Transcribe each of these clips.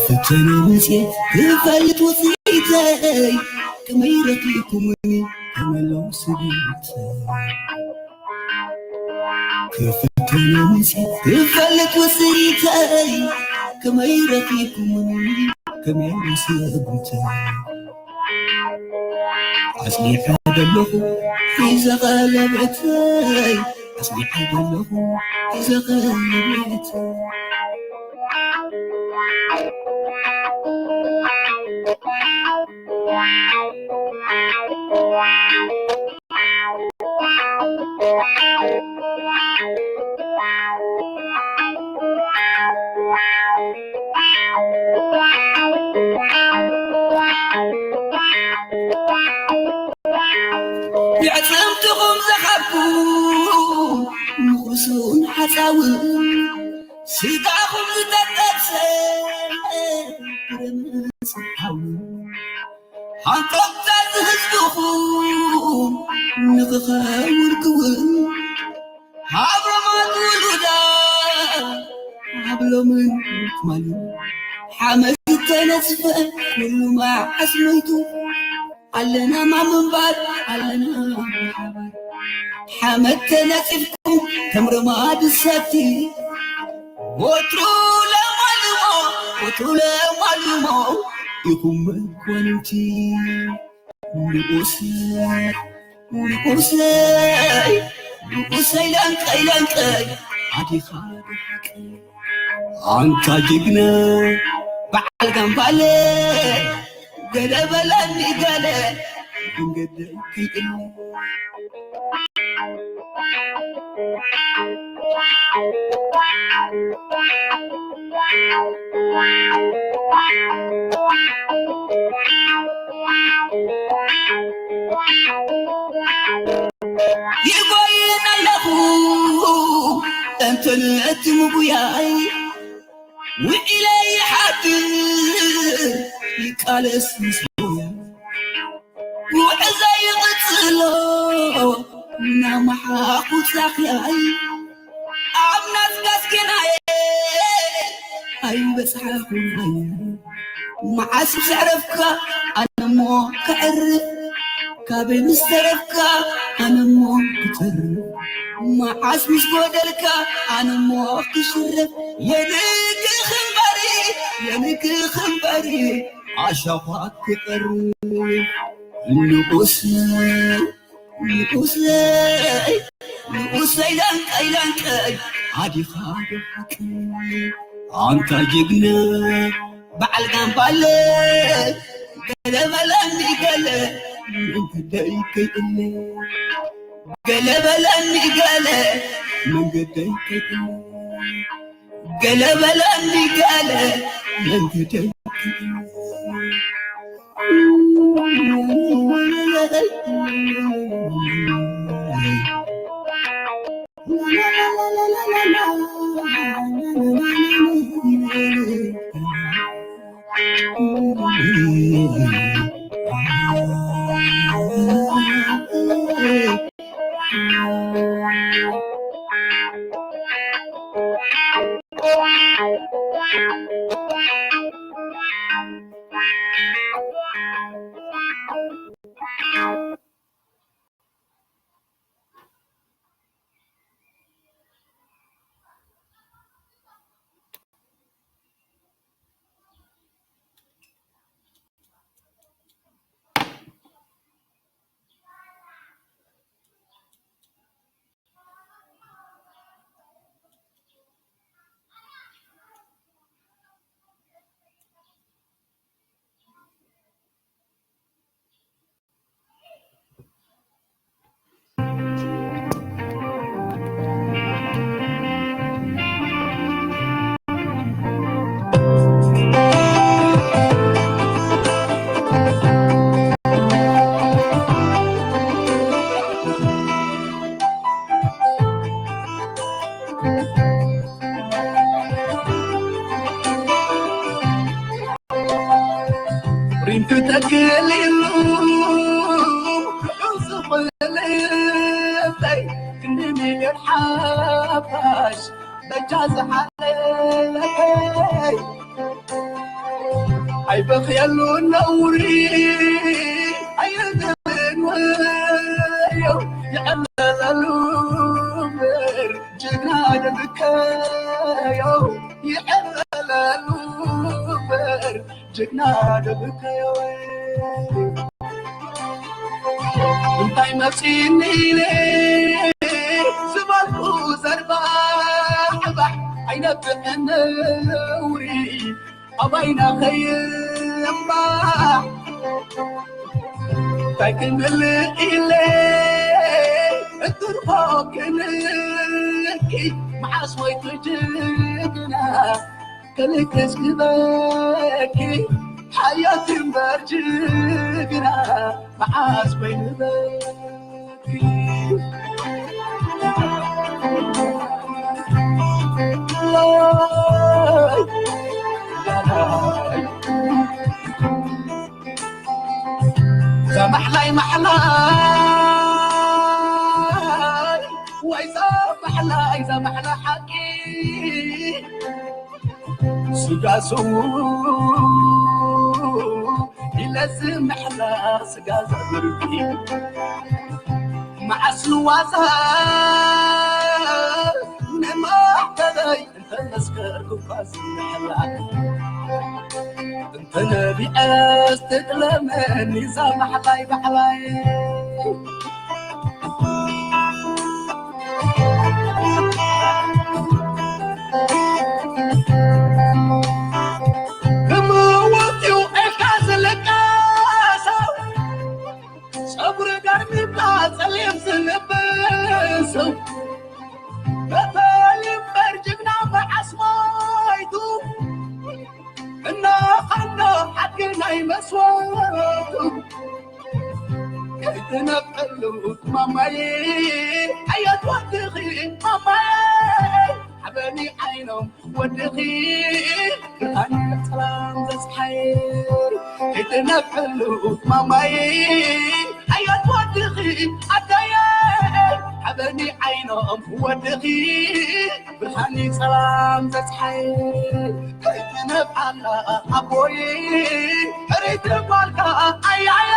ክፍተነ መጽየ ክፈልጥ ውጽኢተይ፣ ከመይ ረኺብኩምኒ ከመሎም ስብእተይ። ክፍተነ መጽየ ክፈልጥ ውጽኢተይ፣ ከመይ ረኺብኩምኒ ከመሎም ስብእተይ። ኣጽኒሐ ደለኹ ሒዘ ቀለበተይ፣ ኣጽኒሐ ደለኹ ሒዘ ቀለበተይ። የዕጽምትኹም ዝሃብኩም ንኹሱን ሓጻውን ስጋኹም ዝተጠብሰ ብረመጽ ሓውን ሃንቀውታ ዝህዝብኹም ንኽኸውን ክውን ሃብሮማት ውሉዳ ሃብሎምን ትማልን ሓመድ ዝተነጽፈ ኩሉ መዓስ ሞይቱ ኣለና ማምንባር ኣለና ሓመድ ተነጺፍኩም ከም ረማድ ሰቲ ወትሩ ለማልሞ ወትሩ ለማልሞ ኢኹም መኳንንቲ ንጉስ ንጉሰይ ንጉሰይ ለንቀይ ለንቀይ ኣዲኻ ብሓቂ ኣንታ ጅግና በዓል ጋምባለ ገለ በለኒ ገለ መንገደይ ከይእለ ይጎይን ኣለኹ እንትን እቲ ምጉያይ ውዒለ ይሓድር ይቃለስ ምስ ጉያ ጉዕዘ ይቕጽሎ ናመሓኹ ጻኽያይ ኣብ ናትካስ ጌናየ ኣይበጽሓኹን ኣየ መዓስ ምስ ዕረፍካ ኣነሞ ከዕርፍ ካበይ ምስ ተረፍካ ኣነሞ ክተርፍ መዓስ ምስ ጎደልካ ኣነሞ ክሽረፍ የንክኽ እምበሪ የንክኽ እምበሪ ኣሻዃት ክቐርፍ ንኡስ ንኡሰይ ንኡሰይ ለንቀይ ለንቀይ ኣዲኻ ብሓቂ ኣንታ ጅግና በዓል ጋምባለ ገለ በለኒ ገለ መንገደይ ከይእለ ገለ በለኒ ገለ መንገደይ ከይእለ ገለ በለኒ ገለ መንገደይ ሪም ትተክል ኢሉ ዝኽልለይ ክንዲ ሚልዮን ሓፋሽ በጃ ዝሓለለይ ኣይበኽየሉ ነውሪ ኣየንብን ወዮ ይዕለለሉ እምበር ጅግና ደብከዮ ይዕለለሉ እምበር ጅግና ደብከዮ እንታይ መጺኒ ዝበልኩ ዘርባሕባሕ ኣይነብዕን ነውሪ ኣባይና ከየምባሕ እንታይ ክምልእ ኢለ እትርፎ ክንኪ መዓስ ወይ ትጅግና ክልክስ ግበኪ ሓያት እምበር ጅግና መዓስ ወይ ንበኪ ዘማሕላይ ማሕላይ ወይ ዘማሕላይ ዘማሕላ ሓቂ ስጋ ስዉ ኢለ ዝምሕላ ስጋ ዘብርኪ መዓስ ንዋዛ ንማሕተለይ እንተመስከርኩ እኳ ዝምሕላ እንተነቢዐስ ትጥለመኒ እዛ ማሕላይ ባሕላይ ብምውት እዩ ኢልካ ዝልቀሰው ጸጉሪ ጋርሚብካ ጸሊም ዝልብሰው በተሊምበር ጅግና መዓስ ሞይቱ እናኸኖ ሓድጊ ናይ መስዋእቱ ከይትነብዐሉ ማማዬ ኣየትወድኺ ማማዬ ሓበኒ ዓይኖም ወድኺ ብርሃን ጸላም ዘጽሓይ ከይትነብዐሉ ማማዬ ኣየትወድኺ ኣደየ ሓበኒ ዓይኖም ወድኺ ብርሃኒ ጸላም ዘጽሓይ ከይትነብዓላ ኣቦይ ሕሪት ጓልካ ኣያየ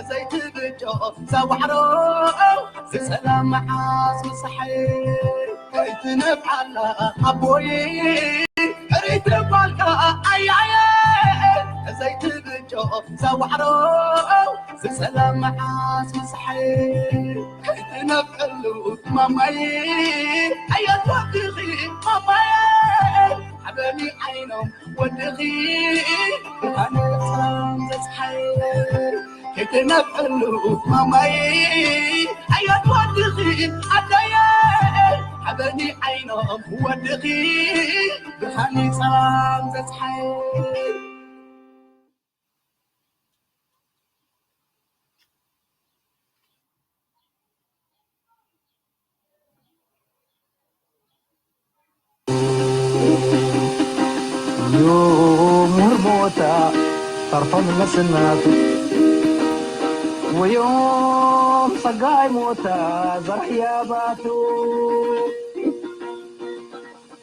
ዘይትብጆ ዘዋሕሮ ዝጸላም መዓስ ምሳሐይ ከይትነብዓላ ኣቦይ ሕሪት ጓልካ ኣያየ ዘይትብጆ ዘዋሕሮ ዝጸላም መዓስ ምሳሐይ ከይትነብዐሉ ማማዬ ኣየት ወድኺ ማማዬ ሓበኒ ዓይኖም ወድኺ ብርሃን ጸላም ዘጽሓይ ከይትነብዐሉ ማማዬ ኣየት ወድኺ ኣደየ ሓበኒ ዓይኖም ወድኺ ብርሃን ጸላም ዘጽሓይ ምሁር ሞታ ተርፎም ነስናቱ ወዮም ጸጋይ ሞታ ዘርሕያ ባቱ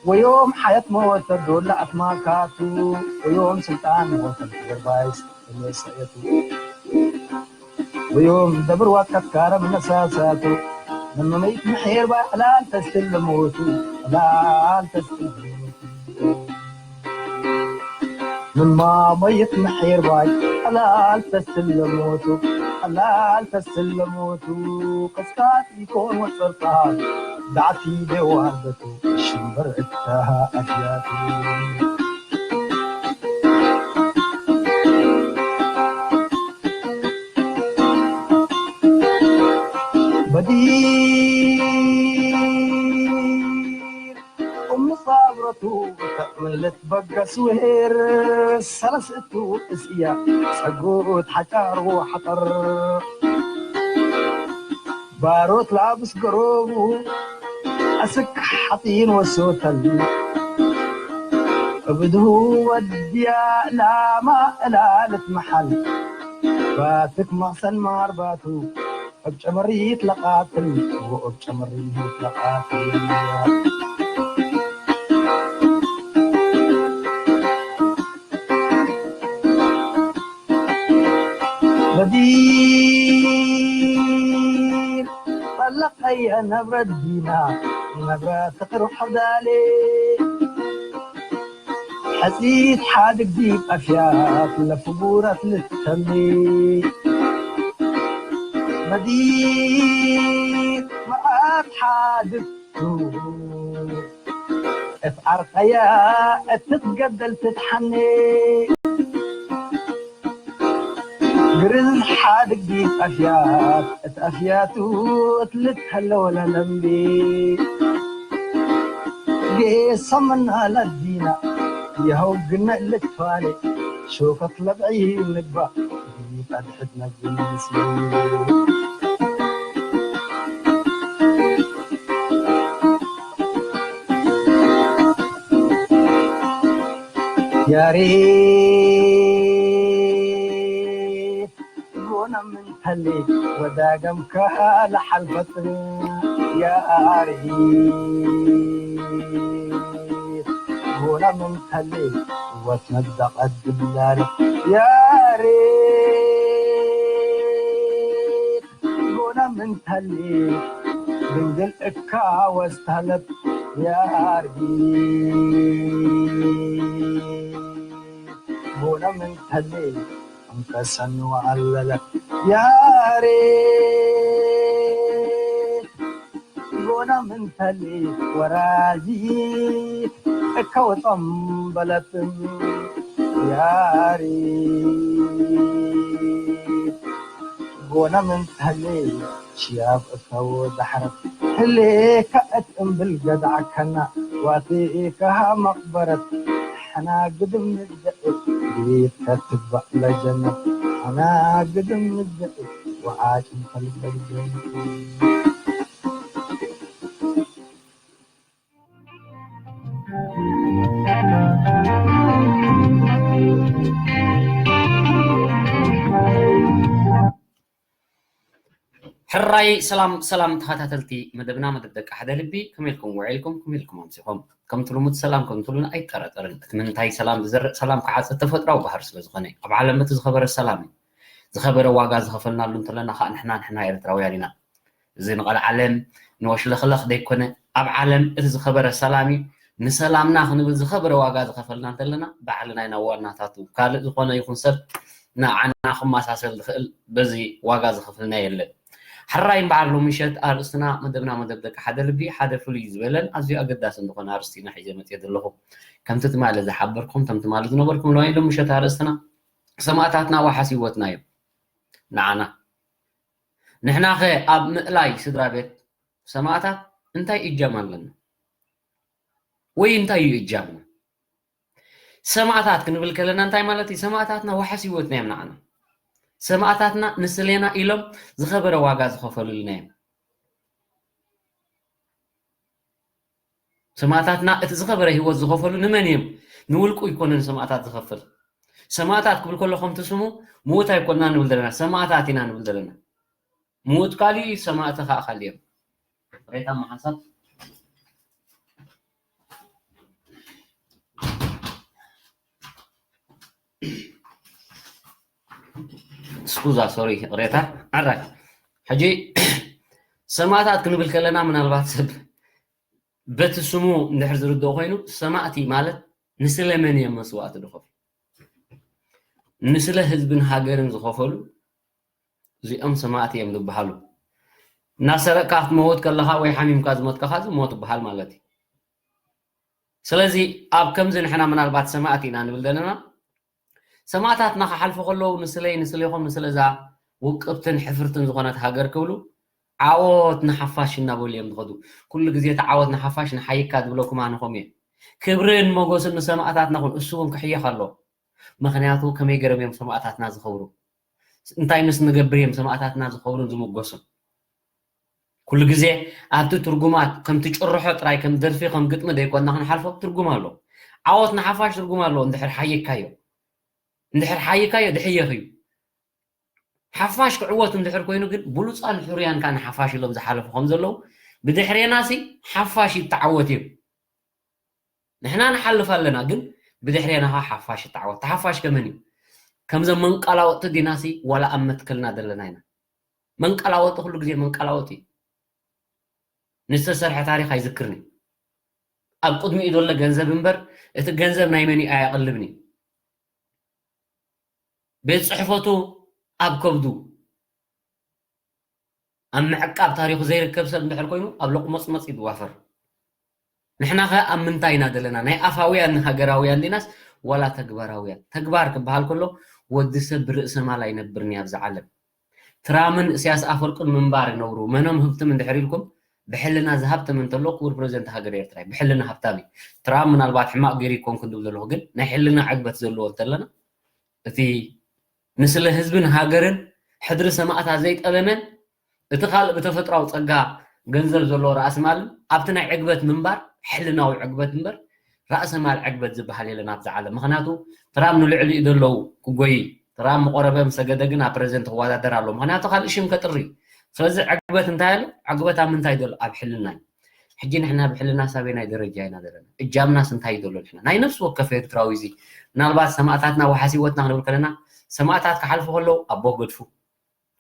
ወዮም ሓያት ሞተ ዶላ ኣትማካቱ ወዮም ስልጣን ሞተ ገርባይስ ተመሰየቱ ወዮም ደብር ዋካት ካረም ነሳሳቱ መመመይት ምሕር ባይ ዕላል ተስትል ለሞቱ ዕላል ተስትል ለሞቱ ምን ማመይት ምሕር ባይ ዕላል ተስትል ለሞቱ ዕላል ተስትል ለሞቱ ቀስቃት ይኮን ወጸርታ ዳዕቲ ደዋርበቱ ሽምበር እታ ኣድያቱ በዲር ቁም ሳብረቱ ተቅምልት በገስ ውሄር ሰለስእቱ እስያ ጸጉት ሓጫር ወሓጠር ባሮት ላብስ ገሮቡ ኣስክ ሓጢን ወሶተል እብድሁ ወድያ ላማ እላልት መሓል ባትክ ማሰን ማርባቱ እብ ጨመሪት ለቃትል ወእብ ጨመሪት ለቃትል የነብረ ዲና ነብረ ፍቕሪ ሓዳሌ። ሕፂት ሓድግ ዲብ ኣፍያት ለፍጉራት ልተሊ። መዲር መዓት ሓድግ እት ዓርቀያ እትትገደል ትትሓኔ። ግርዝ ሓድግ ዲብ ኣፍያት እት ኣፍያቱ እት ልትሀለ ወለለምቢ። ጌሰምና ለዲና የኸው ግነ ልትፋሌ ሾከት ለብዒ ንግባእ ዲብ ኣድሕድ ነግን ምስሉ። ያሬድ ጎና ምን ተሌ ወዳገምካ ለሓልፈጥ ያሬድ ጎና ምን ተሌ ወትነዳ ቀድም ያሬድ ያሬድ ጎና ምን ተሌ ድንግል እካ ወስተህለት ያርጊ ጎና ምን ተሌ እንከሰኑ ኣለለ ያሬድ ጎና ምን ተሌ ወራዚ እካ ወጸም በለትም ያሬድ ጎና ምን ተሌ ሽያብ እተው ዳሕረት ህሌካ እት እምብል ገድዓከና ዋቴ ከሃ መቕበረት ሓና ግድም ንግደእ ቤት ከትባእ ለጀነት ሓና ግድም ንግደእ ወዓጭ ንፈልገል ሕራይ ሰላም ሰላም ተኸታተልቲ መደብና መደብ ደቂ ሓደ ልቢ ከመይ ኢልኩም ውዒልኩም ከመይ ኢልኩም ኣምሲኹም? ከምቲ ልሙድ ሰላም ከምትብሉን ኣይጠራጠርን። እቲ ምንታይ ሰላም ዝዘርእ ሰላም ክዓጽድ ተፈጥራዊ ባህሪ ስለ ዝኾነ ኣብ ዓለም እቲ ዝኸበረ ሰላም እዩ። ዝኸበረ ዋጋ ዝኸፈልናሉ እንተለና ከዓ ንሕና ንሕና ኤርትራውያን ኢና። እዚ ንቐል ዓለም ንወሽለኽለኽ ዘይኮነ ኣብ ዓለም እቲ ዝኸበረ ሰላም እዩ። ንሰላምና ክንብል ዝኸበረ ዋጋ ዝኸፈልና እንተለና ባዕልና ኢና ዋናታቱ። ካልእ ዝኾነ ይኹን ሰብ ንዓና ክመሳሰል ዝኽእል በዚ ዋጋ ዝኸፍልና የለን። ሕራይ እምበኣር ሎሚ ምሸት ኣርእስትና መደብና መደብ ደቂ ሓደ ልቢ ሓደ ፍሉይ ዝበለን ኣዝዩ ኣገዳስን ዝኾነ ኣርእስቲ ኢና ሒዘ መፅየ ዘለኹ። ከምቲ ትማሊ ዝሓበርኩም ከም ትማሊ ዝነበርኩም ሎሚ ሎሚ ምሸት ኣርእስትና ሰማእታትና ዋሓስ ህይወትና እዮም። ንዓና ንሕናኸ ኣብ ምእላይ ስድራ ቤት ሰማእታት እንታይ እጃም ኣለና? ወይ እንታይ እዩ እጃምና? ሰማእታት ክንብል ከለና እንታይ ማለት እዩ? ሰማእታትና ዋሕስ ህይወትና እዮም ንዓና። ሰማእታትና ንስሌና ኢሎም ዝኸበረ ዋጋ ዝኸፈሉልና እዮም። ሰማእታትና እቲ ዝኸበረ ህይወት ዝኸፈሉ ንመን እዮም? ንውልቁ ኣይኮነን ሰማእታት ዝኸፍል። ሰማእታት ክብል ከሎ ከምቲ ስሙ ምዉት ኣይኮንና ንብል ዘለና፣ ሰማእታት ኢና ንብል ዘለና። ምዉት ካሊእ እዩ፣ ሰማእቲ ከዓ ካሊእ እዮም። ሬታ መሓሳብ ስኩዛ ሶሪ ቅሬታ ዓራይ ሕጂ ሰማእታት ክንብል ከለና ምናልባት ሰብ በቲ ስሙ እንድሕር ዝርድኦ ኮይኑ ሰማእቲ ማለት ንስለ መን እዮም መስዋእቲ ዝኸፍሉ? ንስለ ህዝብን ሃገርን ዝኸፈሉ እዚኦም ሰማእቲ እዮም ዝበሃሉ። እናሰረቅካ ክትመውት ከለኻ ወይ ሓሚምካ ዝሞትካ ኸዓ ዝሞት ይበሃል ማለት እዩ። ስለዚ ኣብ ከምዚ ንሕና ምናልባት ሰማእቲ ኢና ንብል ዘለና ሰማእታትና ክሓልፉ ከለዉ ንስለይ ንስሌኹም ንስለዛ ውቅብትን ሕፍርትን ዝኾነት ሃገር ክብሉ ዓወት ንሓፋሽ እናበሉ እዮም ዝኸዱ። ኩሉ ግዜ እቲ ዓወት ንሓፋሽ ንሓይካ ዝብለኩም ኣነኹም እየ። ክብርን ሞገስን ንሰማእታትና ኩን እሱ እውን ክሕየኽ ኣለዎ። ምኽንያቱ ከመይ ገይሮም እዮም ሰማእታትና ዝኸብሩ? እንታይ ምስ ንገብር እዮም ሰማእታትና ዝኸብሩን ዝምጎሱን? ኩሉ ግዜ ኣብቲ ትርጉማት ከምቲ ጭርሖ ጥራይ ከም ደርፊ ከም ግጥሚ ዘይኮንና ክንሓልፎ ትርጉም ኣለዎ። ዓወት ንሓፋሽ ትርጉም ኣለዎ እንድሕር ሓይካዮ። እንድሕር ሓይካዮ ድሕየኽ እዩ። ሓፋሽ ክዕወት እንድሕር ኮይኑ ግን ብሉፃን ሕሩያን ከዓ ንሓፋሽ ኢሎም ዝሓለፉ ከም ዘለዉ ብድሕሬና ሲ ሓፋሽ ይተዓወት እዩ። ንሕና ንሓልፍ ኣለና ግን ብድሕሬና ከዓ ሓፋሽ ይተዓወት። ተሓፋሽ ከመን እዩ? ከምዞም መንቀላወጥቲ ዲናሲ ዋላ ኣብ መትከልና ዘለና ኢና። መንቀላወጢ ኩሉ ግዜ መንቀላወጢ እዩ። ንዝተሰርሐ ታሪኽ ኣይዝክርን እዩ። ኣብ ቅድሚኡ ዘሎ ገንዘብ እምበር እቲ ገንዘብ ናይ መን እዩ ኣየቕልብን እዩ። ቤት ጽሕፈቱ ኣብ ከብዱ ኣብ ምዕቃብ ታሪኹ ዘይርከብ ሰብ እንድሕር ኮይኑ ኣብ ሎቕመጽመጽ እዩ ዝዋፈር። ንሕና ኸ ኣብ ምንታይ ኢና ዘለና? ናይ ኣፋውያን ሃገራውያን ዲናስ ዋላ ተግባራውያን? ተግባር ክበሃል ከሎ ወዲ ሰብ ብርእሰ ማል ኣይነብርን እዩ ኣብዚ ዓለም። ትራምን እስያስ ኣፈወርቅን ምንባር ይነብሩ። መኖም ህብትም እንድሕር ኢልኩም ብሕልና ዝሃብተመ እንተሎ ክቡር ፕረዚደንት ሃገር ኤርትራ እዩ። ብሕልና ሃብታም እዩ። ትራም ምናልባት ሕማቕ ገይሩ ይኮን ክንድብ ዘለኹ ግን ናይ ሕልና ዕግበት ዘለዎ እንተለና እቲ ንስለ ህዝብን ሃገርን ሕድሪ ሰማእታት ዘይጠለመን እቲ ካልእ ብተፈጥራዊ ጸጋ ገንዘብ ዘለዎ ራእሲ ማል ኣብቲ ናይ ዕግበት ምንባር ሕልናዊ ዕግበት እምበር ራእሲ ማል ዕግበት ዝበሃል የለን ኣብዚ ዓለም። ምኽንያቱ ትራም ንልዕሊኡ ዘለዉ ክጎይ ትራም ምቆረበ ምሰገደ ግን ኣብ ፕረዚደንት ክወዳደር ኣሎ። ምኽንያቱ ካልእ ሽም ከጥሪ። ስለዚ ዕግበት እንታይ ኣሎ? ዕግበት ኣብ ምንታይ ዘሎ? ኣብ ሕልና እዩ። ሕጂ ንሕና ብሕልና ሳበይ ናይ ደረጃ ኢና ዘለና? እጃምናስ እንታይ እዩ ዘሎ? ንሕና ናይ ነፍሲ ወከፍ ኤርትራዊ እዚ ምናልባት ሰማእታትና ወሓስ ህይወትና ክንብል ከለና ሰማእታት ክሓልፉ ከለዉ ኣቦ ገድፉ፣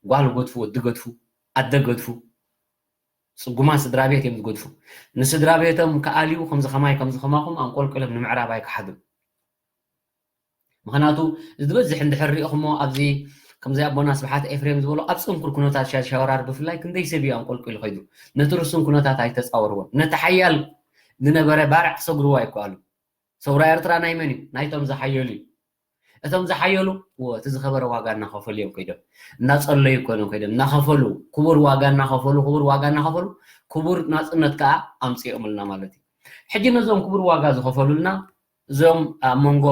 ጓል ገድፉ፣ ወዲ ገድፉ፣ ኣደ ገድፉ፣ ጽጉማት ስድራ ቤት እዮም ዝገድፉ። ንስድራ ቤቶም ክኣልዩ ከምዚ ከማይ ከምዚ ከማኹም ኣንቆልቂሎም ንምዕራብ ኣይክሓዱን። ምኽንያቱ ዝበዝሕ እንድሕር ሪኢኹሞ ኣብዚ ከምዚ ኣቦና ስብሓት ኤፍሬም ዝበሎ ኣብ ጽንኩር ኩነታት ሻሻወራር ብፍላይ ክንደይ ሰብ እዩ ኣንቆልቂሉ ከይዱ ነቲ ርሱን ኩነታት ኣይተጻወርዎን። ነቲ ሓያል ዝነበረ ባርዕ ክሰግርዎ ኣይከኣሉ። ሰውራ ኤርትራ ናይ መን እዩ? ናይቶም ዝሓየሉ እዩ። እቶም ዝሓየሉ እቲ ዝኸበረ ዋጋ እናኸፈሉ እዮም ከይዶም እናጸለዩ ኮይኖም ከይዶም እናኸፈሉ ክቡር ዋጋ እናኸፈሉ ክቡር ዋጋ እናኸፈሉ ክቡር ናጽነት ከዓ ኣምፅኦምልና ማለት እዩ። ሕጂ ነዞም ክቡር ዋጋ ዝኸፈሉልና እዞም ኣብ መንጎ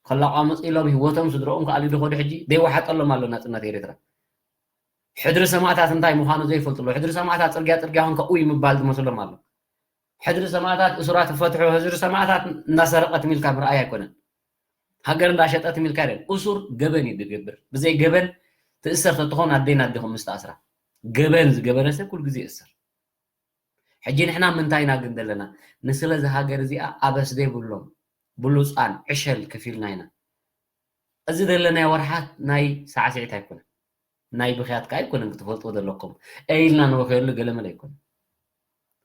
ከላቋምፅ ኢሎም ህይወቶም ስድረኦም ክኣልዩ ዝኸዱ ሕጂ ዘይወሓጠሎም ኣሎ ናፅነት ኤርትራ። ሕድሪ ሰማእታት እንታይ ምዃኑ ዘይፈልጡ ኣለዉ። ሕድሪ ሰማእታት ፅርግያ ፅርግያ ኮንካ ኡይ ምባል ዝመስሎም ኣሎ። ሕድሪ ሰማእታት እሱራት ይፈትሑ፣ ሕድሪ ሰማእታት እንዳሰረቐ ትም ኢልካ ምርኣይ ኣይኮነን። ሃገር እንዳሸጠ ትም ኢልካ ኣይደል። እሱር ገበን እዩ ዝገብር። ብዘይ ገበን ትእሰር ተትኾን ኣደይን ኣዴኹም ምስ ተኣስራ። ገበን ዝገበረ ሰብ ኩሉ ግዜ ይእሰር። ሕጂ ንሕና ምንታይ ኢና ግን ዘለና? ንስለ እዛ ሃገር እዚኣ ኣበስ ዘይብሎም ብሉፃን ዕሸል ከፊልና ኢና። እዚ ዘለናዮ ወርሓት ናይ ሳዕስዒት ኣይኮነን፣ ናይ ብኽያት ከዓ ኣይኮነን ክትፈልጥዎ ዘለኩም። ኤ ኢልና ንበኽየሉ ገለመለ ኣይኮነን።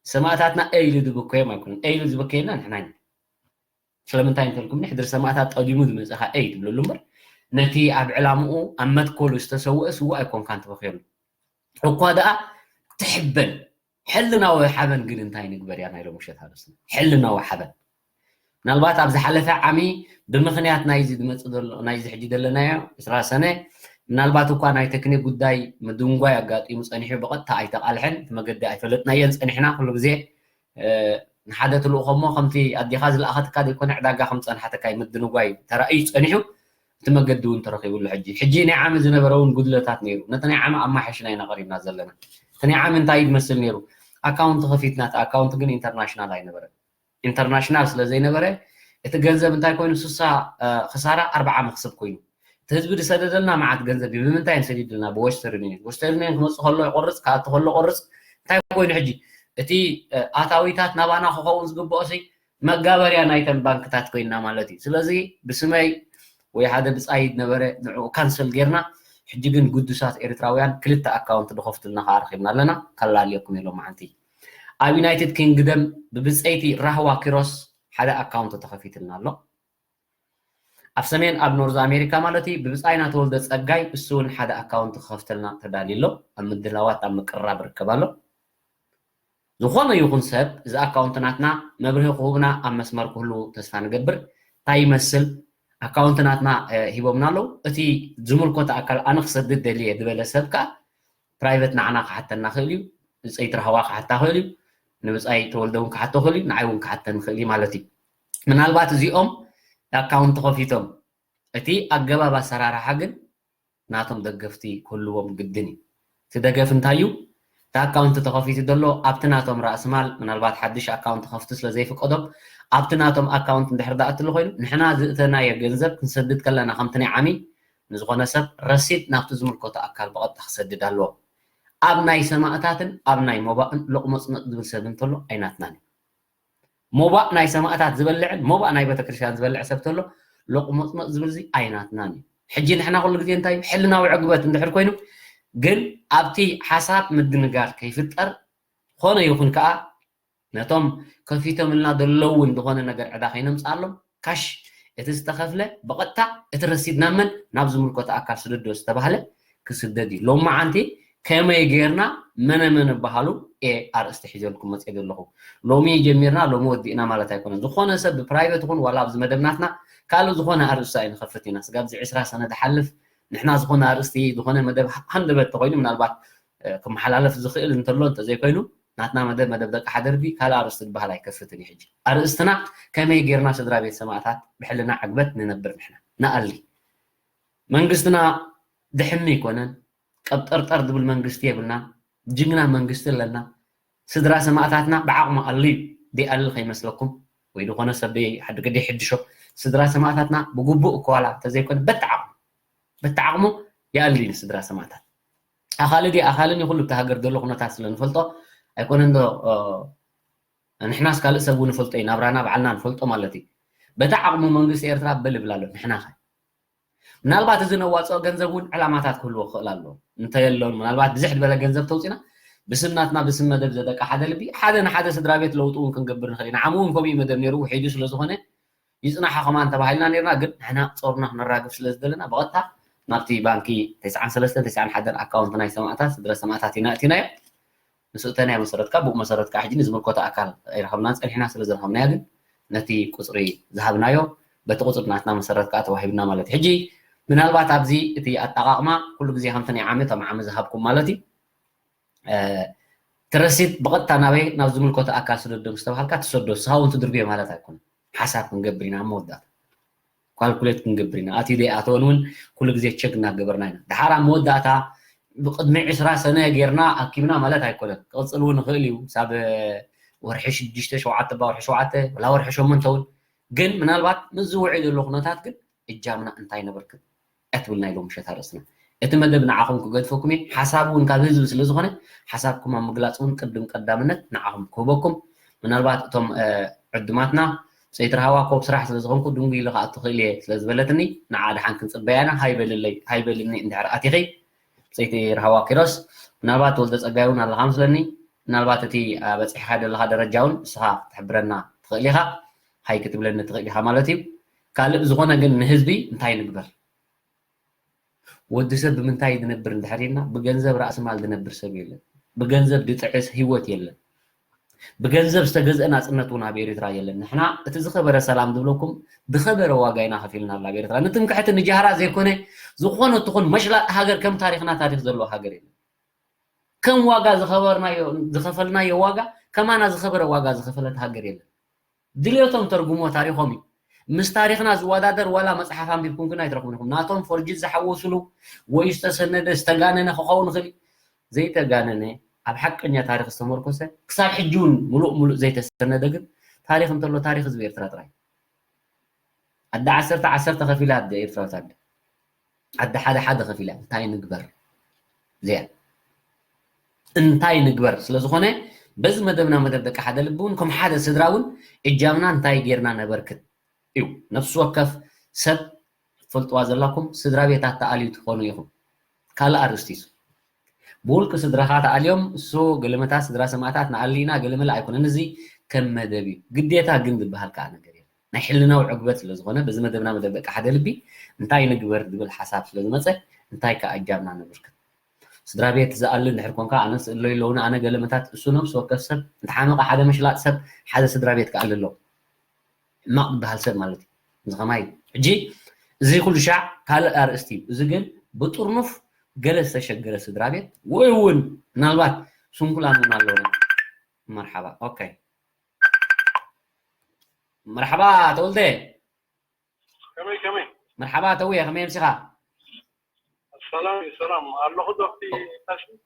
ሰማእታትና ኤ ኢሉ ዝበከዮም ኣይኮነን፣ ኤ ኢሉ ዝበከየና ንሕና ኢና። ስለምንታይ እንተልኩም ሕድሪ ሰማእታት ጠሊሙ ዝመፀኻ ኤ ትብለሉ እምበር ነቲ ኣብ ዕላምኡ ኣብ መትከሉ ዝተሰውአ ስውእ ኣይኮንካን ትበኽየሉ። እኳ ደኣ ትሕበን። ሕልናዊ ሓበን ግን እንታይ ንግበር እያ ናይ ሎም ውሸት ኣርእስትና። ሕልናዊ ሓበን ምናልባት ኣብ ዝሓለፈ ዓሚ ብምኽንያት ናይዚ ዝመፅእ ዘሎ ናይዚ ሕጂ ዘለናዮ ዕስራ ሰነ ምናልባት እኳ ናይ ቴክኒክ ጉዳይ ምድንጓይ ኣጋጢሙ ፀኒሑ ብቐጥታ ኣይተቓልሐን እቲ መገዲ ኣይፈለጥናዮን ፀኒሕና ኩሉ ግዜ ንሓደ ትልእኾ እሞ ከምቲ ኣዴኻ ዝለኣኸትካ ዘይኮነ ዕዳጋ ከም ዝፀንሓተካ እዩ ምድንጓይ ተራእዩ ፀኒሑ እቲ መገዲ እውን ተረኺቡሉ ሕጂ ሕጂ ናይ ዓሚ ዝነበረ እውን ጉድለታት ነይሩ ነቲ ናይ ዓሚ ኣማሓሽና ኢና ቀሪብና ዘለና እቲ ናይ ዓሚ እንታይ እዩ ዝመስል ነይሩ ኣካውንት ከፊትና እቲ ኣካውንት ግን ኢንተርናሽናል ኣይነበረን ኢንተርናሽናል ስለ ዘይነበረ እቲ ገንዘብ እንታይ ኮይኑ ስሳ ክሳራ ኣርባዓ መክስብ ኮይኑ እቲ ህዝቢ ዝሰደደልና መዓት ገንዘብ እዩ ብምንታይ እዮም ሰዲድልና ብወስተርን ዩኒን ወስተርን ዩኒን ክመፅእ ከሎ ይቆርፅ ክኣቱ ከሎ ቆርፅ እንታይ ኮይኑ ሕጂ እቲ ኣታዊታት ናባና ክኸውን ዝግብኦ ሲ መጋበርያ ናይተን ባንክታት ኮይና ማለት እዩ ስለዚ ብስመይ ወይ ሓደ ብፃይ ነበረ ንዕኡ ካንሰል ጌርና ሕጂ ግን ግዱሳት ኤርትራውያን ክልተ ኣካውንት ዝኸፍቱልና ከዓ ረኺብና ኣለና ከላልየኩም ኢሎም መዓንቲ ኣብ ዩናይትድ ኪንግደም ብብፀይቲ ራህዋ ኪሮስ ሓደ ኣካውንት ተኸፊትልና ኣሎ ኣብ ሰሜን ኣብ ኖርዝ ኣሜሪካ ማለት እዩ ብብፃይና ተወልደ ፀጋይ እሱ እውን ሓደ ኣካውንት ክኸፍተልና ተዳልዩ ኣሎ ኣብ ምድላዋት ኣብ ምቅራብ ርከብ ኣሎ ዝኾነ ይኹን ሰብ እዚ ኣካውንት ናትና መብርሂ ክህቡና ኣብ መስመር ክህልዉ ተስፋ ንገብር እንታይ ይመስል ኣካውንት ናትና ሂቦምና ኣለዉ እቲ ዝምልኮተ ኣካል ኣነ ክሰድድ ደልየ ዝበለ ሰብ ከዓ ፕራይቨት ንዓና ክሓተና ክእል እዩ ብፀይቲ ራህዋ ክሓታ ክእል እዩ ንብፃይ ተወልደ እውን ክሓቶ ክእል እዩ ንዓይ እውን ክሓተኒ ክእል እዩ ማለት እዩ ምናልባት እዚኦም ኣካውንት ከፊቶም እቲ ኣገባብ ኣሰራርሓ ግን ናቶም ደገፍቲ ክህልዎም ግድን እዩ እቲ ደገፍ እንታይ እዩ እቲ ኣካውንት ተኸፊቱ ዘሎ ኣብቲ ናቶም ራእስማል ምናልባት ሓድሽ ኣካውንት ከፍቱ ስለ ዘይፍቀዶም ኣብቲ ናቶም ኣካውንት እንድሕር ዝኣትሉ ኮይኑ ንሕና ዝእተናዮ ገንዘብ ክንሰድድ ከለና ከምቲ ናይ ዓሚ ንዝኾነ ሰብ ረሲድ ናብቲ ዝምልከቶ ኣካል ብቐጥታ ክሰድድ ኣለዎ ኣብ ናይ ሰማእታትን ኣብ ናይ ሞባእን ሎቕመፅመፅ ዝብል ሰብ እንተሎ ኣይናትናን እዩ ሞባእ ናይ ሰማእታት ዝበልዕን ሞባእ ናይ ቤተክርስትያን ዝበልዕ ሰብ ተሎ ሎቕሞጥሞጥ ዝብል እዚ ኣይናትናን እዩ። ሕጂ ንሕና ኩሉ ግዜ እንታይ እዩ ሕልናዊ ዕግበት እንድሕር ኮይኑ ግን ኣብቲ ሓሳብ ምድንጋር ከይፍጠር ዝኾነ ይኹን ከዓ ነቶም ከፊቶምልና ዘለውን ዝኾነ ነገር ዕዳ ከይነምፅኣሎም ካሽ እቲ ዝተኸፍለ ብቐጥታ እቲ ረሲድ ናብ መን ናብ ዝምልከቶ ኣካል ስደዶ ዝተባህለ ክስደድ እዩ። ሎማዓንቲ ከመይ ጌርና መነ መን በሃሉ እየ ኣርእስቲ ሒዘልኩም መፅእ ዘለኹ። ሎሚ ጀሚርና ሎሚ ወዲእና ማለት ኣይኮነን። ዝኾነ ሰብ ብፕራይቬት ይኹን ዋላ ኣብዚ መደብ ናትና ካልእ ዝኾነ ኣርእስቲ ኣይንኸፍት ኢና። ስጋብ እዚ ዕስራ ሰነ ዝሓልፍ ንሕና ዝኾነ ኣርእስቲ ዝኾነ መደብ ሃንደበት ተኮይኑ ምናልባት ክመሓላለፍ ዝኽእል እንተሎ እንተዘይኮይኑ ናትና መደብ መደብ ደቂ ሓደርቢ ካልእ ኣርእስቲ ዝበሃል ኣይከፍትን እዩ። ሕጂ ኣርእስትና ከመይ ጌርና ስድራ ቤት ሰማእታት ብሕልና ዕግበት ንነብር ንሕና ንኣሊ መንግስትና ድሕሚ ይኮነን ቀብጠርጠር ዝብል መንግስቲ የብልና ጅግና መንግስቲ ኣለና ስድራ ሰማእታትና ብዓቕሙ ኣሉ ደይኣሊ ከይመስለኩም ወይ ዝኾነ ሰብ ደይሓድገ ደይሕድሾ ስድራ ሰማእታትና ብግቡእ እኮ ዋላ እንተዘይኮነ በቲ ዓቕሙ በቲ ዓቕሙ ይኣሊ ንስድራ ሰማእታት ኣኻሊ ዲ ኣኻልን ይኹሉ ብቲ ሃገር ዘሎ ኩነታት ስለ ንፈልጦ ኣይኮነ እንዶ ንሕናስ ካልእ ሰብ እውን ንፈልጦ እዩ ናብራና ባዕልና ንፈልጦ ማለት እዩ በቲ ዓቕሙ መንግስቲ ኤርትራ በል ይብል ኣሎ ንሕና ኸ ምናልባት እዚ ነዋፅኦ ገንዘብ እውን ዕላማታት ክህልዎ ክኽእል ኣለዎ እንተየሎን ምናልባት ብዝሕ ዝበለ ገንዘብ ተውፅና ብስም ናትና ብስም መደብ ዘደቂ ሓደ ልቢ ሓደ ንሓደ ስድራ ቤት ለውጢ እውን ክንገብር ንኽእል ኢና ዓሙ እውን ከምኡ መደብ ነይሩ ውሒዱ ስለ ዝኾነ ይፅናሓ ከማን ተባሂልና ነርና ግን ንሕና ፀሩና ክነራግፍ ስለ ዝደለና ብቐጥታ ናብቲ ባንኪ ተስዓን ሰለስተን ተስዓን ሓደን ኣካውንት ናይ ሰማእታት ስድረ ሰማእታት ኢና እቲናዮ ንስእተናዮ መሰረት ከዓ ብኡ መሰረት ከዓ ሕጂ ንዝምልከቶ ኣካል ኣይረኸብናን ፀኒሕና ስለ ዝረኸብናዮ ግን ነቲ ቁፅሪ ዝሃብናዮ በቲ ቁፅሪ ናትና መሰረት ከዓ ተዋሂብና ማለት እዩ ሕጂ ምናልባት ኣብዚ እቲ ኣጠቃቕማ ኩሉ ግዜ ከምቲ ናይ ዓመት ኣብ ዓመት ዝሃብኩም ማለት እዩ ትረሲት ብቐጥታ ናበይ ናብ ዝምልከቶ ኣካል ስደዶ ምስ ተባሃልካ ትሰዶ ንስኻ እውን ትድርብዮ ማለት ኣይኮነን ሓሳብ ክንገብር ኢና ኣብ መወዳእታ ካልኩሌት ክንገብር ኢና ኣትዩ ደይኣተወን እውን ኩሉ ግዜ ቸክ እናገበርና ኢና ድሓር ኣብ መወዳእታ ብቅድሚ ዕስራ ሰነ ጌርና ኣኪብና ማለት ኣይኮነን ክቕፅል እውን ይኽእል እዩ ሳብ ወርሒ ሽዱሽተ ሸውዓተ ባ ወርሒ ሸውዓተ ወላ ወርሒ ሸሞንተ እውን ግን ምናልባት ምስ ዝውዕል ዘሎ ኩነታት ግን እጃምና እንታይ ነበርክን እያ ትብል ናይ ሎምሸት ኣርእስትና። እቲ መደብ ንዓኹም ክገድፈኩም እየ። ሓሳብ እውን ካብ ህዝቢ ስለ ዝኾነ ሓሳብኩም ኣብ ምግላፅ እውን ቅድም ቀዳምነት ንዓኹም ክህበኩም። ምናልባት እቶም ዕዱማትና ብፀይቲ ራህዋ ኮብ ስራሕ ስለ ዝኾንኩ ድንጉ ኢለ ክኣቱ ክእል እየ ስለ ዝበለትኒ ንዓ ደሓን ክንፅበያ ኢና። ሃይ በልለይ ሃይ በልኒ እንድሕር ኣቲኺ ብፀይቲ ራህዋ ኪሮስ። ምናልባት ተወልደ ፀጋይ እውን ኣለኻ መስለኒ። ምናልባት እቲ በፂሕኻ ዘለኻ ደረጃ እውን ንስኻ ክትሕብረና ትኽእል ኢኻ። ሃይ ክትብለኒ ትኽእል ኢኻ ማለት እዩ። ካልእ ዝኾነ ግን ንህዝቢ እንታይ ንግበር? ወዲ ሰብ ብምንታይ ዝነብር እንድሕር ኢልና ብገንዘብ ራእሲ ማል ዝነብር ሰብ የለን። ብገንዘብ ዝጥዕስ ህይወት የለን። ብገንዘብ ዝተገዝአ ናፅነት እውን ኣብ ኤርትራ የለን። ንሕና እቲ ዝኸበረ ሰላም ዝብለኩም ብኸበረ ዋጋ ኢና ከፊልና ኣብ ኤርትራ። ንትምክሕቲ ንጃህራ ዘይኮነ ዝኾነ ትኹን መሽላጥ ሃገር ከም ታሪኽና ታሪኽ ዘለዎ ሃገር የለን። ከም ዋጋ ዝኸበርናዮ ዝኸፈልናዮ ዋጋ ከማና ዝኸበረ ዋጋ ዝኸፈለት ሃገር የለን። ድልዮቶም ተርጉሞ ታሪኾም እዩ። ምስ ታሪኽና ዝወዳደር ዋላ መፅሓፍ ኣንቢብኩም ግን ኣይትረኽቡን ኢኹም። ናቶም ፎርጅት ዝሓወሱሉ ወይ ዝተሰነደ ዝተጋነነ ክኸውን ይኽእል እዩ። ዘይተጋነነ ኣብ ሓቀኛ ታሪኽ ዝተመርኮሰ ክሳብ ሕጂ እውን ሙሉእ ሙሉእ ዘይተሰነደ ግን ታሪኽ እንተሎ ታሪኽ ህዝቢ ኤርትራ ጥራይ። ኣደ ዓሰርተ ዓሰርተ ከፊላ ኣደ ኤርትራዊት ኣደ ኣደ ሓደ ሓደ ከፊላ እንታይ ንግበር እዚኣ እንታይ ንግበር ስለ ዝኾነ በዚ መደብና መደብ ደቂ ሓደ ልቢ እውን ከም ሓደ ስድራ እውን እጃምና እንታይ ጌርና ነበርክት እዩ ነፍሲ ወከፍ ሰብ ትፈልጥዋ ዘላኩም ስድራ ቤታት ተኣልዩ ትኾኑ ኢኹም ካልእ ኣርእስቲ እዩ ብውልቂ ስድራኻ ተኣልዮም እሱ ገለመታት ስድራ ሰማእታት ንኣሊና ገለመለ ኣይኮነን እዚ ከም መደብ እዩ ግዴታ ግን ዝበሃል ከዓ ነገር የለን ናይ ሕልናዊ ዕግበት ስለ ዝኾነ በዚ መደብና መደብ ደቂ ሓደ ልቢ እንታይ ንግበር ዝብል ሓሳብ ስለ ዝመፀ እንታይ ከዓ እጃምና ነብርክት ስድራ ቤት ዝኣሊ እንድሕር ኮንካ ኣነ ስእሎ ኣለውኒ ኣነ ገለመታት እሱ ነብሲ ወከፍ ሰብ እንተሓመቐ ሓደ መሽላጥ ሰብ ሓደ ስድራ ቤት ክኣሊ ኣለዎ ሕማቕ ዝበሃል ሰብ ማለት እዩ እዚ ከማይ እዩ ሕጂ እዚ ኩሉ ሻዕ ካልእ ኣርእስቲ እዩ እዚ ግን ብጥርኑፍ ገለ ዝተሸገረ ስድራ ቤት ወይ እውን ምናልባት ስንኩላን እውን ኣለውና መርሓባ ኦኬ መርሓባ ተወልደ ከመይ ከመይ መርሓባ ተውየ ከመይ ኣምሲኻ ሰላም እዩ ሰላም ኣለኹ ዶ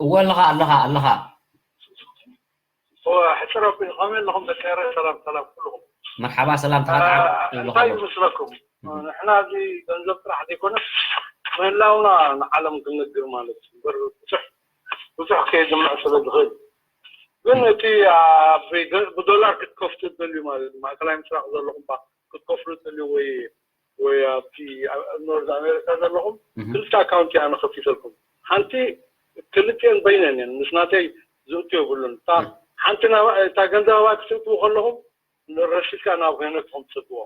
እወ ኣለኻ ኣለኻ ኣለኻ ሕፅር ኣቢሉ ከመይ ኣለኹም ደቂ ኤረ ሰላም ሰላም ኩልኹም መርሓባ ሰላም ተኻትዓ ይብለኹ እንታይ ኣለኹ ይመስለኩም ንሕና እዚ ገንዘብ ጥራሕ ዘይኮነ ምህላውና ንዓለም ክንነግር ማለት እዩ እምበር ብዙሕ ብዙሕ ከየድምዕ ስለ ዝኽእል ግን እቲ ኣብ ብዶላር ክትከፍቱ ትደልዩ ማለት እዩ ማእከላይ ምስራቅ ዘለኹም ባ ክትከፍሉ ትደልዩ ወይ ወይ ኣብቲ ኖርዝ ኣሜሪካ ዘለኹም ክልተ ኣካውንቲ ኣነ ከፊተልኩም ሓንቲ ክልቲኤን በይነን እየን ምስ ናተይ ዝእቱ የብሉን እታ ሓንቲ ናባ እታ ገንዘብ ኣባይ ክትእትዉ ከለኹም ረሲድካ ናብ ሄኖክ ኢኹም ትሰድዎ።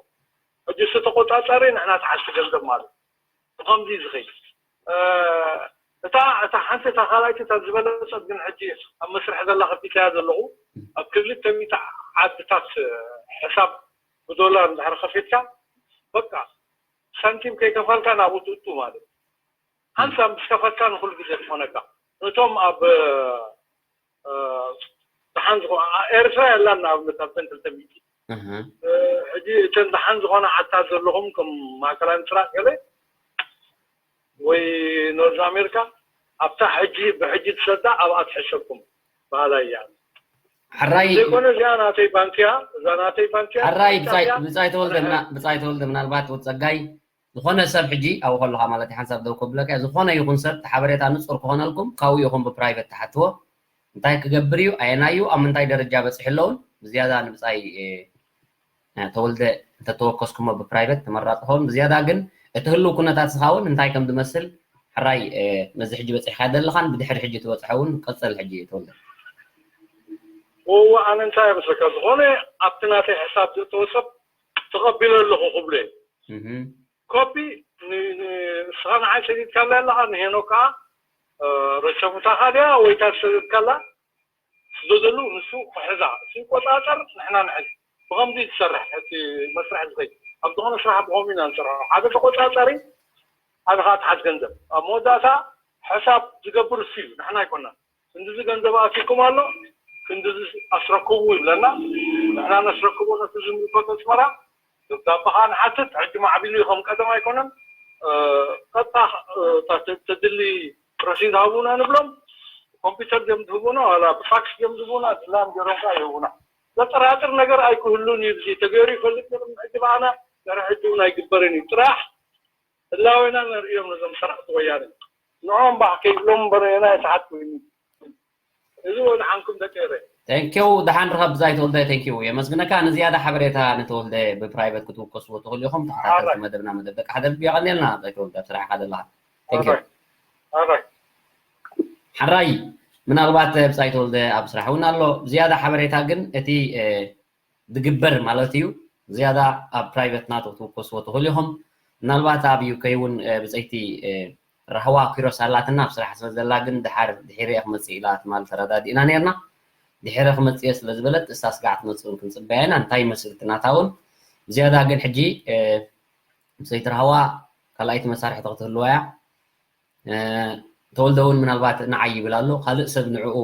ሕጂ እሱ ተቆጻጻሪ ንሕና ትሓዝቲ ገንዘብ ማለት እዩ። ብኸምዚ እዩ ዝኸይድ። እታ እታ ሓንቲ እታ ካልኣይቲ እታ ዝበለጸት ግን ሕጂ ኣብ መስርሕ ዘላ ከፊተያ ዘለኹ ኣብ ክልተ ሚእቲ ዓድታት ሕሳብ ብዶላር እንድሕር ከፊትካ በቃ ሳንቲም ከይከፈልካ ናብኡ ትእቱ ማለት እዩ። ሓንሳብ ምስ ከፈትካ ንኹሉ ግዜ ትኾነካ። እቶም ኣብ ደሓን ዝኾነ ኤርትራ የላን ንኣብነት ኣብተን ክልተ ሚእቲ ሕጂ እተን ደሓን ዝኾነ ዓድታት ዘለኹም ከም ማእከላይ ምስራቅ ገለ ወይ ኖርዝ ኣሜሪካ ኣብታ ሕጂ ብሕጂ ትሰዳ ኣብኣ ትሕሸኩም በሃላይ እያ። ሕራይ ዘይኮነ እዚኣ ናተይ ባንኪያ እዛ ናተይ ባንኪያ ሕራይ ብጻይ ብጻይ ተወልደ ምና- ብጻይ ተወልደ ምናልባት ወድ ጸጋይ ዝኾነ ሰብ ሕጂ ኣብኡ ከለኻ ማለት እዩ ሓንሳብ ደው ከብለካ እየ። ዝኾነ ይኹን ሰብ እቲ ሓበሬታ ንጹር ክኾነልኩም ካብኡ ኢኹም ብፕራይቨት ትሓትዎ። እንታይ ክገብር እዩ ኣየናዩ ኣብ ምንታይ ደረጃ በጺሑ ኣለውን ብዝያዳ ንብጻይ ተወልደ እንተተወከስኩሞ ብፕራይቨት ተመራፂ ኸውን ብዝያዳ ግን እቲ ህልው ኩነታት ስኻ እውን እንታይ ከም ዝመስል ሕራይ ነዚ ሕጂ በፂሕካ ዘለኻን ብድሕሪ ሕጂ ትበፅሐ እውን ቀፅል ሕጂ ተወልደ እዎ ኣነ እንታይ ይመስለካ ዝኾነ ኣብቲ ናተይ ሕሳብ ዘእተወ ሰብ ተቐቢለ ኣለኹ ክብሎ ኮፒ ንስኻ ንዓይ ሰዲድካላ ኣለኻ ንሄኖ ከዓ ረሸሙታኻ ድያ ወይታ ዝሰደድካላ ስደደሉ ንሱ ክሕዛ እሱ ይቆፃፀር ንሕና ንሕዝ ብኸምዚ ትሰርሕ እቲ መስርሕ ዝኸይ ኣብ ዝኾነ ስራሕ ብኸምኡ ኢና ንሰርሖ ሓደ ተቆፃፃሪ ሓደ ከዓ ትሓዝ ገንዘብ ኣብ መወዳእታ ሕሳብ ዝገብር እሱ እዩ ንሕና ኣይኮናን ክንድዚ ገንዘብ ኣትዩኩም ኣሎ ክንድዚ ኣስረክቡ ይብለና ንሕና ነስረክቦ ነቲ ዝምልከቶ ኣስመራ ደብዳበ ከዓ ንሓትት ሕጂ ማዕቢሉ እዩ ከም ቀደም ኣይኮነን ቀጥታ ተድሊ ረሲድ ሃቡና ንብሎም ኮምፒውተር ድዮም ዝህቡና ዋላ ብፋክስ ድዮም ዝህቡና ድላም ገይሮም ከዓ ይህቡና ዘጠራጥር ነገር ኣይክህሉን እዩ እዚ ተገይሩ ይፈልጥ ነይሩ ሕጂ ብኣና ድሕሪ ሕጂ እውን ኣይግበርን እዩ ጥራሕ ህላዌና ነርእዮም ነዞም ሰራሕቲ ወያነ ንዖም ባሕ ከይብሎም እምበር የና ይስሓት ኮይኑ እዚ ወድሓንኩም ደቂ ኤረ ቴንኪው ደሓን ርኸብ ብዛይ ተወልደ ቴንኪው የመስግነካ ንዝያዳ ሓበሬታ ንተወልደ ብፕራይቨት ክትውከስዎ ትኽእሉ ኢኹም ተኸታተልቲ መደብና መደብ ደቂ ሓደር ብዮ ቀኒልና ብዛይ ተወልደ ኣብ ስራሕካ ዘለኻ ቴንኪው ሓራይ ምናልባት ብጻይ ተወልደ ኣብ ስራሕ እውን ኣሎ ዝያዳ ሓበሬታ ግን እቲ ዝግበር ማለት እዩ ዝያዳ ኣብ ፕራይቨት ናቶ ክትውከስዎ ትኽእሉ ኢኹም ምናልባት ኣብ ዩከይ እውን ብፀይቲ ራህዋ ኪሮስ ኣላትና ኣብ ስራሕ ስለ ዘላ ግን ድሓር ድሒረ ክመፅእ ኢላ ትማል ተረዳዲእና ነርና ድሒረ ክመፅእ ስለ ዝበለት እሳ ስጋዕ ትመፅእ እውን ክንፅበያ ኢና እንታይ ይመስል እቲ ናታ እውን ዝያዳ ግን ሕጂ ብፀይቲ ራህዋ ካልኣይቲ መሳርሕቲ ክትህልዋ እያ ተወልደ እውን ምናልባት ንዓይ ይብል ኣሎ ካልእ ሰብ ንዕኡ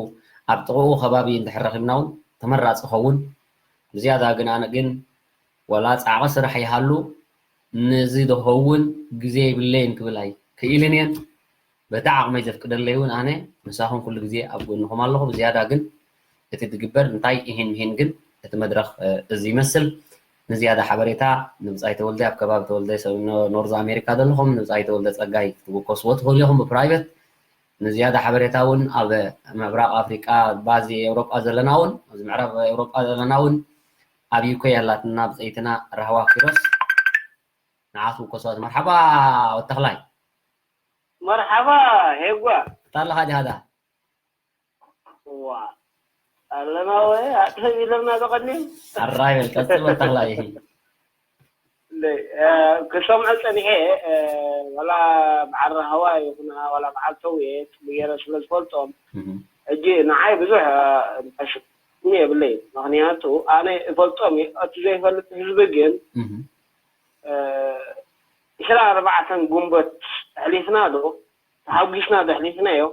ኣብ ጥቕኡ ከባቢ እንድሕር ረኺብና እውን ተመራፂ ኸውን ብዝያዳ ግን ኣነ ግን ወላ ፃዕቒ ስራሕ ይሃሉ ነዚ ዝኸውን ግዜ የብለይን ክብል ኣይክኢልን እየን በቲ ዓቕመይ ዘፍቅደለይ እውን ኣነ ምሳኹም ኩሉ ግዜ ኣብ ጎንኹም ኣለኹ ብዝያዳ ግን እቲ ዝግበር እንታይ ኢሂን ምሂን ግን እቲ መድረኽ እዚ ይመስል ንዝያዳ ሓበሬታ ንብፃይ ተወልደ ኣብ ከባቢ ተወልደ ሰብ ኖርዝ ኣሜሪካ ዘለኹም ንብፃይ ተወልደ ፀጋይ ክትውከስዎ ትኽእሉ ኢኹም ብፕራይቨት ንዝያዳ ሓበሬታ እውን ኣብ ምዕራብ ኣፍሪቃ ባዚ ኤውሮጳ ዘለና እውን ኣብዚ ምዕራብ ኤውሮጳ ዘለና እውን ኣብ ዩኮ ያላትና ብፀይትና ራህዋ ኪሮስ ንዓ ትውከስዋ መርሓባ ወተኽላይ መርሓባ ሄጓ እታ ኣለኻ ዲኻ ዳ ዋ ኣለና ወይ ኣጥፈብ ኢለና ተቐኒም ኣራይ በል ቀጽል ወተኽላይ ክሰምዖ ጸኒሐ ወላ በዓል ራህዋ ይኹና ወላ በዓል ተውየ ጽቡየረ ስለ ዝፈልጦም ሕጂ ንዓይ ብዙሕ ሪፐርክሽን የብለይ ምክንያቱ ኣነ እፈልጦም እዩ እቲ ዘይፈልጥ ህዝቢ ግን ዕስራ ኣርባዕተን ጉንበት ኣሕሊፍና ዶ ተሓጒስና ዶ ኣሕሊፍናዮ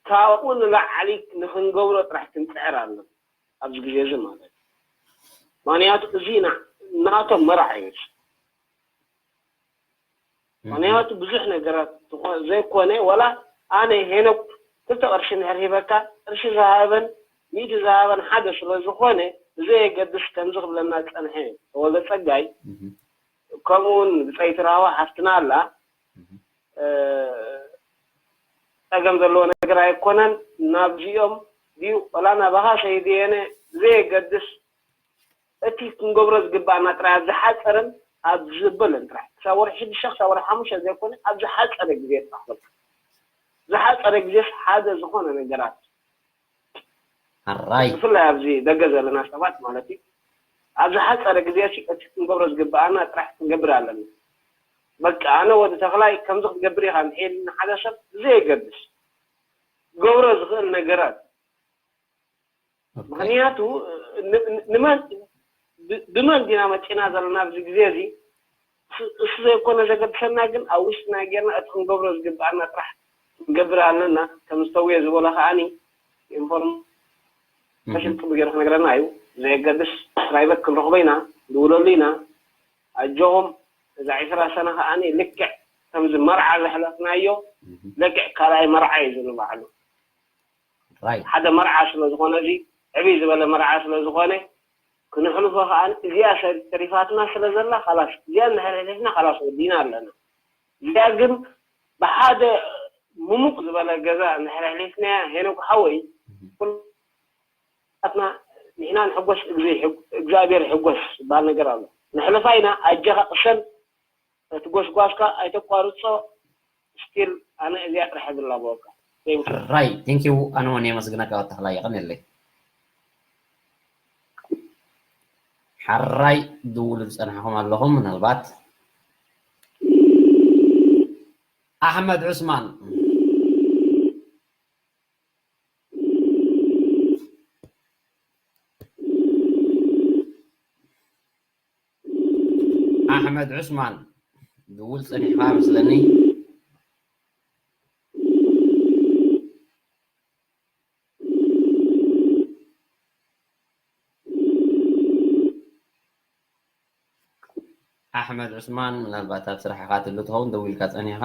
ካብኡ ንላዕሊ ንክንገብሮ ጥራሕ ክንፅዕር ኣለና ኣብዚ ግዜ እዚ ማለት እዩ ምክንያቱ እዚ ናቶም መራሕ እዩ ምክንያቱ ብዙሕ ነገራት ዘይኮነ ወላ ኣነ ሄኖክ ክልተ ቅርሺ እንድሕር ሂበካ ቅርሺ ዝሃበን ሚእቲ ዝሃበን ሓደ ስለ ዝኾነ ብዘየገድስ ከምዚ ክብለና ዝፀንሐ ተወልደ ፀጋይ ከምኡ እውን ብፀይቲ ራህዋ ሓፍትና ኣላ ፀገም ዘለዎ ነገር ኣይኮነን ናብዚኦም ድዩ ወላ ናባኻ ሰይድየነ ብዘየገድስ እቲ ክንገብሮ ዝግባኣና ጥራይ ኣብ ዝሓፀረን ኣብ ዝበለን ጥራሕ ክሳብ ወርሒ ሽዱሽተ ክሳብ ወርሒ ሓሙሽተ ዘይኮነ ኣብ ዝሓፀረ ግዜ ጥራሕ በቃ ዝሓፀረ ግዜስ ሓደ ዝኾነ ነገራት ሕራይ። ብፍላይ ኣብዚ ደገ ዘለና ሰባት ማለት እዩ። ኣብ ዝሓፀረ ግዜ እቲ ክንገብሮ ዝግብኣና ጥራሕ ክንገብር ኣለና። በቃ ኣነ ወዲ ተኽላይ ከምዚ ክትገብር ኢኻ እንድሕር ኢልና ሓደ ሰብ ብዘየገድስ ገብሮ ዝኽእል ነገራት። ምኽንያቱ ን- ን- ንመን ብ- ብመን ዲና መፂና ዘለና ኣብዚ ግዜ እዚ? እሱ ዘይኮነ ዘገድሰና ግን ኣብ ውሽጥና ጌርና እቲ ክንገብሮ ዝግብኣና ጥራሕ ክንገብር ኣለና። ከም ዝተውየ ዝበሎ ከዓኒ ኢንፎርሜሽን ቅቡ ገይሩ ክነግረና እዩ። ዘየገድስ ፕራይቨት ክንረኽቦ ኢና፣ ንድውለሉ ኢና። ኣጆኹም። እዛ ዒስራ ሰነ ከዓኒ ልክዕ ከምዚ መርዓ ዘሕለፍናዮ ልክዕ ካልኣይ መርዓ እዩ ዝንባዕሉ። ሓደ መርዓ ስለ ዝኾነ እዚ ዕብይ ዝበለ መርዓ ስለ ዝኾነ ክንሕልፎ ከዓኒ እዚኣ ተሪፋትና ስለ ዘላ ካላስ እዚኣ እንድሕር ሕሊፍና ካላስ ወዲና ኣለና። እዚኣ ግን ብሓደ ምሙቕ ዝበለ ገዛ እንድሕር ሕሊፍናያ ሄኖክ ሓወይ ኩላትና ንሕና ንሕጎስ እግዚኣብሔር ይሕጎስ ዝበሃል ነገር ኣሎ። ንሕልፋ ኢና ኣጀኻ ቅሰን እቲ ጎስጓስካ ኣይተቋርጾ። ስቲል ኣነ እዚኣ ጥራሕ እብል ኣለዎ። ሕራይ ቴንኪው ኣነ እውን የመስግነካ። ወተኽላ የቐንየለይ። ሕራይ ድውሉ ዝፀናሕኹም ኣለኹም ምናልባት ኣሕመድ ዑስማን ኣሕመድ ዑስማን ድውል ጸኒሕካ መስለኒ። ኣሕመድ ዑስማን ምናልባት ኣብ ስራሕ ኢኻ ትህሉ ትኸውን ደዊልካ ጸኒሕካ።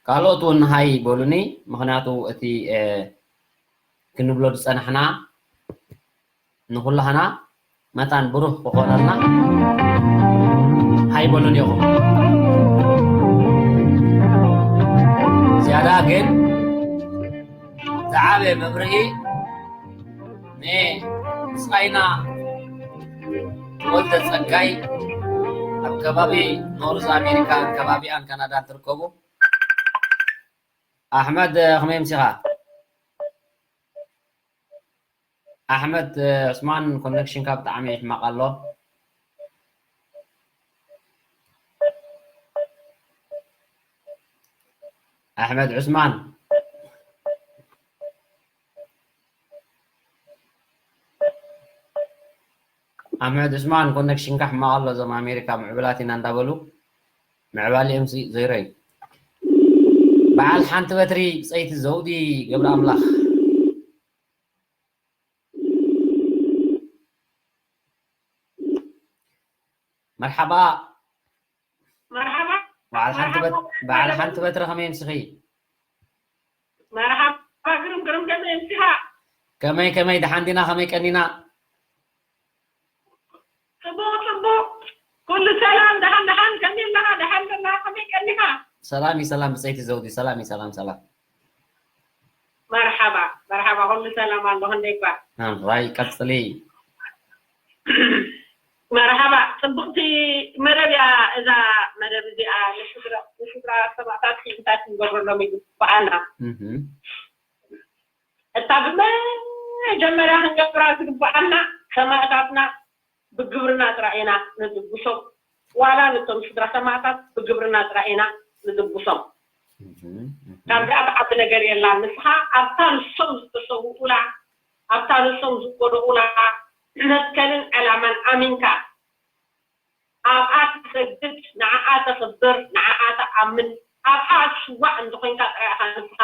ካልኦት እውን ሃይ በሉኒ፣ ምኽንያቱ እቲ ክንብሎ ዝጸናሕና ንኹላህና መታን ብሩህ ክኾነልና ሃይ በሉን ኢኹም። ዝያዳ ግን ዝዓበየ መብርሂ ንስቓይና ተወልደ ጸጋይ ኣብ ከባቢ ኖርዝ ኣሜሪካን ከባቢኣን ካናዳን ትርከቡ ኣሕመድ ከመይ ምሲኻ? ኣሕመድ ዑስማን ኮነክሽንካ ብጣዕሚ ሕማቕ ኣሎ። ኣሕመድ ዑስማን ኣሕመድ ዑስማን ኮነክሽንካ ሕማቕ ኣሎ። እዞም ኣሜሪካ ምዕብላት ኢና እንዳበሉ ምዕባሊኦም ዘይረዩ በዓል ሓንቲ በትሪ ብፀይቲ ዘውዲ ገብረ ኣምላኽ መርሓባ መርሓባ በዓል ሓንቲ በት- በዓል ሓንቲ በትሪ ከመይ ምስኺ? መርሓባ ግርም ግርም ከመይ ምስኻ? ከመይ ከመይ ደሓን ዲና ከመይ ቀኒና? ጽቡቕ ጽቡቕ ኩሉ ሰላም ደሓን ደሓን ከመይ ኣለኻ ደሓን ዘለኻ ከመይ ቀኒኻ? ሰላም እዩ ሰላም ብፀይቲ ዘውዲ ሰላም እዩ ሰላም ሰላም። መርሓባ መርሓባ ኩሉ ሰላም ኣሎ ክንደይ እኳ ናምራይ ቀፅሊ መርሓባ ፅብቕቲ መደብ እያ እዛ መደብ እዚኣ ንስድራ ንስድራ ሰማእታት እንታይ ክንገብረሎም ይግባኣና እታ ብመጀመርያ ክንገብራ ዝግባኣና ሰማእታትና ብግብርና ጥራይ ኢና ንድግሶም። ዋላ ነቶም ስድራ ሰማእታት ብግብርና ጥራይ ኢና ንድግሶም። ካብዚኣ ትዓቢ ነገር የላን። ንስኻ ኣብታ ንሶም ዝተሰውኡላ፣ ኣብታ ንሶም ዝወደቑላ መትከልን ዕላማን ኣሚንካ ኣብኣ ትሰግድ፣ ንዓኣ ተኽብር፣ ንዓኣ ትኣምን፣ ኣብኣ ስዋእ እንተኾይንካ ጥራይ ኢኻ ንስኻ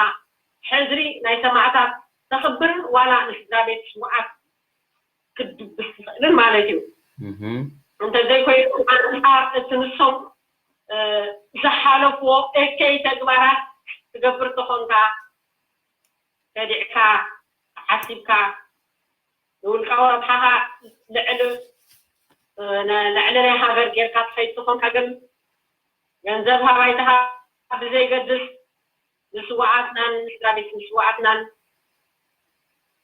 ሕድሪ ናይ ሰማእታት ተኽብርን ዋላ ንስድራ ቤት ስውኣት ክትድብስ ትኽእልን ማለት እዩ። እንተዘይኮይኑ ኣንፃር እቲ ንሶም ዝሓለፍዎ እከይ ተግባራት ትገብር ተኾንካ ከዲዕካ ሓሲብካ ንውልቃዊ ረብሓኻ ልዕሊ ልዕሊ ናይ ሃገር ጌርካ ትኸይድ ተኾንካ ግን ገንዘብ ሃባይትኻ ብዘይገድስ ንስዋኣትናን ንስድራ ቤት ንስዋኣትናን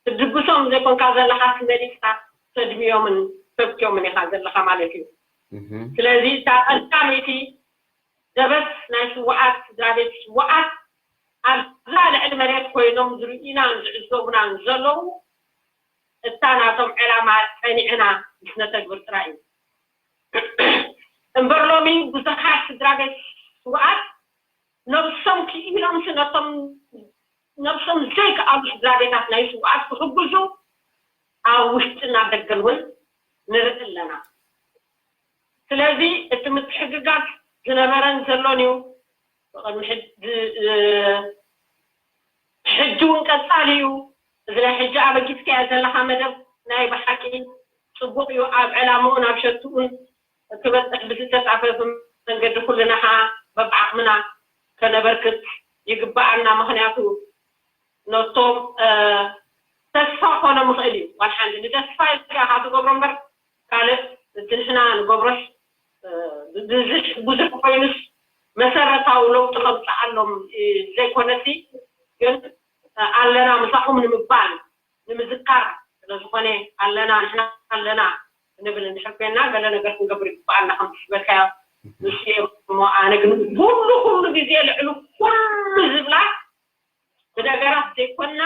ትድግሶም ዘይኮንካ ዘለኻ መሊስካ ተድምዮምን ተብክዮምን ኢኻ ዘለኻ ማለት እዩ። ስለዚ እታ ቀዳመይቲ ዘበት ናይ ስዋኣት ስድራ ቤት ስዋኣት ኣብዛ ልዕሊ መሬት ኮይኖም ዝርእዩናን ዝዕዘቡናን ዘለዉ እታ ናቶም ዕላማ ጸኒዕና ምስ ነተግብር ጥራይ እዩ። እምበር ሎሚ ብዙሓት ስድራ ቤት ስውኣት ነብሶም ክኢሎምሲ ነቶም ነብሶም ዘይከኣሉ ስድራ ቤታት ናይ ስውኣት ክሕግዙ ኣብ ውሽጥና ደገን እውን ንርኢ ኣለና። ስለዚ እቲ ምትሕግጋዝ ዝነበረን ዘሎን እዩ። ብቕድሚ ሕጂ እውን ቀጻሊ እዩ። እዚ ናይ ሕጂ ኣበጊስካዮ ዘለኻ መደብ ናይ ብሓቂ ጽቡቕ እዩ። ኣብ ዕላምኡን ኣብ ሸትኡን ክበጽሕ ብዝተጻፈፈ መንገዲ ኩልና ኸዓ በብዓቕምና ከነበርክት ይግብኣና። ምኽንያቱ ነቶም ተስፋ ኮኖም ይኽእል እዩ። ዋላ ሓንቲ ንተስፋ ኢልካ ትገብሮ እምበር ካልእ እቲ ንሕና ንገብሮስ ብዙሕ ብዙሕ ኮይኑስ መሰረታዊ ለውጢ ከምፅኣሎም ዘይኮነሲ ግን ኣለና ምሳኹም ንምባል ንምዝካር ስለዝኾነ ኣለና ንሕና ኣለና ንብል እንድሕር ኮይና ገለ ነገር ክንገብር ይግበኣና ከም ዝበልካዮ ንሱ እሞ ኣነ ግን ኩሉ ኩሉ ግዜ ልዕሊ ኩሉ ዝብላ ብነገራት ዘይኮና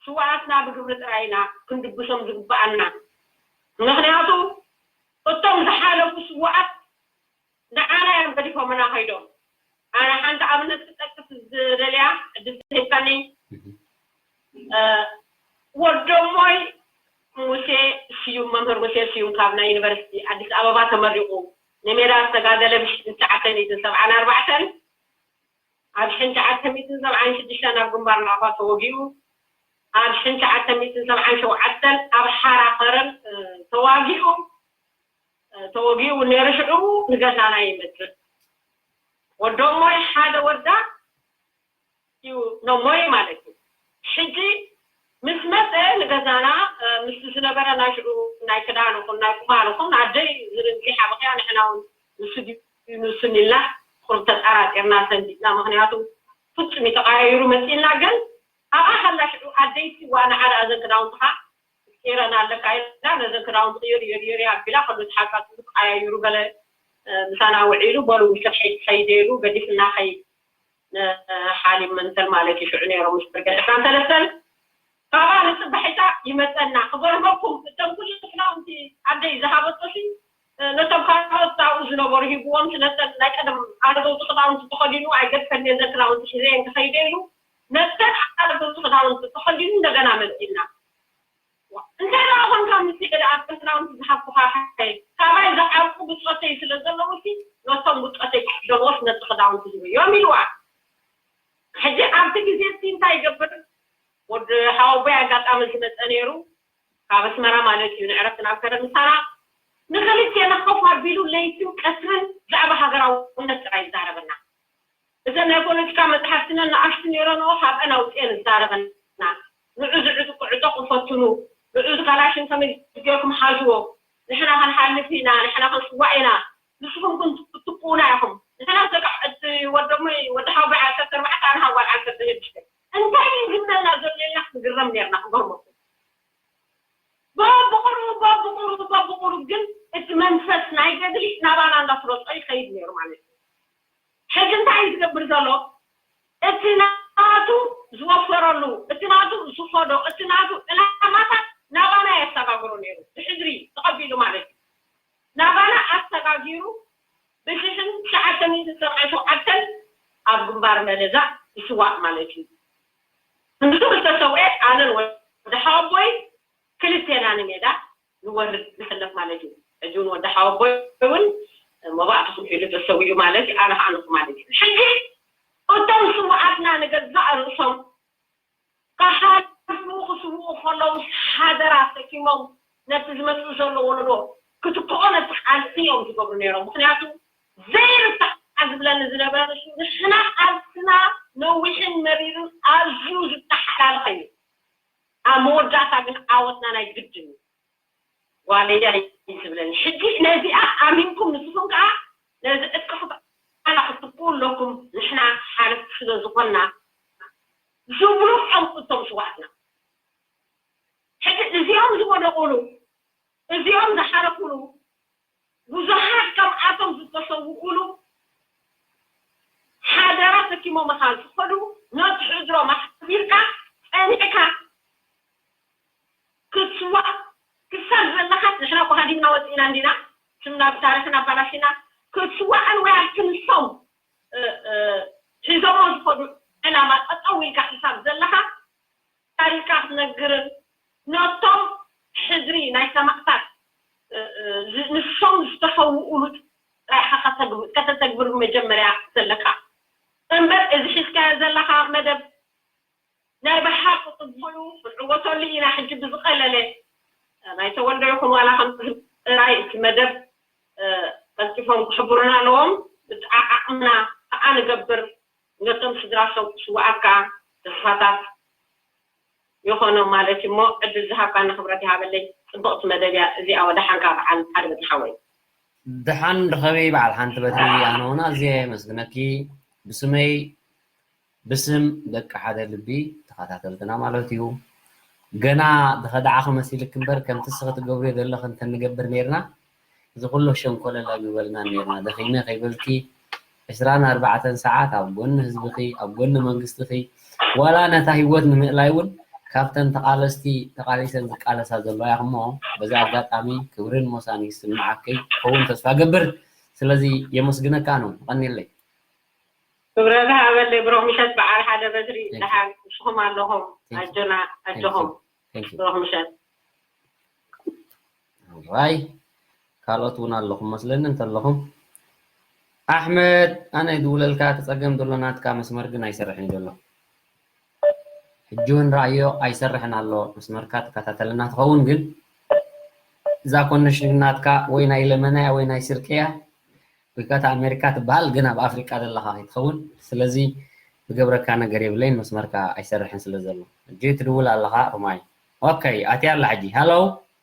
ስውኣትና ብግብሪ ጥራይ ኢና ክንድግሶም ዝግበኣና። ምኽንያቱ እቶም ዝሓለፉ ስውኣት ንዓና እዮም ገዲፎምና ከይዶም። ኣነ ሓንቲ ኣብነት ክጠቅስ ዝደልያ ዕድል ተሂብካኒ ወዶሞይ ሙሴ ስዩም መምህር ሙሴ ስዩም ካብ ናይ ዩኒቨርሲቲ ኣዲስ ኣበባ ተመሪቑ ንሜዳ ዝተጋደለ ብሽትሽዓተ ሚእትን ሰብዓን ኣርባዕተን ኣብ ሽሕን ትሽዓተ ሚእትን ሰብዓን ሽዱሽተን ኣብ ግንባር ናቕፋ ተወጊኡ ኣብ ሽሕን ትሽዓተ ሚእትን ሰብዓን ሸውዓተን ኣብ ሓራ ከረን ተዋጊኡ ተወጊኡ ነይሩ ሽዑ ንገዛና ይመፅእ ወዶሞይ ሓደ ወዳ እዩ ነሞይ ማለት እዩ ሕጂ ምስ መፀ ንገዛና ምስ ዝነበረ ናይ ሽዑ ናይ ክዳን ኹን ናይ ቁማር ኹን ኣደይ ዝርንፂ ሓበኽያ ንሕና እውን ንሱ ንሱን ኢልና ቁርብ ተጠራጢርና ሰንዲእና ምክንያቱ ፍፁም ይተቃያይሩ መፂእና ግን ኣብኣ ከላ ሽዑ ኣደይቲ ዋና ሓደ ኣዘን ክዳውንትኻ ስቂረን ኣለካ ኢላ ነዘን ክዳውንቲ ቅይር የር የር ኣቢላ ከሎ ሓቃ ክቃያይሩ ገለ ምሳና ውዒሉ በሉ ውሽጢ ከይድ ከይደሉ ገዲፍና ከይድ ሓሊብ መንተል ማለት እዩ ሽዑ ነይሮም ምስ ብርገ ዕስራን ሰለስተን ካብኣ ንፅባሒታ ይመፀና ክገርመኩም እቶም ኩሉ ክዳውንቲ ኣደይ ዝሃበቶሲ ነቶም ካልኦት ኣብኡ ዝነበሩ ሂብዎም ስለተን ናይ ቀደም ኣረገውቲ ክዳውንቲ ተኸዲኑ ኣይገድፈን ነዘን ክዳውንቲ ሒዘ እየን ክኸይደ ኢሉ ነተን ኣረገውቲ ክዳውንቲ ተኸዲኑ እንደገና መፂእና እንታይ ደኣ ኮንካ ምስ ኢደ ኣብ ክዳውንቲ ዝሃብኩኻ ሓይ ካባይ ዝዓብቁ ብፆተይ ስለ ዘለዉ ሲ ነቶም ብፆተይ ክሕደንዎስ ነቲ ክዳውንቲ ዝብዮም ኢልዋ ሕጂ ኣብቲ ግዜ እቲ እንታይ ይገብር ወዲ ሓወቦይ ኣጋጣሚ ዝመፀ ነይሩ ካብ ኣስመራ ማለት እዩ ንዕረፍቲ ናብ ከረን ምሳና ንክልቴና ኮፍ ኣቢሉ ለይትን ቀትርን ብዛዕባ ሃገራውነት ጥራይ ይዛረበና እዘን ናይ ፖለቲካ መፅሓፍትነን ንኣሽቱ ነይረንኦ ካብአን ኣውፅኤን ዝዛረበና ንዑ ዝዕጥቁ ዕጠቁ ፈትኑ ንዑ ዝካላሽን ከመይ ገርኩም ሓዝዎ ንሕና ክንሓልፍ ኢና ንሕና ክንስዋእ ኢና ንስኹም ግን ትጥቁና ኢኹም ንሕና ደቂ እቲ ወደሞ ወዲ ሓወቦይ ዓሰርተ ኣርባዕተ ኣነ ሃዋል ዓሰርተ ሽዱሽተ እንታይ እዩ ዝብለና ዘሎ ኢልና ክንግረም ነርና ክገርመኩም በብቁሩብ በብቁሩብ በብቁሩብ ግን እቲ መንፈስ ናይ ገድሊ ናባና እንዳስረጾ ይኸይድ ነይሩ ማለት እዩ ሕጂ እንታይ እዩ ዝገብር ዘሎ እቲ ናቱ ዝወፈረሉ እቲ ናቱ ዝኸዶ እቲ ናቱ ዕላማታት ናባና የሰጋግሮ ነይሩ ብሕድሪ ተቐቢሉ ማለት እዩ ናባና ኣሰጋጊሩ ብሽሕን ትሽዓተ ሚእትን ሰብዓን ሸውዓተን ኣብ ግንባር መደዛ ይስዋእ ማለት እዩ ንሱ ዝተሰውኤ ኣነን ወዲ ሓወቦይ ክልቴና ንሜዳ ንወርድ ንሕለፍ ማለት እዩ ሕጂ እውን ወዲ ሓወቦይ እውን መባእቲ ክልኢሉ ተሰዊኡ ማለት እዩ ኣነ ከዓ ንሱ ማለት እዩ ሕጂ እቶም ስውኣትና ንገዛእ ርእሶም ክሓልፉ ክስውኡ ከለዉ ሓደራ ተኪሞም ነቲ ዝመፅእ ዘሎ ወለዶ ክትክኦ ነቲ ቃልሲ እዮም ዝገብሩ ነይሮም ምክንያቱ ዘይርሳዕ ዝብለኒ ዝነበረ ንሱ ንሕና ቃልስና ነዊሕን መሪርን ኣዝዩ ዝተሓላለኸ እዩ ኣብ መወዳእታ ግን ዓወትና ናይ ግድን እዩ ጓለያ እዩ ዝብለኒ ሕጂ ነዚኣ ኣሚንኩም ንስኹም ከዓ ነዚ ዕጥቂ ክትዓና ክትጥቅኡ ኣለኩም ንሕና ሓለፍቲ ስለ ዝኾንና ዝብሉ ዐምቁ እቶም ስዋእትና ሕጂ እዚኦም ዝወደቁሉ እዚኦም ዝሓለፉሉ ብዙሓት ካብኣቶም ዝተሰውኡሉ ሓደራ ተኪሞምኻ ዝኸዱ ነቲ ሕድሮም ኣሕቢርካ ጸኒዕካ ክትስዋእ ክሳብ ዘለኻስ ንሕና እኮ ሃዲምና ወፂእና እንዲና፣ ስምና ብታሪኽና ኣባላሽና። ክትስዋእን ወይ ኣብቲ ንሶም እ፣ እ፣ ሒዞሞ ዝኸዱ ዕላማ ጠጠው ኢልካ ክሳብ ዘለኻ ታሪኽካ ክትነግርን ነቶም ሕድሪ ናይ ሰማእታት እ፣ እ፣ ዝ- ንሶም ዝተሰውኡሉ ጥራይኻ ከተግብ- ከተተግብር መጀመርያ ዘለካ እምበር እዚ ሒዝካዮ ዘለኻ መደብ ናይ ብሓቂ ጽቡቕ እዩ፣ ክንዕወተሉ ኢና። ሕጂ ብዝቐለለ ናይ ተወልደ ይኹን ዋላ ከም ጥራይ እቲ መደብ እ፣ ቀልጢፎም ክሕብሩና ኣለዎም። ብጣዕሚ ዓቕምና ከዓ ንገብር። ነቶም ስድራ ሰው ስውኣት ከዓ ተስፋታት ይኾኖም ማለት እዩ። እሞ ዕድል ዝሃብካኒ ክብረት ይሃበለይ። ጽብቕቲ መደብ እያ እዚኣ። ወደሓንካ በዓል ሓደ በቲ ሓወይ። ደሓን ርኸበይ በዓል ሓንቲ በትሪ። ኣነ እውን ኣዝየ የመስግነኪ ብስመይ ብስም ደቂ ሓደ ልቢ ተኸታተልትና ማለት እዩ። ገና ዝኸዳዕኺ መሲልኪ እምበር ከምቲ እስኺ ትገብርዮ ዘለኺ እንተንገብር ነይርና እዚ ኩሉ ሸንኮለል ኣይምበልናን ነይርና። ደኺመ ከይበልኪ ዕስራን ኣርባዕተን ሰዓት ኣብ ጎኒ ህዝብኺ፣ ኣብ ጎኒ መንግስትኺ ዋላ ነታ ህይወት ንምእላይ እውን ካብተን ተቓለስቲ ተቓሊሰን ዝቃለሳ ዘለዋ ኢኺ እሞ በዚ ኣጋጣሚ ክብርን ሞሳን ይስምዓኪ ክኸውን ተስፋ እገብር። ስለዚ የመስግነካ ነው። የቐንየለይ። ክብረት ሃበለይ ብሩኽ ምሸት በዓል ሓደ በትሪ። Thank you። ደሓን ንስኹም ኣለኹም። Thank you። ኣጆና Thank you። ኣጆኹም። Thank you። ብሩኽ ምሸት። ራይ ካልኦት እውን ኣለኹም መስለኒ እንተለኹም ኣሕመድ ኣነ ይድውለልካ ተፀገም ዘሎ ናትካ መስመር ግን ኣይሰርሕን ዘሎ ሕጂ እውን ራእዮ ኣይሰርሕን ኣሎ መስመርካ ተከታተልና ትኸውን ግን እዛ ኮነሽን ናትካ ወይ ናይ ለመናያ ወይ ናይ ስርቅያ ወይ ከኣ ኣሜሪካ ትበሃል ግን ኣብ ኣፍሪቃ ዘለኻ ከይትኸውን ስለዚ ዝገብረካ ነገር የብለይን መስመርካ ኣይሰርሕን ስለ ዘሎ እጂ ትድውል ኣለኻ ሩማይ ኦከይ ኣትያ ኣላ ሕጂ ሃሎ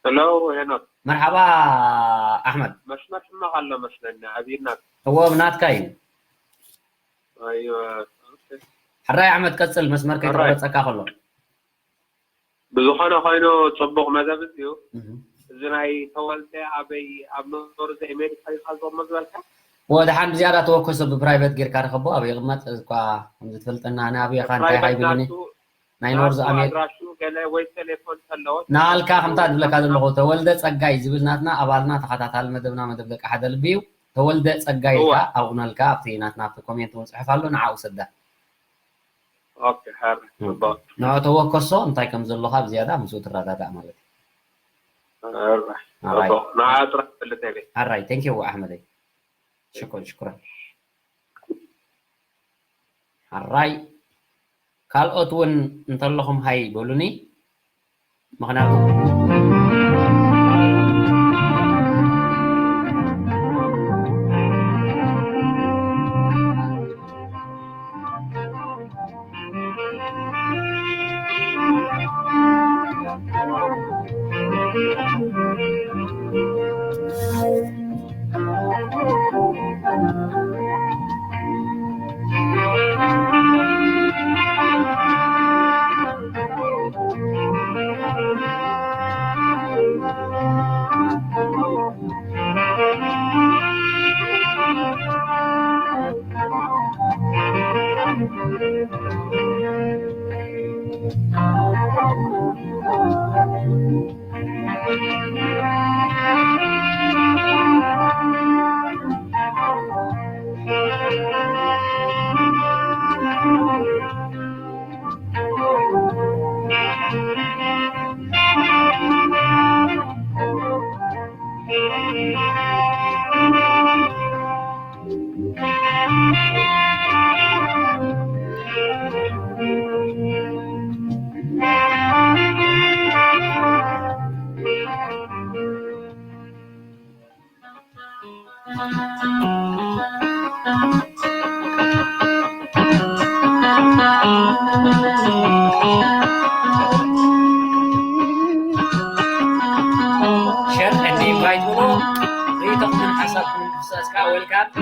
ሄሎ ሄኖክ መርሓባ ኣሕመድ መስመር ሕማቕ ኣሎ መስለኒ ኣብይና እዎ ናትካ እዩ ኣይወ ሕራይ ኣሕመድ ቀጽል መስመር ከይተቆረጸካ ከሎ ብዝኾነ ኮይኑ ጽቡቕ መደብ እዩ እዚ ናይ ተወልደ ኣበይ ኣብ ኖርዝ ኣሜሪካ ኢኻ ዝቕመጥ ዝበልካ ወድሓን ብዝያዳ ተወከሶ ብፕራይቨት ጌርካ ርኸቦ ኣበይ ይቕመጥ እኳ ከምዚ ትፈልጠና ኣነ ኣበይ ኢኻ እንታይ ኢኻ ይብልኒ ናይ ኖርዝ ኣሜሪካ ኣድራሹ ገለ ወይ ቴሌፎን ተለዎ ናልካ ከምታ ዝብለካ ዘለኹ ተወልደ ጸጋይ ዝብል ናትና ኣባልና ተኸታታሊ መደብና መደብ ደቂ ሓደ ልቢ እዩ ተወልደ ጸጋይ ኢልካ ኣብኡ ናልካ ኣብቲ ናትና ኣብቲ ኮሜንት እውን ጽሑፍ ኣሎ ንዓኡ ሰዳ ኦኬ ሓር ጽቡቅ ንዑ ተወከሶ እንታይ ከም ዘለኻ ብዝያዳ ምስኡ ትረዳዳእ ማለት እዩ ኣራይ ንዓ ጥራሕ ትፈልጥ ናይ ቤት ኣራይ thank you ኣሕመደይ ሽኩር ሽኩር ኣራይ ካልኦት እውን እንተለኹም ሃይ በሉኒ ምኽንያቱ ሸር and invite ብሎ ርኢቶኹምን ሓሳብኩምን ክሰስካ welcome